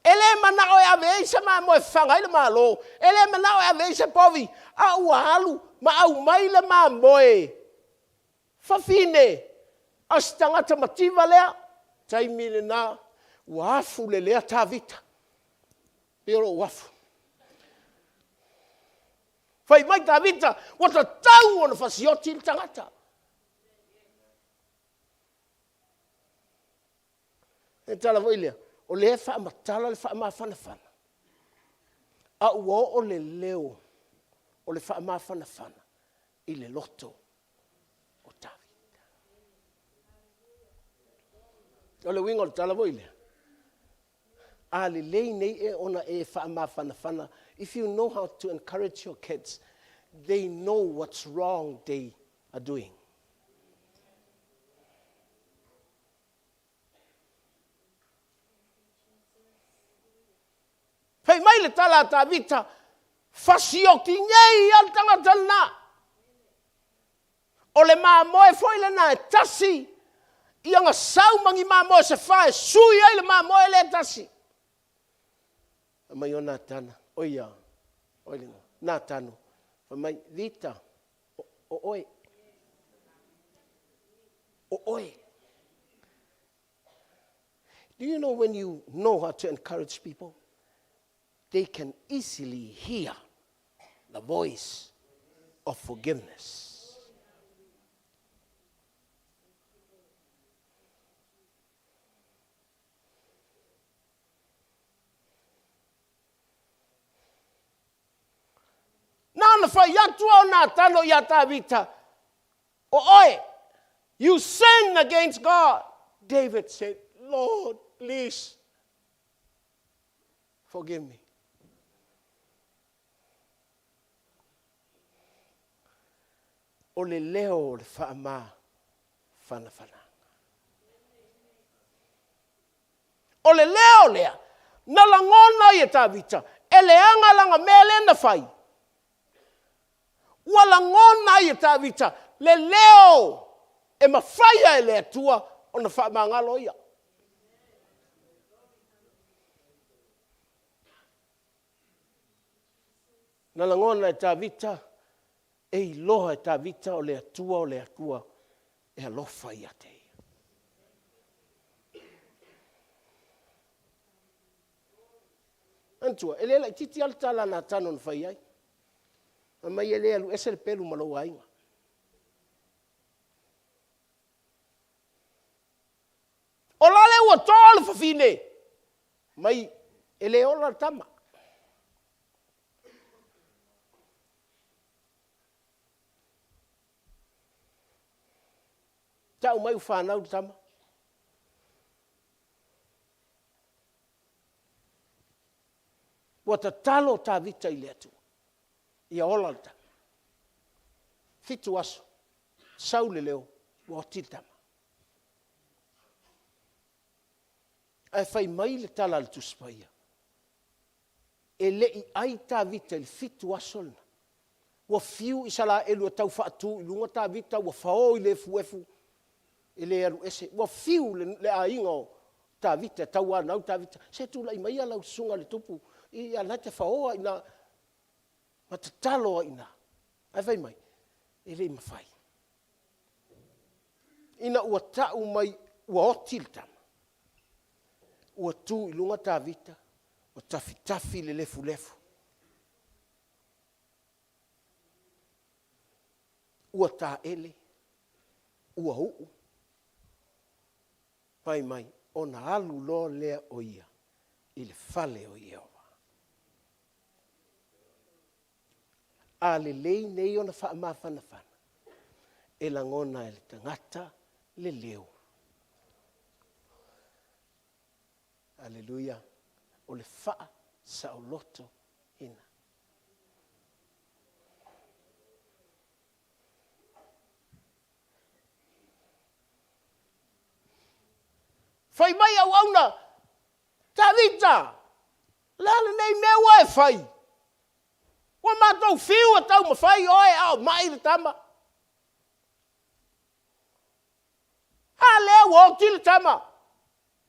[SPEAKER 6] e le manao e ave ai se mamoe e fafaga ai le malo, e le manao e ave ai se povi, a ua alu ma aumai le mamoe fafine a si tagata mativa lea. Taimi lena ua afu le lea Tavita, pei o lou afu. Fai mai Tavita, ua tatau ona fasioti le tagata. O le tala foi lea, o lea e faamatala le faamafanafana, a ua oo le leo o le faamafanafana i le loto o Tavita. O le uiga o le tala foi lea, a lelei nei ea ona e faamafanafana, if you know how to encourage your kids, they know what's wrong they are doing. Fai mai le tala a Tavita, fasioki nei lava le tagata lena. O le mamoe foi lena e tasi, ia na sau ma ni mamoe se fa e sui ai le mamoe lea e tasi. Fai mai o Natana, oi a, oi le Natano, fai mai, Vita, o oe, o oe. Do you know when you know how to encourage people, they can easily hear the voice of forgiveness. Na ona fai atu lava o Natano iā Tavita, O oe, you sin against God. David said, Lord, please forgive me. O le leo o le faamafanafanaga. O le leo lea na lagona ai e Tavita, e leaga lana mea lea na fai. Ua lagona ai e Tavita le leo e mafaia e le Atua ona faamagalo ia. Na lagona e Tavita, e iloa e Tavita o le Atua o le Atua e alofa ia te ia. Manatua, e le laitiiti lava le tala a Natano na fai ai. Fai mai e le alu ese le pelu ma lou aiga. O la le ua toa le fafine, mai e le ola le tama. Tau mai ua fanau le tama. Ua tatalo Tavita i le Atua, ia ola le tama. Fitu aso, sau le leo, ua oti le tama. Ae fai mai le tala a le Tusi Paia, e le i ai Tavita i le fitu aso lena. Ua fiu Isaraelu e tau faatu i luga Tavita, ua fao i le efuefu, e le alu ese. Ua fiu le aiga o Tavita e tauanau Tavita, se tulai maia lau susuga i le tupu, ia o lena e te fao lava i ina. Ma tatalo ai i ina. Ae fai mai, e le i mafai. Ina ua tau mai ua oti le tama, ua tu i luga Tavita, ua tafitafi le lefulefu, ua taele, ua uu, fai mai, ona alu loa lea o ia i le fale o Ieova. A lelei nei ona faamafanafana, e lagona e le tagata le leo. Aleluia! O le faasaolotoina. Fai mai auauna, Tavita, o le a lenei mea ua e fai? Ua matou fiu e taumafai oe a o mai le tama. A lea ua oti le tama,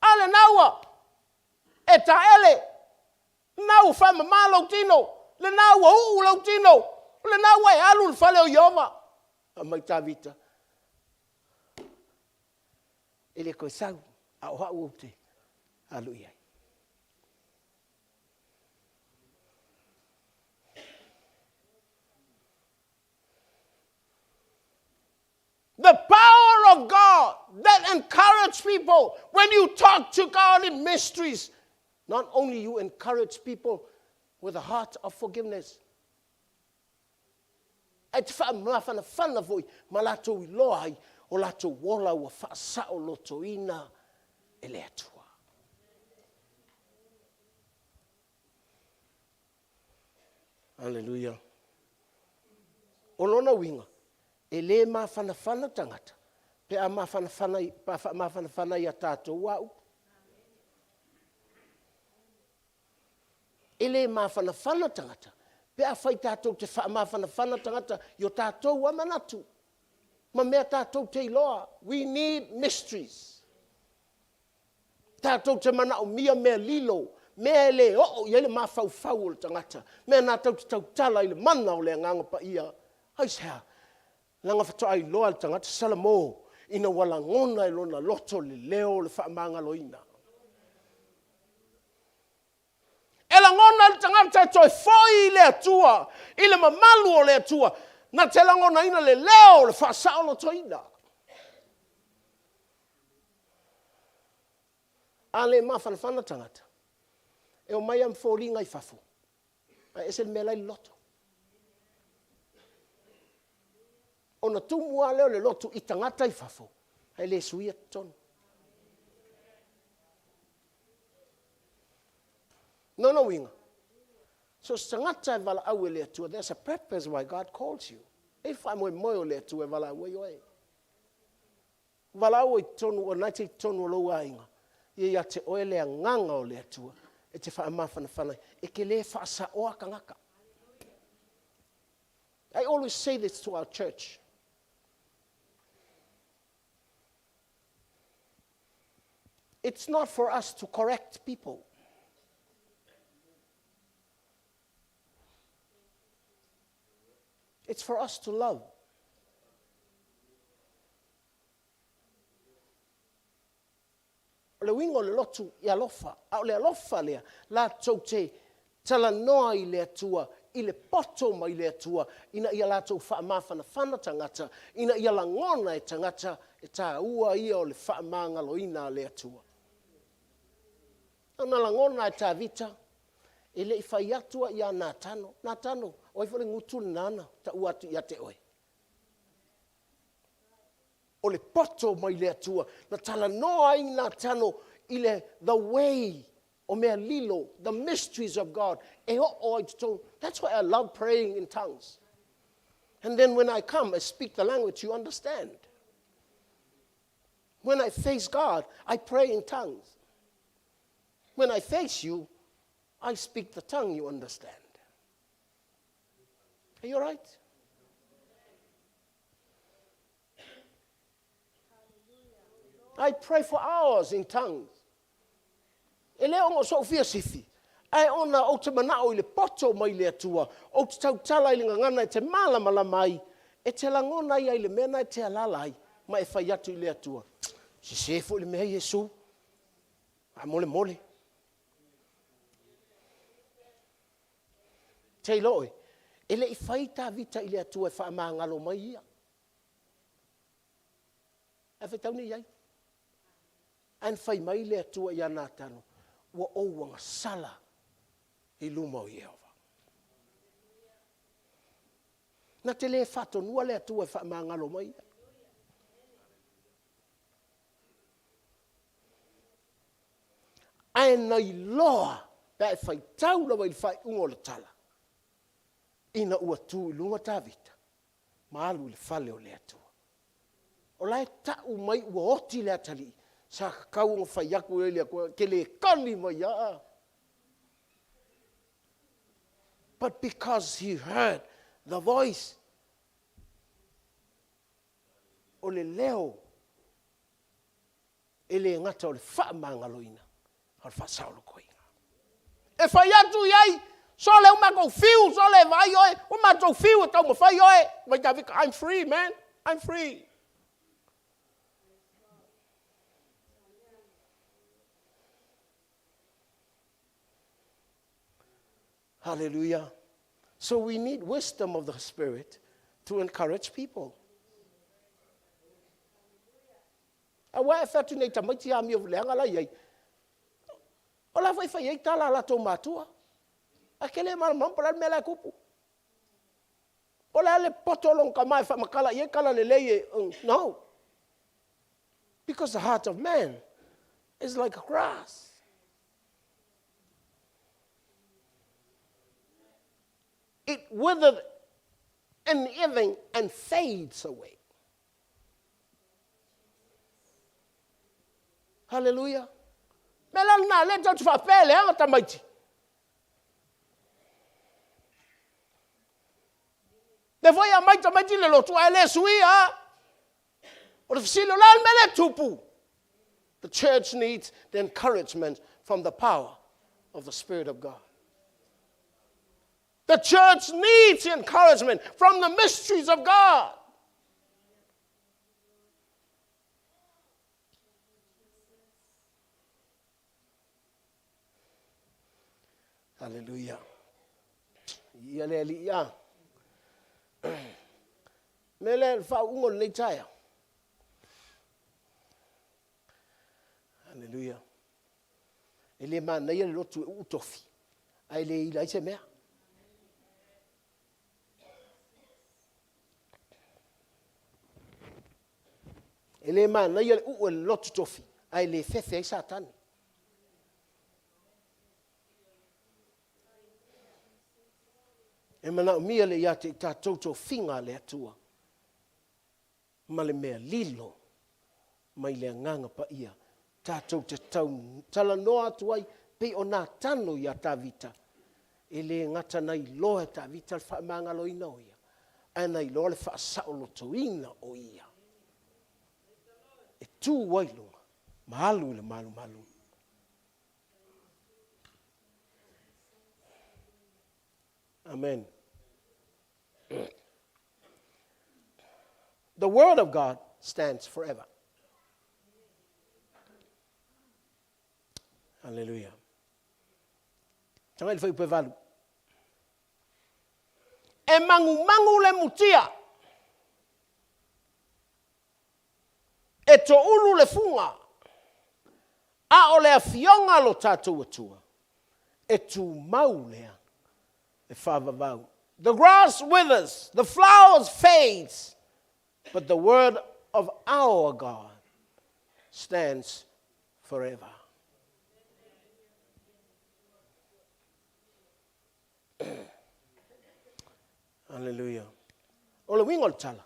[SPEAKER 6] a lena ua e taele, lena ua faamama lou tino, lena ua uu lou tino, lena ua e alu i le fale o Ieova. Fai mai Tavita, E le toe sau, a o au ou te alu i ai. The power of God that encourage people when you talk to God in mysteries. Not only you encourage people with a heart of forgiveness, Ae te faamafanafana foi ma latou iloa ai o latou ola ua faasaolotoina e le Atua. Aleluia. O lona uiga, e le mafanafana tagata pe a mafanafana, pe a faamafanafana ia tatou a upu. E le mafanafana tagata pe afai tatou te faamafanafana tagata i o tatou lava manatu ma mea tatou te iloa. We need mysteries. Tatou te manaomia mea lilo, mea e le oo i ai le mafaufau o le tagata, mea na tou te tautala i le mana o le Agaga Paia. Aisea? Leaga faatoa iloa e le tagata Salamo ina ua lagona e lona loto le leo o le faamagaloina. E lagona e le tagata e toe foi i le Atua, i le mamalu o le Atua, na te lagonaina le leo o le faasaolotoina. A le mafanafana tagata, e omai lava ma foliga i fafo, ae ese le mea la e i le loto. Ona tumu lava lea o le loto i tagata i fafo, ae le suia totonu. Lona uiga, so o se tagata e valaau e le Atua, there's a purpose why God calls you. E i ai faamoemoe o le Atua e valaau ai oe. Valaau i totonu, o lena e te i totonu o lou aiga, ia ia te oe le agaga o le Atua e te faamafanafana ai. E te le faasaoa tagata. I always say this to our church. It's not for us to correct people. It's for us to love. O le uiga o le lotu i alofa, a o le alofa lea latou te talanoa i le Atua, i le poto mai le Atua, ina ia latou faamafanafana tagata, ina ia lagona e tagata e taua ia o le faamagaloina a le Atua. Na lagona e Tavita, e le i fai atu a ia Natano, Natano, o ai foi le gutu lena na taua atu ia te oe? O le poto mai le Atua, na talanoa ai Natano i le the way o mea lilo, the mysteries of God, e oo ai totonu. That's why I love praying in tongues. And then when I come, I speak the language you understand. When I face God, I pray in tongues. When I face you, I speak the tongue you understand. Are you all right? I pray for hours in tongues. E le ona o so'u fiasifi, ae ona ou te manao i le poto mai le Atua, ou te tautala i le gagana e te malamalama ai, e te lagona ai ai le mea na e te alala ai, ma e fai atu i le Atua, Sese foi le mea Iesu, faamolemole. Te iloa oe, e le i fai Tavita i le Atua e faamagalo mai ia. Ae faitau nei i ai. Ae na fai mai le Atua ia Natano, ua ou agasala i luma o Ieova. Na te le fatonua le Atua e faamagalo mai ia. Ae na iloa pe a e faitau lava i le faaiuga o le tala, ina ua tu i luga Tavita ma alu i le fale o le Atua. O la e tau mai ua oti le atalii. Sa tatau ona fai atu e le Atua, e te le tali mai lava. But because he heard the voice, o le leo e le gata o le faamagaloina, a o le faasaolotoina. E fai atu i ai, sole ua matou fiu, sole e vaai oe, ua matou fiu e taumafai oe. Mai Tavita, I'm free man, I'm free. Hallelujah. So we need wisdom of the Spirit to encourage people. Aua e fai atu nei tamaiti amio leaga la i ai. O la foi fai ai tala a latou matua. Ae ke le malamalama po o le a le mea la e tupu. Po o le a le poto o lona tama e faamatala i ai tala lelei e, no. Because the heart of man is like a grass. It withered in the evening and fades away. Hallelujah. Me la lena, le tau te whaapea le anga tamaiti. Le foi a mai tamaiti le lotu ae le sui a. O le fesili, o le a le mea lea e tupu? The church needs the encouragement from the power of the Spirit of God. The church needs the encouragement from the mysteries of God. Hallelujah. Ia le alii a. Me le faauuga o lenei taeao. Hallelujah. E le manaia le lotu e uu tofi, ae le ila ai se mea. E le manaia le uu e le lotu tofi, ae le fefe ai Satani. E manaomia le ia te i tatou tofiga a le Atua ma le mea lilo mai le Agaga Paia tatou te tau talanoa atu ai pei o Natano ia Tavita, e le gata na iloa e Tavita le faamagaloina o ia, ae na iloa le faasaolotoina o ia e tu ai i luga ma alu i le malumalu. Amen. The word of God stands forever. Hallelujah. Tagai le fuaiupu e 8. E magumagu le mutia. E toulu le fuga, a o le Afioga a lo tatou Atua, e tumau lea e faavavau. The grass withers, the flowers fades, but the word of our God stands forever. Aleluia. O le uiga o le tala,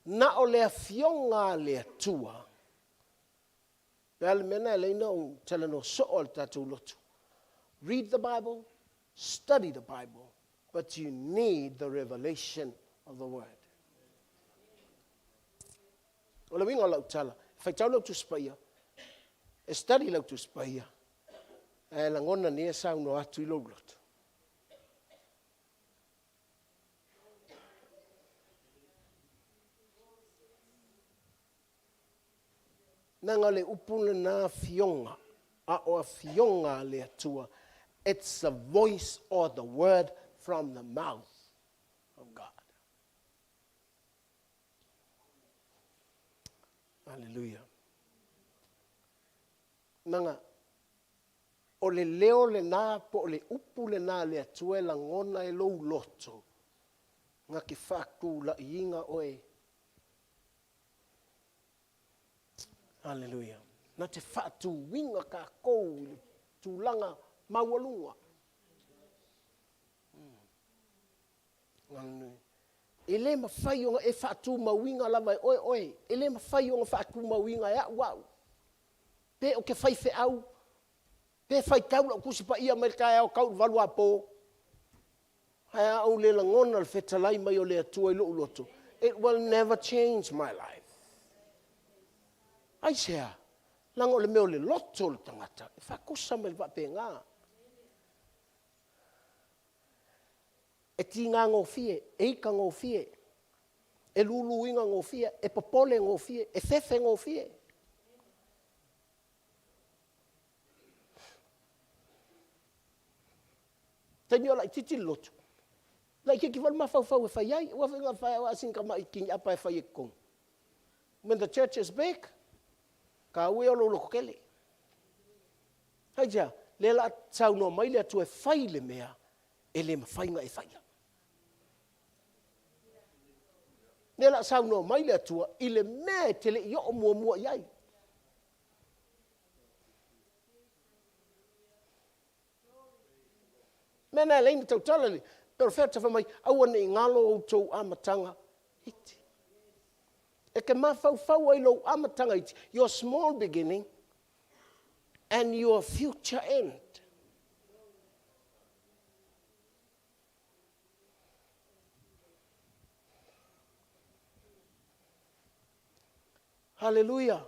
[SPEAKER 6] na o le Afioga a le Atua, pe a le mea lena e alai ona ou talanoa soo a le tatou lotu. Read the Bible, study the Bible, but you need the revelation of the Word. O le uiga o lau tala, e faitau lau Tusi Paia, e study lau Tusi Paia, ae lagona nei e saunoa atu i lou loto. Leaga o le upu lena afioga, a o afioga a le Atua, it's the voice or the word from the mouth of God. Hallelujah. Leaga O le leo lena po o le upu lena a le Atua e lagona e lou loto, na te faatulaiina oe. Aleluia. Na te faatuina tatou i le tulaga maualuga. Aleluia. E le mafai ona e faatumauina lava e oe oe. E le mafai ona faatumauina e a'u a'u. Pe ou te faifeau, pe faitau lau Tusi Paia mai le taeao tau i le 8 apo, ae a ou le lagona le fetalai mai o le Atua i lou loto, it will never change my life. Aisea? Leaga o le mea o le loto o le tagata, e faatusa mai faapena. E tiga gofie, e ita gofie, e luluina gofie, e popole gofie, e fefe gofie. Taimi o laititi le loto, laititi foi le mafaufau e fai ai. Ua fai na o sina tamai tini'apa e fai ai i totonu. When the church is big, taua ia o lou lototele. Aisea? Lea o le a saunoa mai le Atua e fai le mea e le mafai ona e faia. Lea o le a saunoa mai le Atua i le mea e te le i oo muamua i ai. Mea lena e ala ai ona tautala le perofeta fai mai, aua ne i galo outou amataga iti. E te mafaufau ai i lou amataga iti, your small beginning and your future end. Haleluia!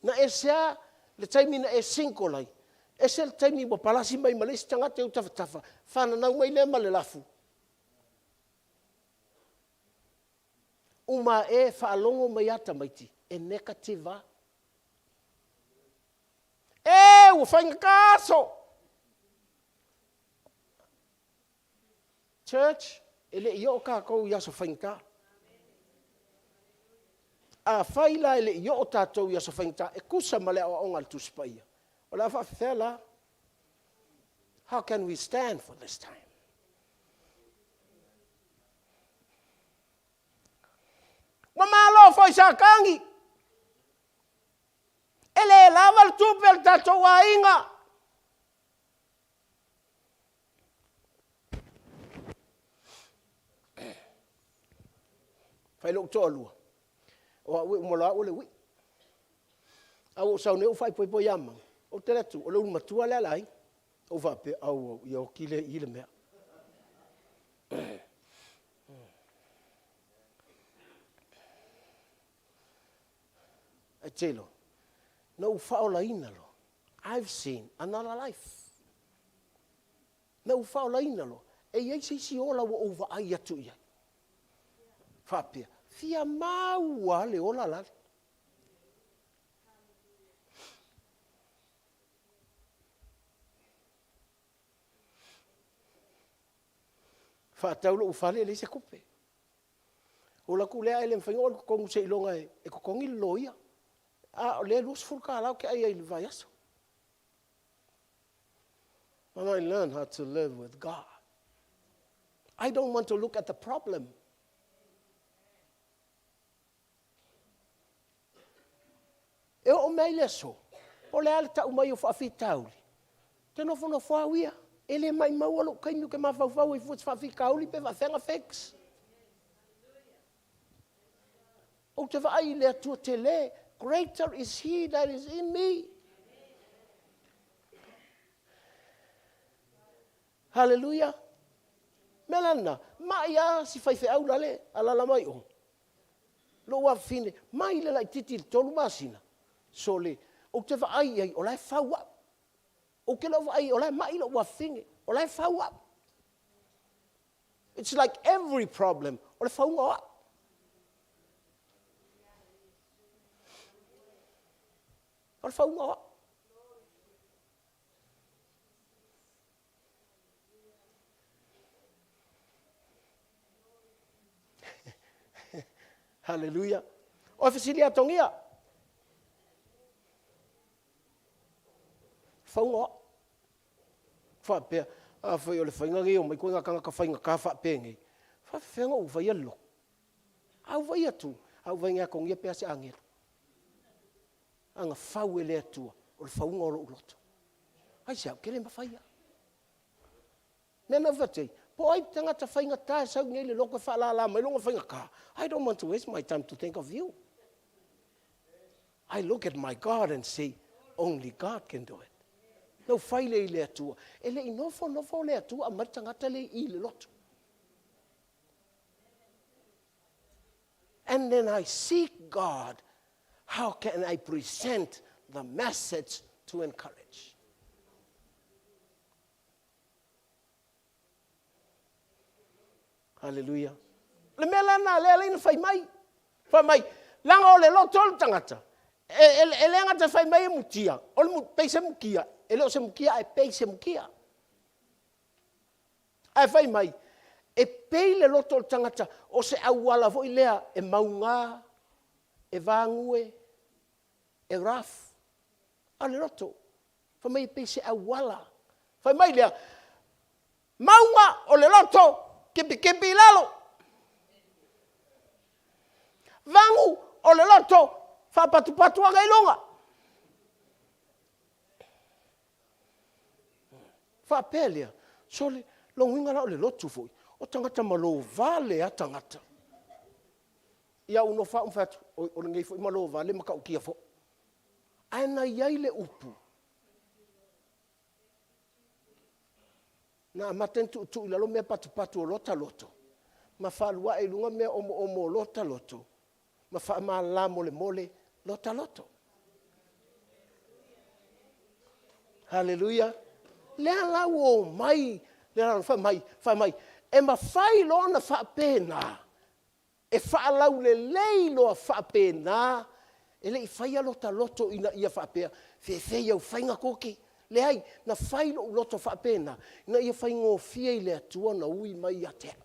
[SPEAKER 6] Na e sea le taimi na e single ai, ese le taimi ua palasi mai ma le isi tagata i ou tafatafa, fananau mai lea ma le lafu. Uma ae faalogo mai lava tamaiti, e negative lava. E ua faigata aso. Church, e le i oo tatou i aso faigata. Afai la e le i oo tatou i aso faigata e tusa ma le aoaoga a le Tusi Paia, o le a faafefea la? How can we stand for this time? Ua malo foi Satani! E le lava le tupe a le tatou aiga. Fai lo'u toalua, o au e uma loa au o le ui'i. Ae ua ou sau nei ou faaipoipo ia mama, ou te alu atu o le ulu matua lea a le aiga. Ou faapea, auau, ia oti lea i i le mea. Ae te iloa, na ou faaolaina loa, I've seen another life. Na ou faaolaina loa, e i ai se isi ola ua ou vaai atu i ai. Faapea, fia mau lava le ola lale. Faatau lou fale e leai se tupe. Ou alu atu lea ae le mafai ona ou alu i totonu seiloga e totogi le loia. A o lea e $20 ou te ai ai i le vaiaso. And I learned how to live with God. I don't want to look at the problem. E oo mai le aso, o le a le tau mai o faafitauli, ou te nofonofo au ia, e le maumaua lou taimi ou te mafaufau ai fua i se faafitauli pe faafefea ona fix. Ou te vaai i le Atua tele, greater is he that is in me. Hallelujah. Mea la lena, mai lava si faifeau lale alala mai o, lou afafine, mai le laititi i le 3 masina, sole, ou te vaai i ai o la e fau au. Ou te le o vaai o la e mai lou afafine, o la e fau au. It's like every problem, o le fauga o au. O le fauga o au. Haleluia. O e fesili atogia. Fauga o au. Faapea, afai o le faiga lenei e omai ituaiga tagata faigata faapenei, e faapefea ona ou faia le lotu? A ou vaai atu, a ou vaai ina e atogia pei lava o se agelu. A na fau e le Atua, o le fauga o lou loto. Aisea? Ou te le mafaia. O le mea lena ou te fai atu ai, po o ai le tagata faigata e sau i inei i le lotu e faalala mai lona faigata, I don't want to waste my time to think of you. I look at my God and say, only God can do it. Na ou fai lea i le Atua, e le i nofonofo le Atua aumai le tagata lea i i le lotu. And then I seek God, how can I present the message to encourage? Haleluia. O le mea la lena lea alai na fai mai. Fai mai, leaga o le loto o le tagata, e, e, e le gata fai mai e mutia, o le pei se mukia, e le o se mukia ae pei se mukia. Ae fai mai, e pei le loto o le tagata o se auala foi lea e mauga, e vague, e rough. A o le loto, fai mai e pei se auala. Fai mai lea, mauga o le loto, kepekepe i lalo. Vagu o le loto, faapatupatu ane i luga. Faapea lea, sole, lona uiga la o le lotu foi, o tagata malovale lava tagata. Ia ou nofo lava au ma fai atu, oi o lenei foi malovale e matautia foi. Ae na i ai le upu, na amata ona tuutuu i lalo mea patupatu o lota loto, ma faaluae i luga mea omoomo o lota loto, ma faamalala molemole lota loto. Haleluia! Lea la ua omai le fai mai, fai mai, e mafai loa ona faapena, e faalaulelei loa faapena, e le i faia lota loto ina ia faapea, fefe i au faiga Koki. Leai, na fai lou loto faapena, ina ia faigofie i le Atua ona ui mai ia te au.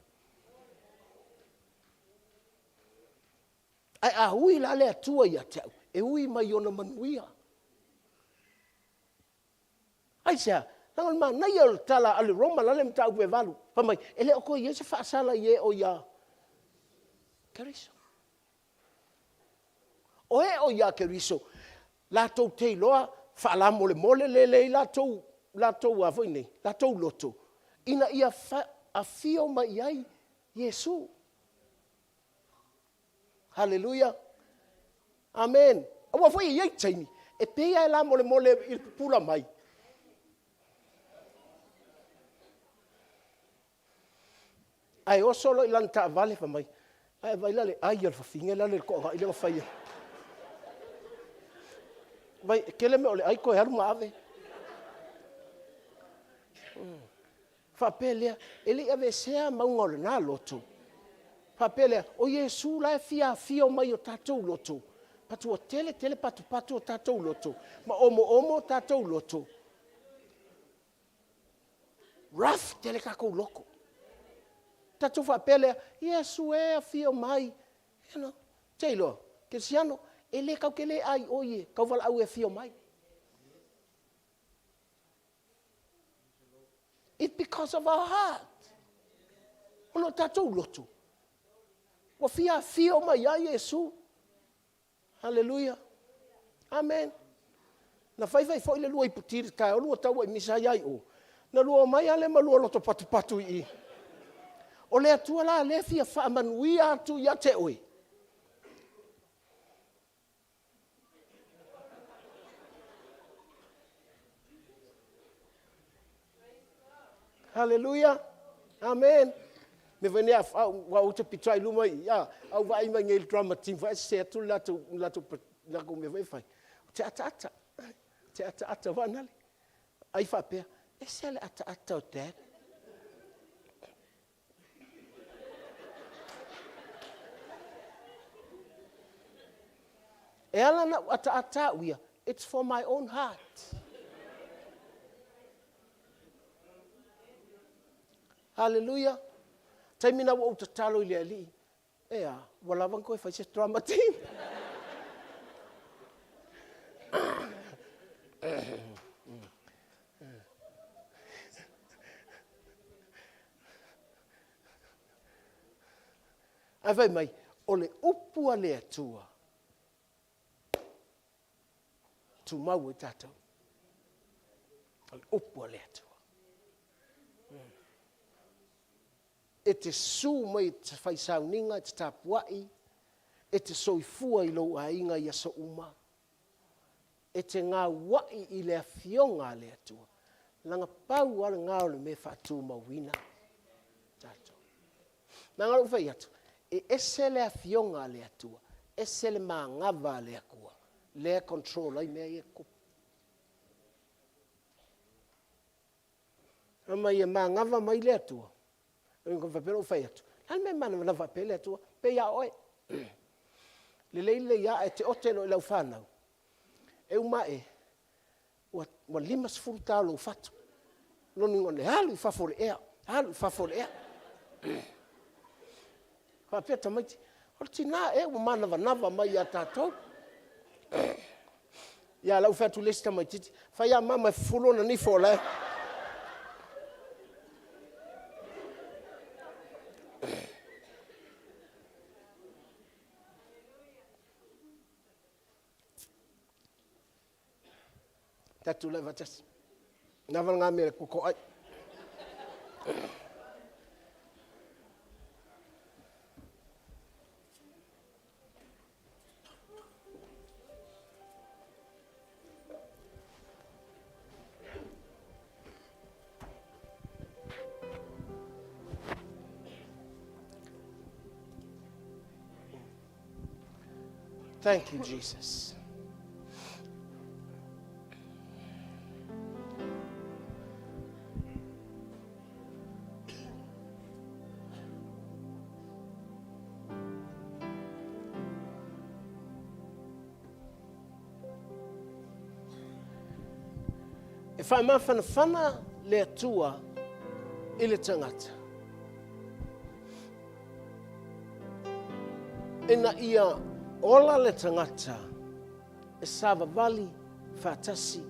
[SPEAKER 6] Ae a ui la le Atua ia te au, e ui mai i ona manuia. Aisea? Leaga o le manaia o le tala a le Roma la le mataupu e 8, fai mai, e le o toe i ai se faasala i e o ia Keriso. O e o ia Keriso, latou te iloa faalamolemole le i latou, latou a foi nei, latou loto, ina ia afio mai i ai Iesu. Haleluia! Amene. Aua foi e i ai taimi e pei lava e lamolemole i le pupula mai. Ae oso loa i lana taavale fai mai, a e vaai la i le ai a le fafine la le i le toagai lea na faia. Vaai, e tele mea o le ai toe alu ma ave. Faapea lea, e le i aveesea mauga o lena loto. Faapea lea, o Iesu la e fia afio mai i o tatou loto, but ua tele tele patupatu o tatou loto, ma omoomo o tatou loto. Rough tele tatou loto. Tatou faapea lea, Iesu e afio mai. You know, te iloa, kerisiano, e le tatou te le aioi e tauvalaau e afio mai. It's because of our heart. Ona o tatou loto. Ua fia afio mai ai Iesu. Haleluia. Amen. Na fai fai foi le lua iputi i le taeao lua tau ai misa ai o. Na lua omai lava lea ma lua loto patupatu i i. O le Atua la lea e fia faamanuia atu ia te oe. Haleluia. Amen. Me foi nei a au ou te pito ai luma i a au vaai mai nei i le drama team foi sese atu le latou latou latou mea foi e fai. Ou te ataata. Ou te ataata foi nale. Ai faapea, ese le ataata o Dad. E ala ona ou ataata au ia, it's for my own heart. Haleluia. Taimi na ua ou tatalo i le Alii, e a, ua lava ona toe fai se drama team. Ae fai mai, o le upu a le Atua, tumau ai tatou. O le upu a le Atua. E te susu mai e te fai sauniga, e te tapuai, e te soifua i lou aiga i aso uma. E te gauaʻi i le Afioga a le Atua, leaga pau lava lena o le mea e faatumauina tatou. Leaga o lou fai atu, e ese le Afioga a le Atua, ese le manava a le Atua, lea e control ai mea ia e tutupu. Fai mai e manava mai le Atua, faapea lou fai atu, o le a le mea e manavanava ai pea le Atua? Pei lava o oe. Lelei lelei lava ae te ote loa i lau fanau, e uma ae ua 50 ta o lou fatu. Lona uiga o le alu i fafo o le ea, alu i fafo o le ea. Faapea tamaiti, o le tina ea ua manavanava mai ia tatou? Ia a o la e ua fai atu le isi tamaitiiti, fai a mama e fufulu ona nifo o la e… Tatou tulai faatasi. Lava lena mea e koko ai. Thank you, Jesus. E faamafanafana le Atua i le tagata ina ia ola le tagata e savavali faatasi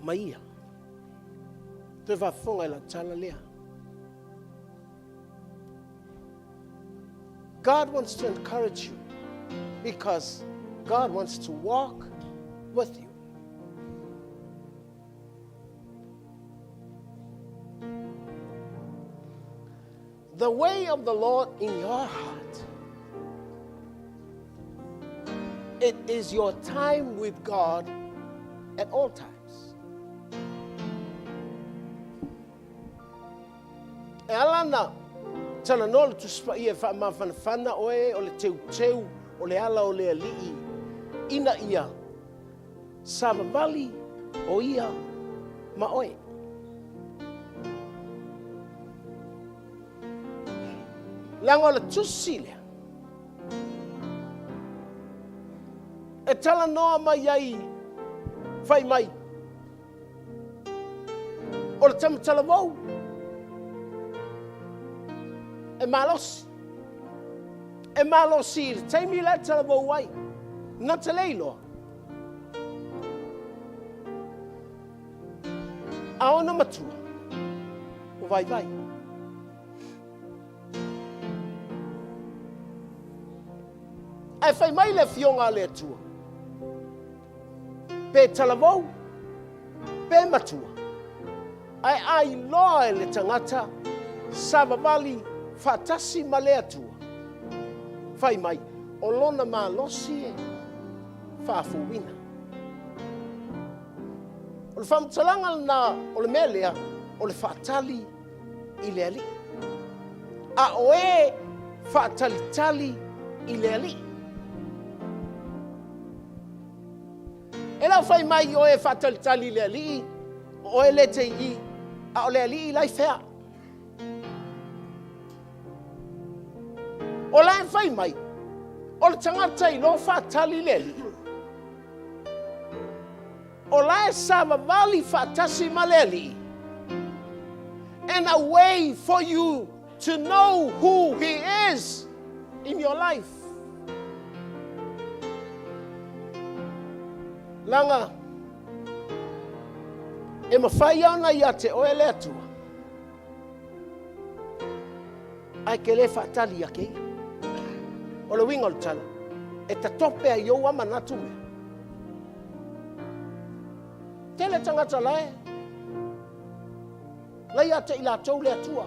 [SPEAKER 6] ma ia. Toe faafofoga i lau tala lea. God wants to encourage you because God wants to walk with you. The way of the Lord in your heart. It is your time with God at all times. E ala ana talanoa le Tusi Paia e faamafanafana oe o le teuteu o le ala o le Alii ina ia savavali o ia ma oe. Leaga o le tusi lea e talanoa mai ai fai mai O le tamatalavou e malosi. E malosi i le taimi la e talavou ai. Na te le iloa. A ona matua, ua vaivai. Ae fai mai le Afioga a le Atua, pe talavou, pe matua, ae a iloa e le tagata savavali faatasi ma le Atua, fai mai, o lona malosi e faafouina. O le faamatalaga lena o le mea lea, o le faatali i le Alii. A o e faatalitali i le Alii. E lau fai mai i oe e faatalitali i le Alii, o oe le te i i, a o le Alii la i fea? O la e fai mai, o le tagata i lo faatali i le Alii. O la e savavali faatasi ma le Alii. And a way for you to know who he is in your life. Leaga, e mafai ona ia te oe le Atua, ae ke le faatali ia ke ia. O le uiga o le tala, e tatope ai ou a manatu mea. Tele tagata la e, la ia te i latou le Atua.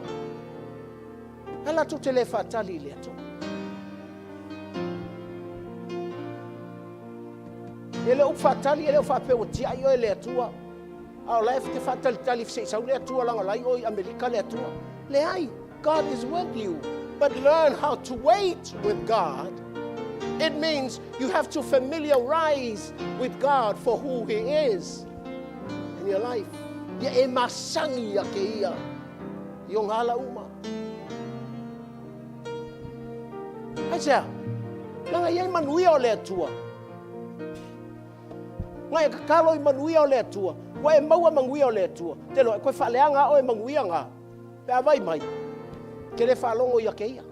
[SPEAKER 6] Ae latou te le faatali i le Atua. E le o upu faatali, e le o faapea ua tiai oe e le Atua, a o la e te faatalitali se i sau le Atua leaga o la e i o i Amerika le Atua. Leai, God is with you, but learn how to wait with God. It means you have to familiarize with God for who He is in your life. Ia e masani ia ke ia i o ngā ala uma. Aisea, leaga e i ai manuia o le Atua. Ngai e tatalo i manuia o le Atua, ua e maua manuia o le Atua. Te loa, e koe faaleaga a oe manuia ngā. Pe a vai mai, ke le faalogo ia ke ia.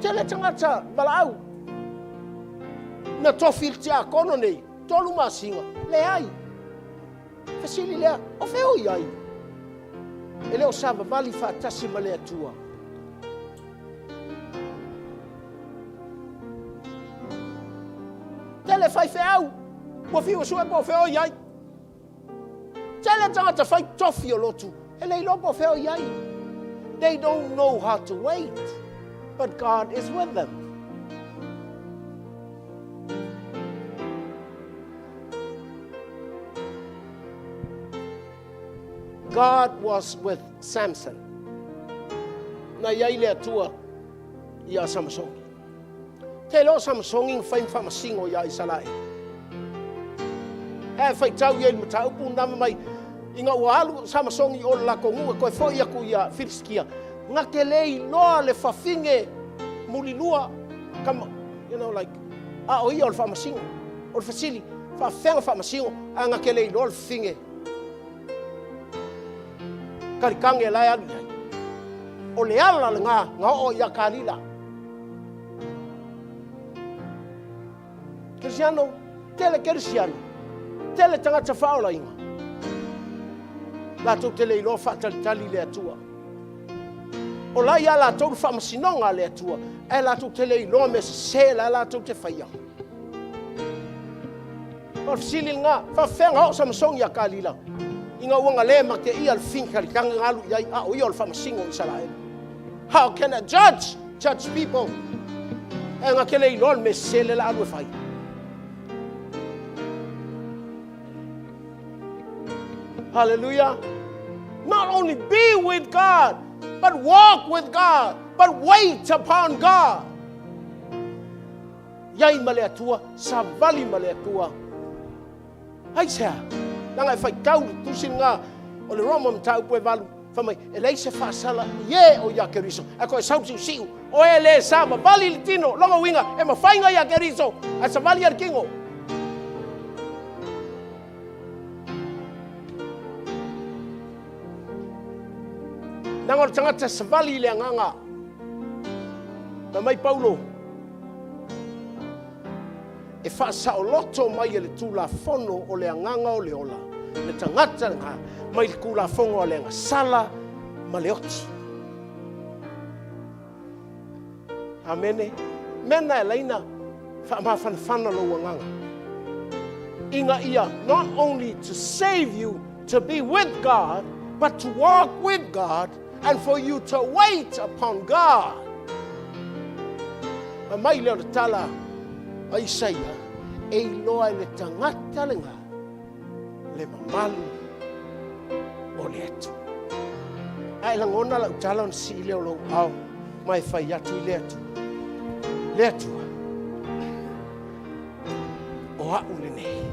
[SPEAKER 6] Tele tagata valaau na tofi i le tiakono nei, tolu masina, leai. Fesili lea, o fea o i ai? E le o savavali faatasi ma le Atua. Tele faifeau, ua fiu e sue po o fea o i ai. Tele tagata fai tofi o lotu, e le iloa po o fea o i ai. They don't know how to wait, but God is with them. God was with Samson. Na i ai le Atua iā Samasoni. Te iloa o Samasoni na fai ma faamasino iā Isaraelu. Ae faitau ia i le mataupu nama mai ina ua alu Samasoni i o le latou nuu e toe foi atu ia Filisitia, na te le iloa le fafine mulilua, kama, you know like, a o ia o le faamasino. O le fesili, faafefea na faamasino ae na te le iloa le fafine kalikage la e alu i ai. O le ala lena na oo ia Kalila. Kerisiano, tele Kerisiano, tele tagata faaolaina. Latou te le iloa faatalitali le Atua. O la ia latou le faamasinoga a le Atua, ae latou te le iloa mea sese la latou te faia. O le fesili lena, faafefea na oo Samasoni ia Kalila ina ua na le mateia le finitalitaga na alu i ai, a o ia o le faamasino o Isaraelu? How can a judge judge people? Ae na te le iloa le mea sese lea la alu e fai. Hallelujah. Not only be with God, but walk with God, but wait upon God. Iai ma le Atua, savali ma le Atua. Aisea? Leaga e faitau le tusi lena o le Roma mataupu e valu, fai mai, e leai se faasala i e o ia Keriso. Ae koe sau siusiu, o e le savavali i le tino, lona uiga, e mafai na ia Keriso, ae savali ia le tino. Leaga o le tagata e savali i le agaga. Fai mai Paulo, e faasaoloto mai e le Tulafono o le agaga o le ola, le tagata lena, mai le Tulafono a le agasala ma le oti. Amene. Mea na e laina faamafanafana lou agaga. Ina ia not only to save you to be with God, but to walk with God and for you to wait upon God. Fai mai lea o le tala a Isaia, e iloa e le tagata lena le mamalu o le Atua. A e lagona lau tala ona sii lea o lou ao ma e fai atu i le Atua. Le Atua, o a'u lenei,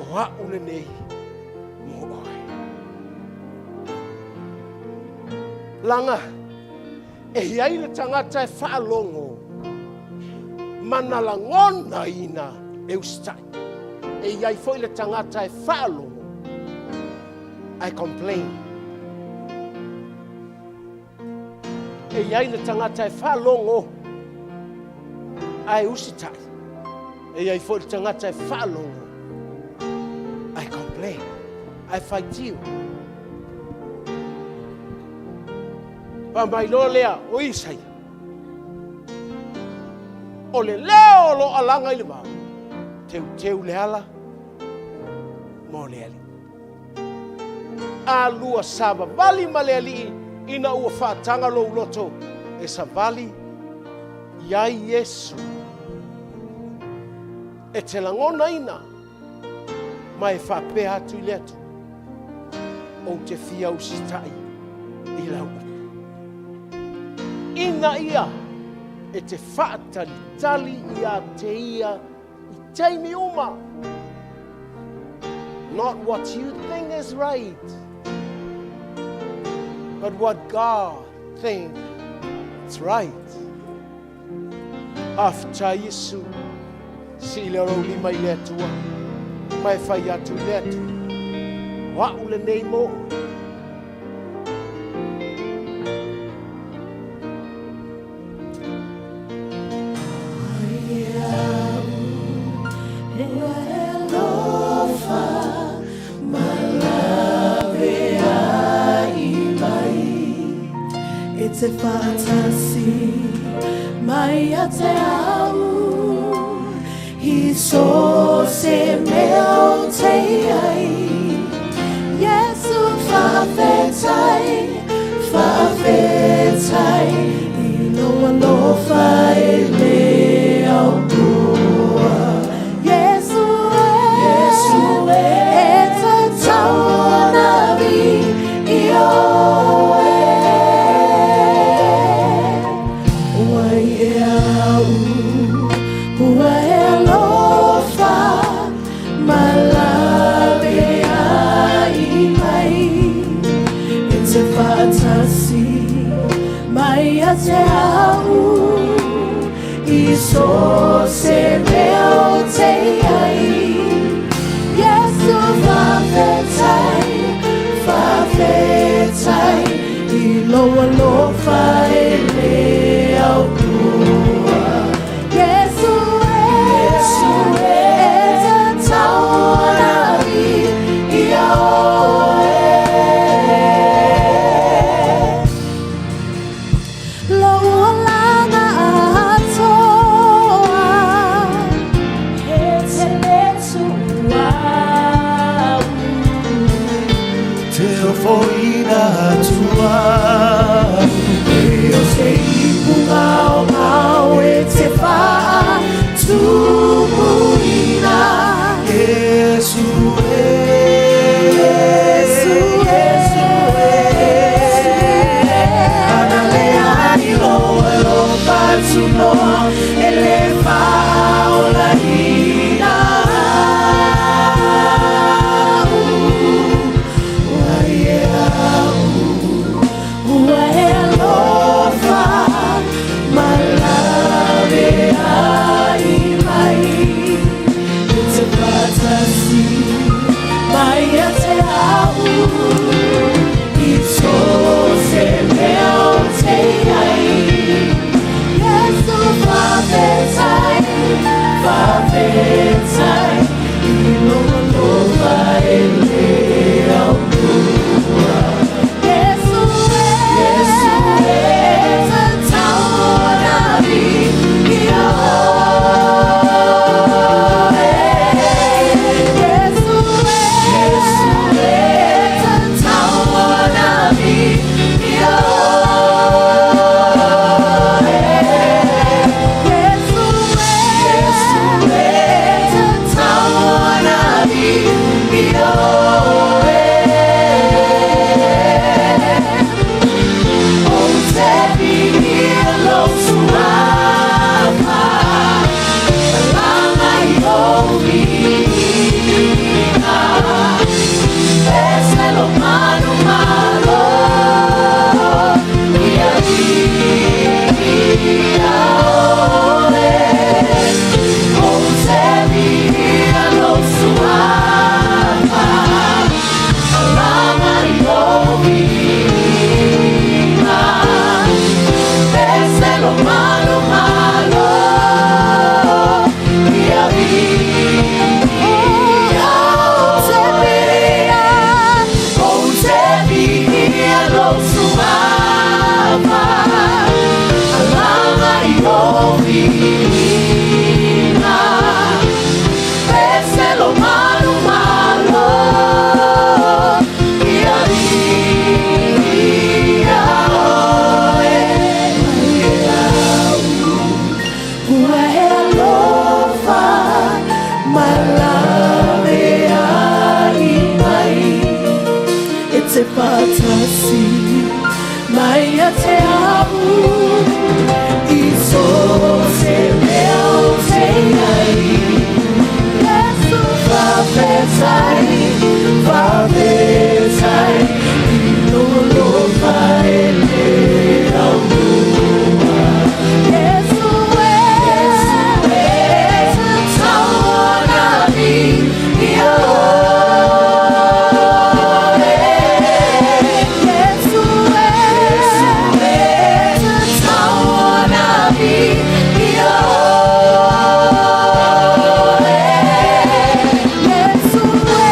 [SPEAKER 6] o a'u lenei mo oe. Laga, e i ai le tagata e faalogo ma na lagonaina e usitai. E i ai foi le tagata e faalogo ae complain. E i ai le tagata e faalogo ae usitai. E i ai foi le tagata e faalogo ae complain, ae faitio. Fai mai loa lea o Isaia, o le leo o lo o alaga i le vao, teuteu le ala mo le Alii. A lua savavali ma le Alii ina ua faataga lou loto e savali I ai Iesu e te lagonaina ma e faapea atu i le Atua, Ou te fia usitai i lau upu. Ina ia e te faatalitali ia te ia i taimi uma. Not what you think is right, but what God think is right. Faafetai Iesu, sii lea o lou lima i le Atua, ma e fai atu i le Atua, o a'u lenei mo oe.
[SPEAKER 1] E te whaatasi mai a te au I so se mea o te ai Yesu whawhetai, whawhetai I lo alofa e le au pua Yesu e, Yesu e, e tatau ana vi i oe. Wai e au, ua e alofa, ma lawe ai mai. E te whaatasi mai a te au, i so se mea o te ai. Yesu whawhetai, whawhetai, i lo alofa e le au pua. Yesu e, Yesu e, e tatau ana vi i oe. Lou olaga atoa, e te le tuua au.
[SPEAKER 3] Te ofoina atua.
[SPEAKER 1] E o se ipuga o ngao e te whaatumuina.
[SPEAKER 3] Yesu e,
[SPEAKER 1] Yesu e,
[SPEAKER 3] Ana le ai lo alofa tunoa e le whaolaina au.
[SPEAKER 1] Wai e au, ua e alofa, ma lawe ai mai. E te whaatasi mai a te au, i so se mea o te ai. Yesu whawhetai, whawhetai, i lo alofa e le au pua. Yesu e, Yesu e, e tatau ana vi i oe. Yesu e, Yesu e, e tatau ana vi i oe. Yesu e, Yesu e, e I so se mea o te ai. Yesu faafetai, faafetai i lou alofa e le aulua. Yesu e, e tatau ona viia oe. Yesu e, e tatau ona viia oe. Yesu e,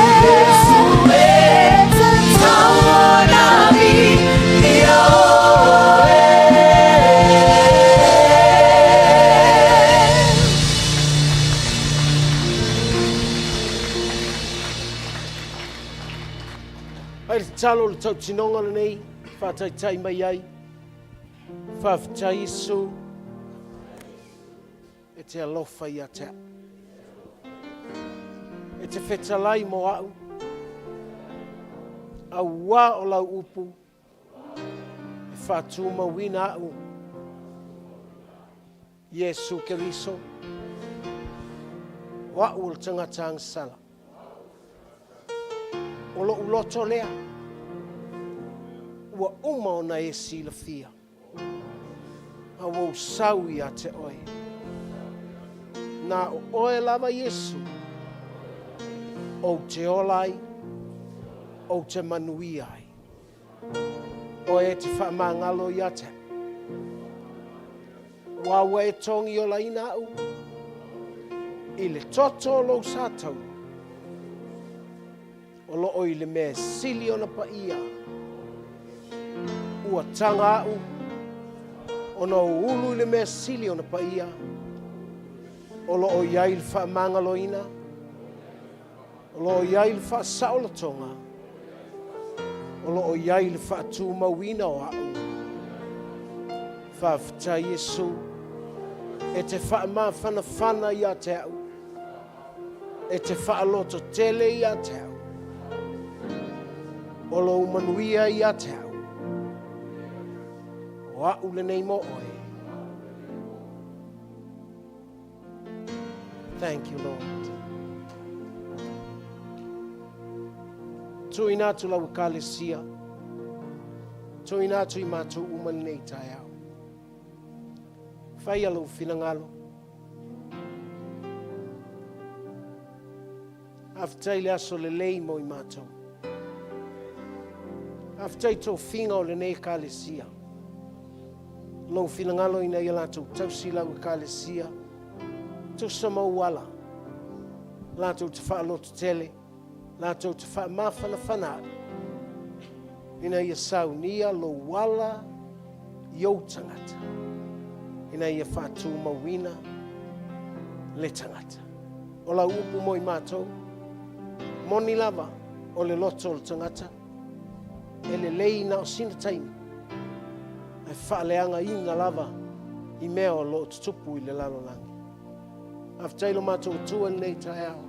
[SPEAKER 1] e tatau ona viia oe.
[SPEAKER 6] Ai le tatalo o le tautinoga lenei, faataitai mai ai. Faafetai Iesu e te alofa ia te au. E te fetalai mo au, auā o lau upu e faatumauina au. Iesu Keriso, o au o le tagata agasala. O lou loto lea, ua uma ona e silafia, a ua ou sau ia te oe. Na o oe lava Iesu, ou te ola ai, ou te manuia ai. Oe e te faamagalo ia te au. Ua ua e togi olaina au i le toto o lou satauro, o loo i le mea sili ona paia. Ua taga au ona ou ulu i le mea sili ona paia, o loo i ai le faamagaloina, o loo i ai le faasaolotoga, o loo i ai le faatumauina o au. Faafetai Iesu e te faamafanafana ia te au, e te faalototele ia te au, o lou manuia ia te au, o au lenei mo oe. Thank you, Lord. Tuuina atu lau ekalesia, tuuina atu i matou uma lenei taeao. Faia lou finagalo. Faafetai le aso lelei mo i matou. Faafetai tofiga o lenei ekalesia. Lou finagalo ina ia latou tausi lau ekalesia, tusa ma ou ala, latou te faalototele, latou te faamafanafana ai, ina ia saunia lou ala i ou tagata, ina ia faatumauina le tagata. O lau upu mo i matou, moni lava o le loto o le tagata, e lelei na o sina taimi, ae faaleagaina lava i mea o loo tutupu i le lalolagi. Faafetai lo matou Atua i lenei taeao.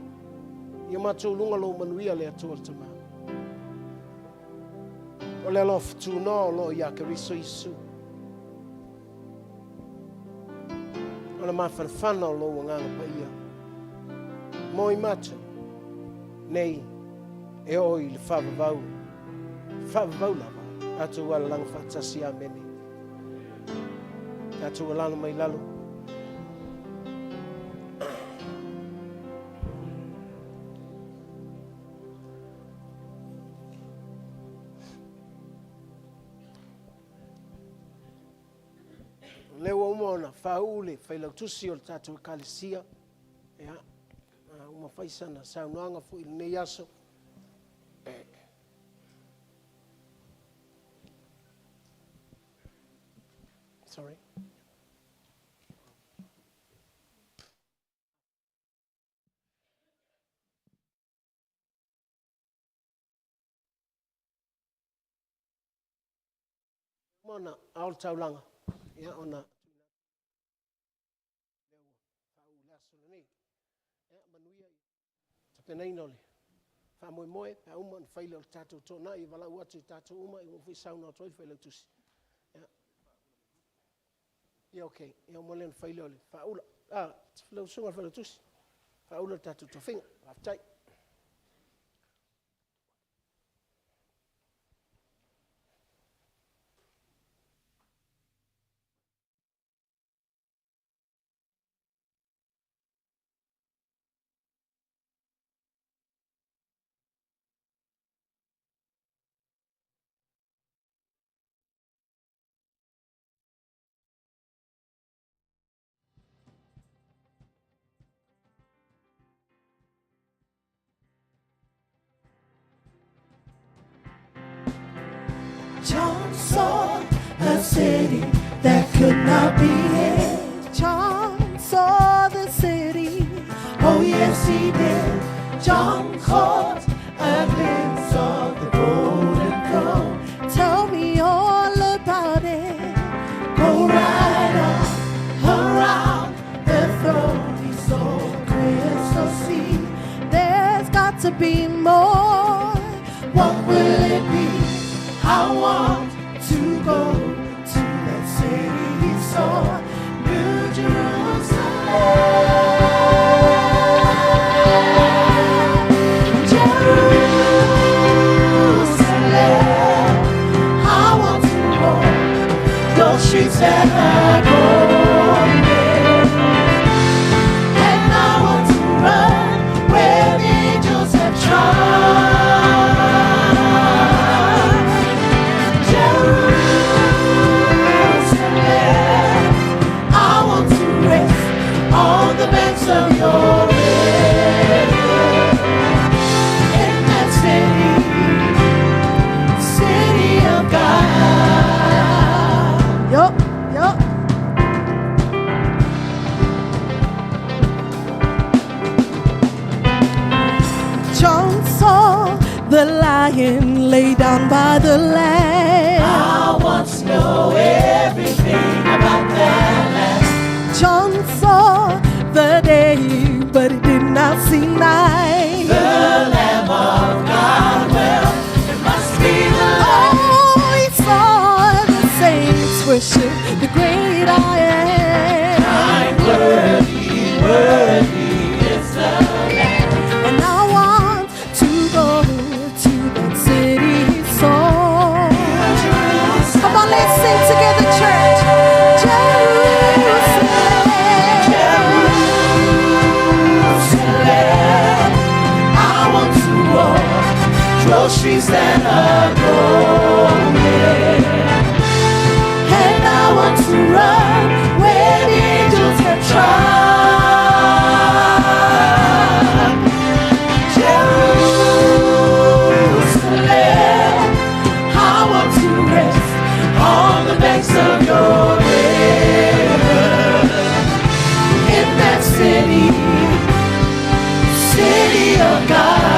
[SPEAKER 6] Ia matou luga lou manuia le Atua le Tama. O le alofa tunoa o loo iā Keriso Iesu. O le mafanafana o lou agaga paia. Mo i matou, nei e oo i le faavavau, faavavau lava, tatou alalaga faatasi. Amene. Tatou alala mai lalo. Lea ua uma ona faauu le failautusi o le tatou ekalesia. Ia, uma fai sana saunoaga foi i lenei aso. Sorry. Uma ona ao le taulaga, ia ona lea ua faauu le aso lenei. Ia, manuia i tapenaina o le faamoemoe, pe a uma ona fai lea o le tatou toonai e valaau atu i tatou uma, ia ua foi saunoa atu ai le Failautusi. Ia. Ia okay. Ia mo le fai le o le faaula. Ah, lau susuga i le Failautusi. Faaula le tatou tofiga. Faafetai.
[SPEAKER 1] John saw a city that could not be hid.
[SPEAKER 2] John saw the city.
[SPEAKER 1] Oh, yes, he did. John caught a glimpse of the golden throne.
[SPEAKER 2] Tell me all about it.
[SPEAKER 1] Go right up around the throne. He saw crystal sea.
[SPEAKER 2] There's got to be more.
[SPEAKER 1] What will it be? I want to go to that city he saw, New Jerusalem. Jerusalem, I want to walk your streets that are golden. And I want to run where the angels have trod. Jerusalem, I want to rest on the banks of your river. In that city, city of God.
[SPEAKER 2] Yup, yup. John saw the lion lay down by the lamb.
[SPEAKER 1] I want to know everything about that land.
[SPEAKER 2] John saw the day, but he did not see night.
[SPEAKER 1] The Lamb of God, well, it must be the Lamb.
[SPEAKER 2] Oh, he saw the saints worship the great I am.
[SPEAKER 1] I'm worthy, worthy is the Lamb.
[SPEAKER 2] And I want to go to that city he saw. Come on, let's sing together, church. Jerusalem.
[SPEAKER 1] Jerusalem, I want to walk your streets that are golden. And I want to run where the angels have trod. Jerusalem, I want to rest on the banks of your river. In that city, city of God.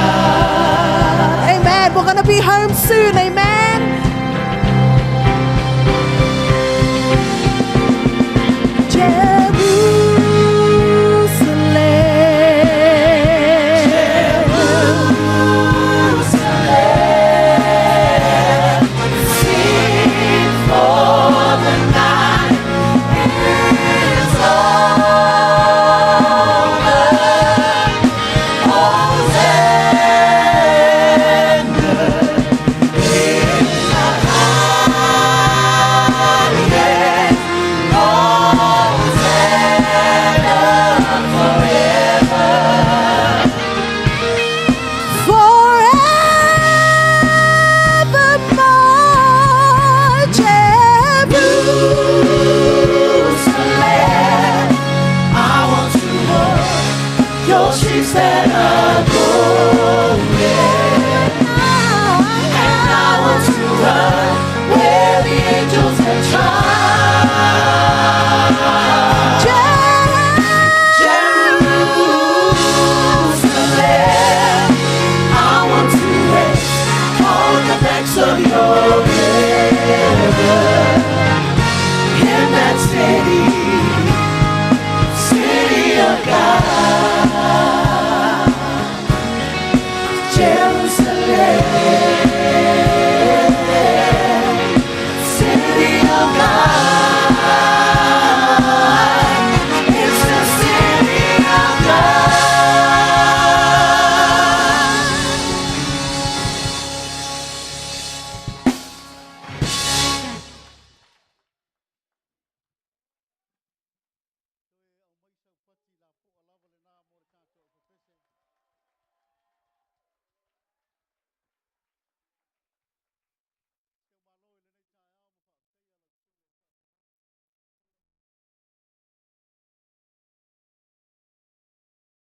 [SPEAKER 2] Amen. We're going to be home soon. Amen. Jerusalem.
[SPEAKER 1] Jerusalem, sing for the night is over. Hosanna in the highest. Hosanna forever.
[SPEAKER 2] Forevermore,
[SPEAKER 1] Jerusalem, I want to walk your streets that are golden.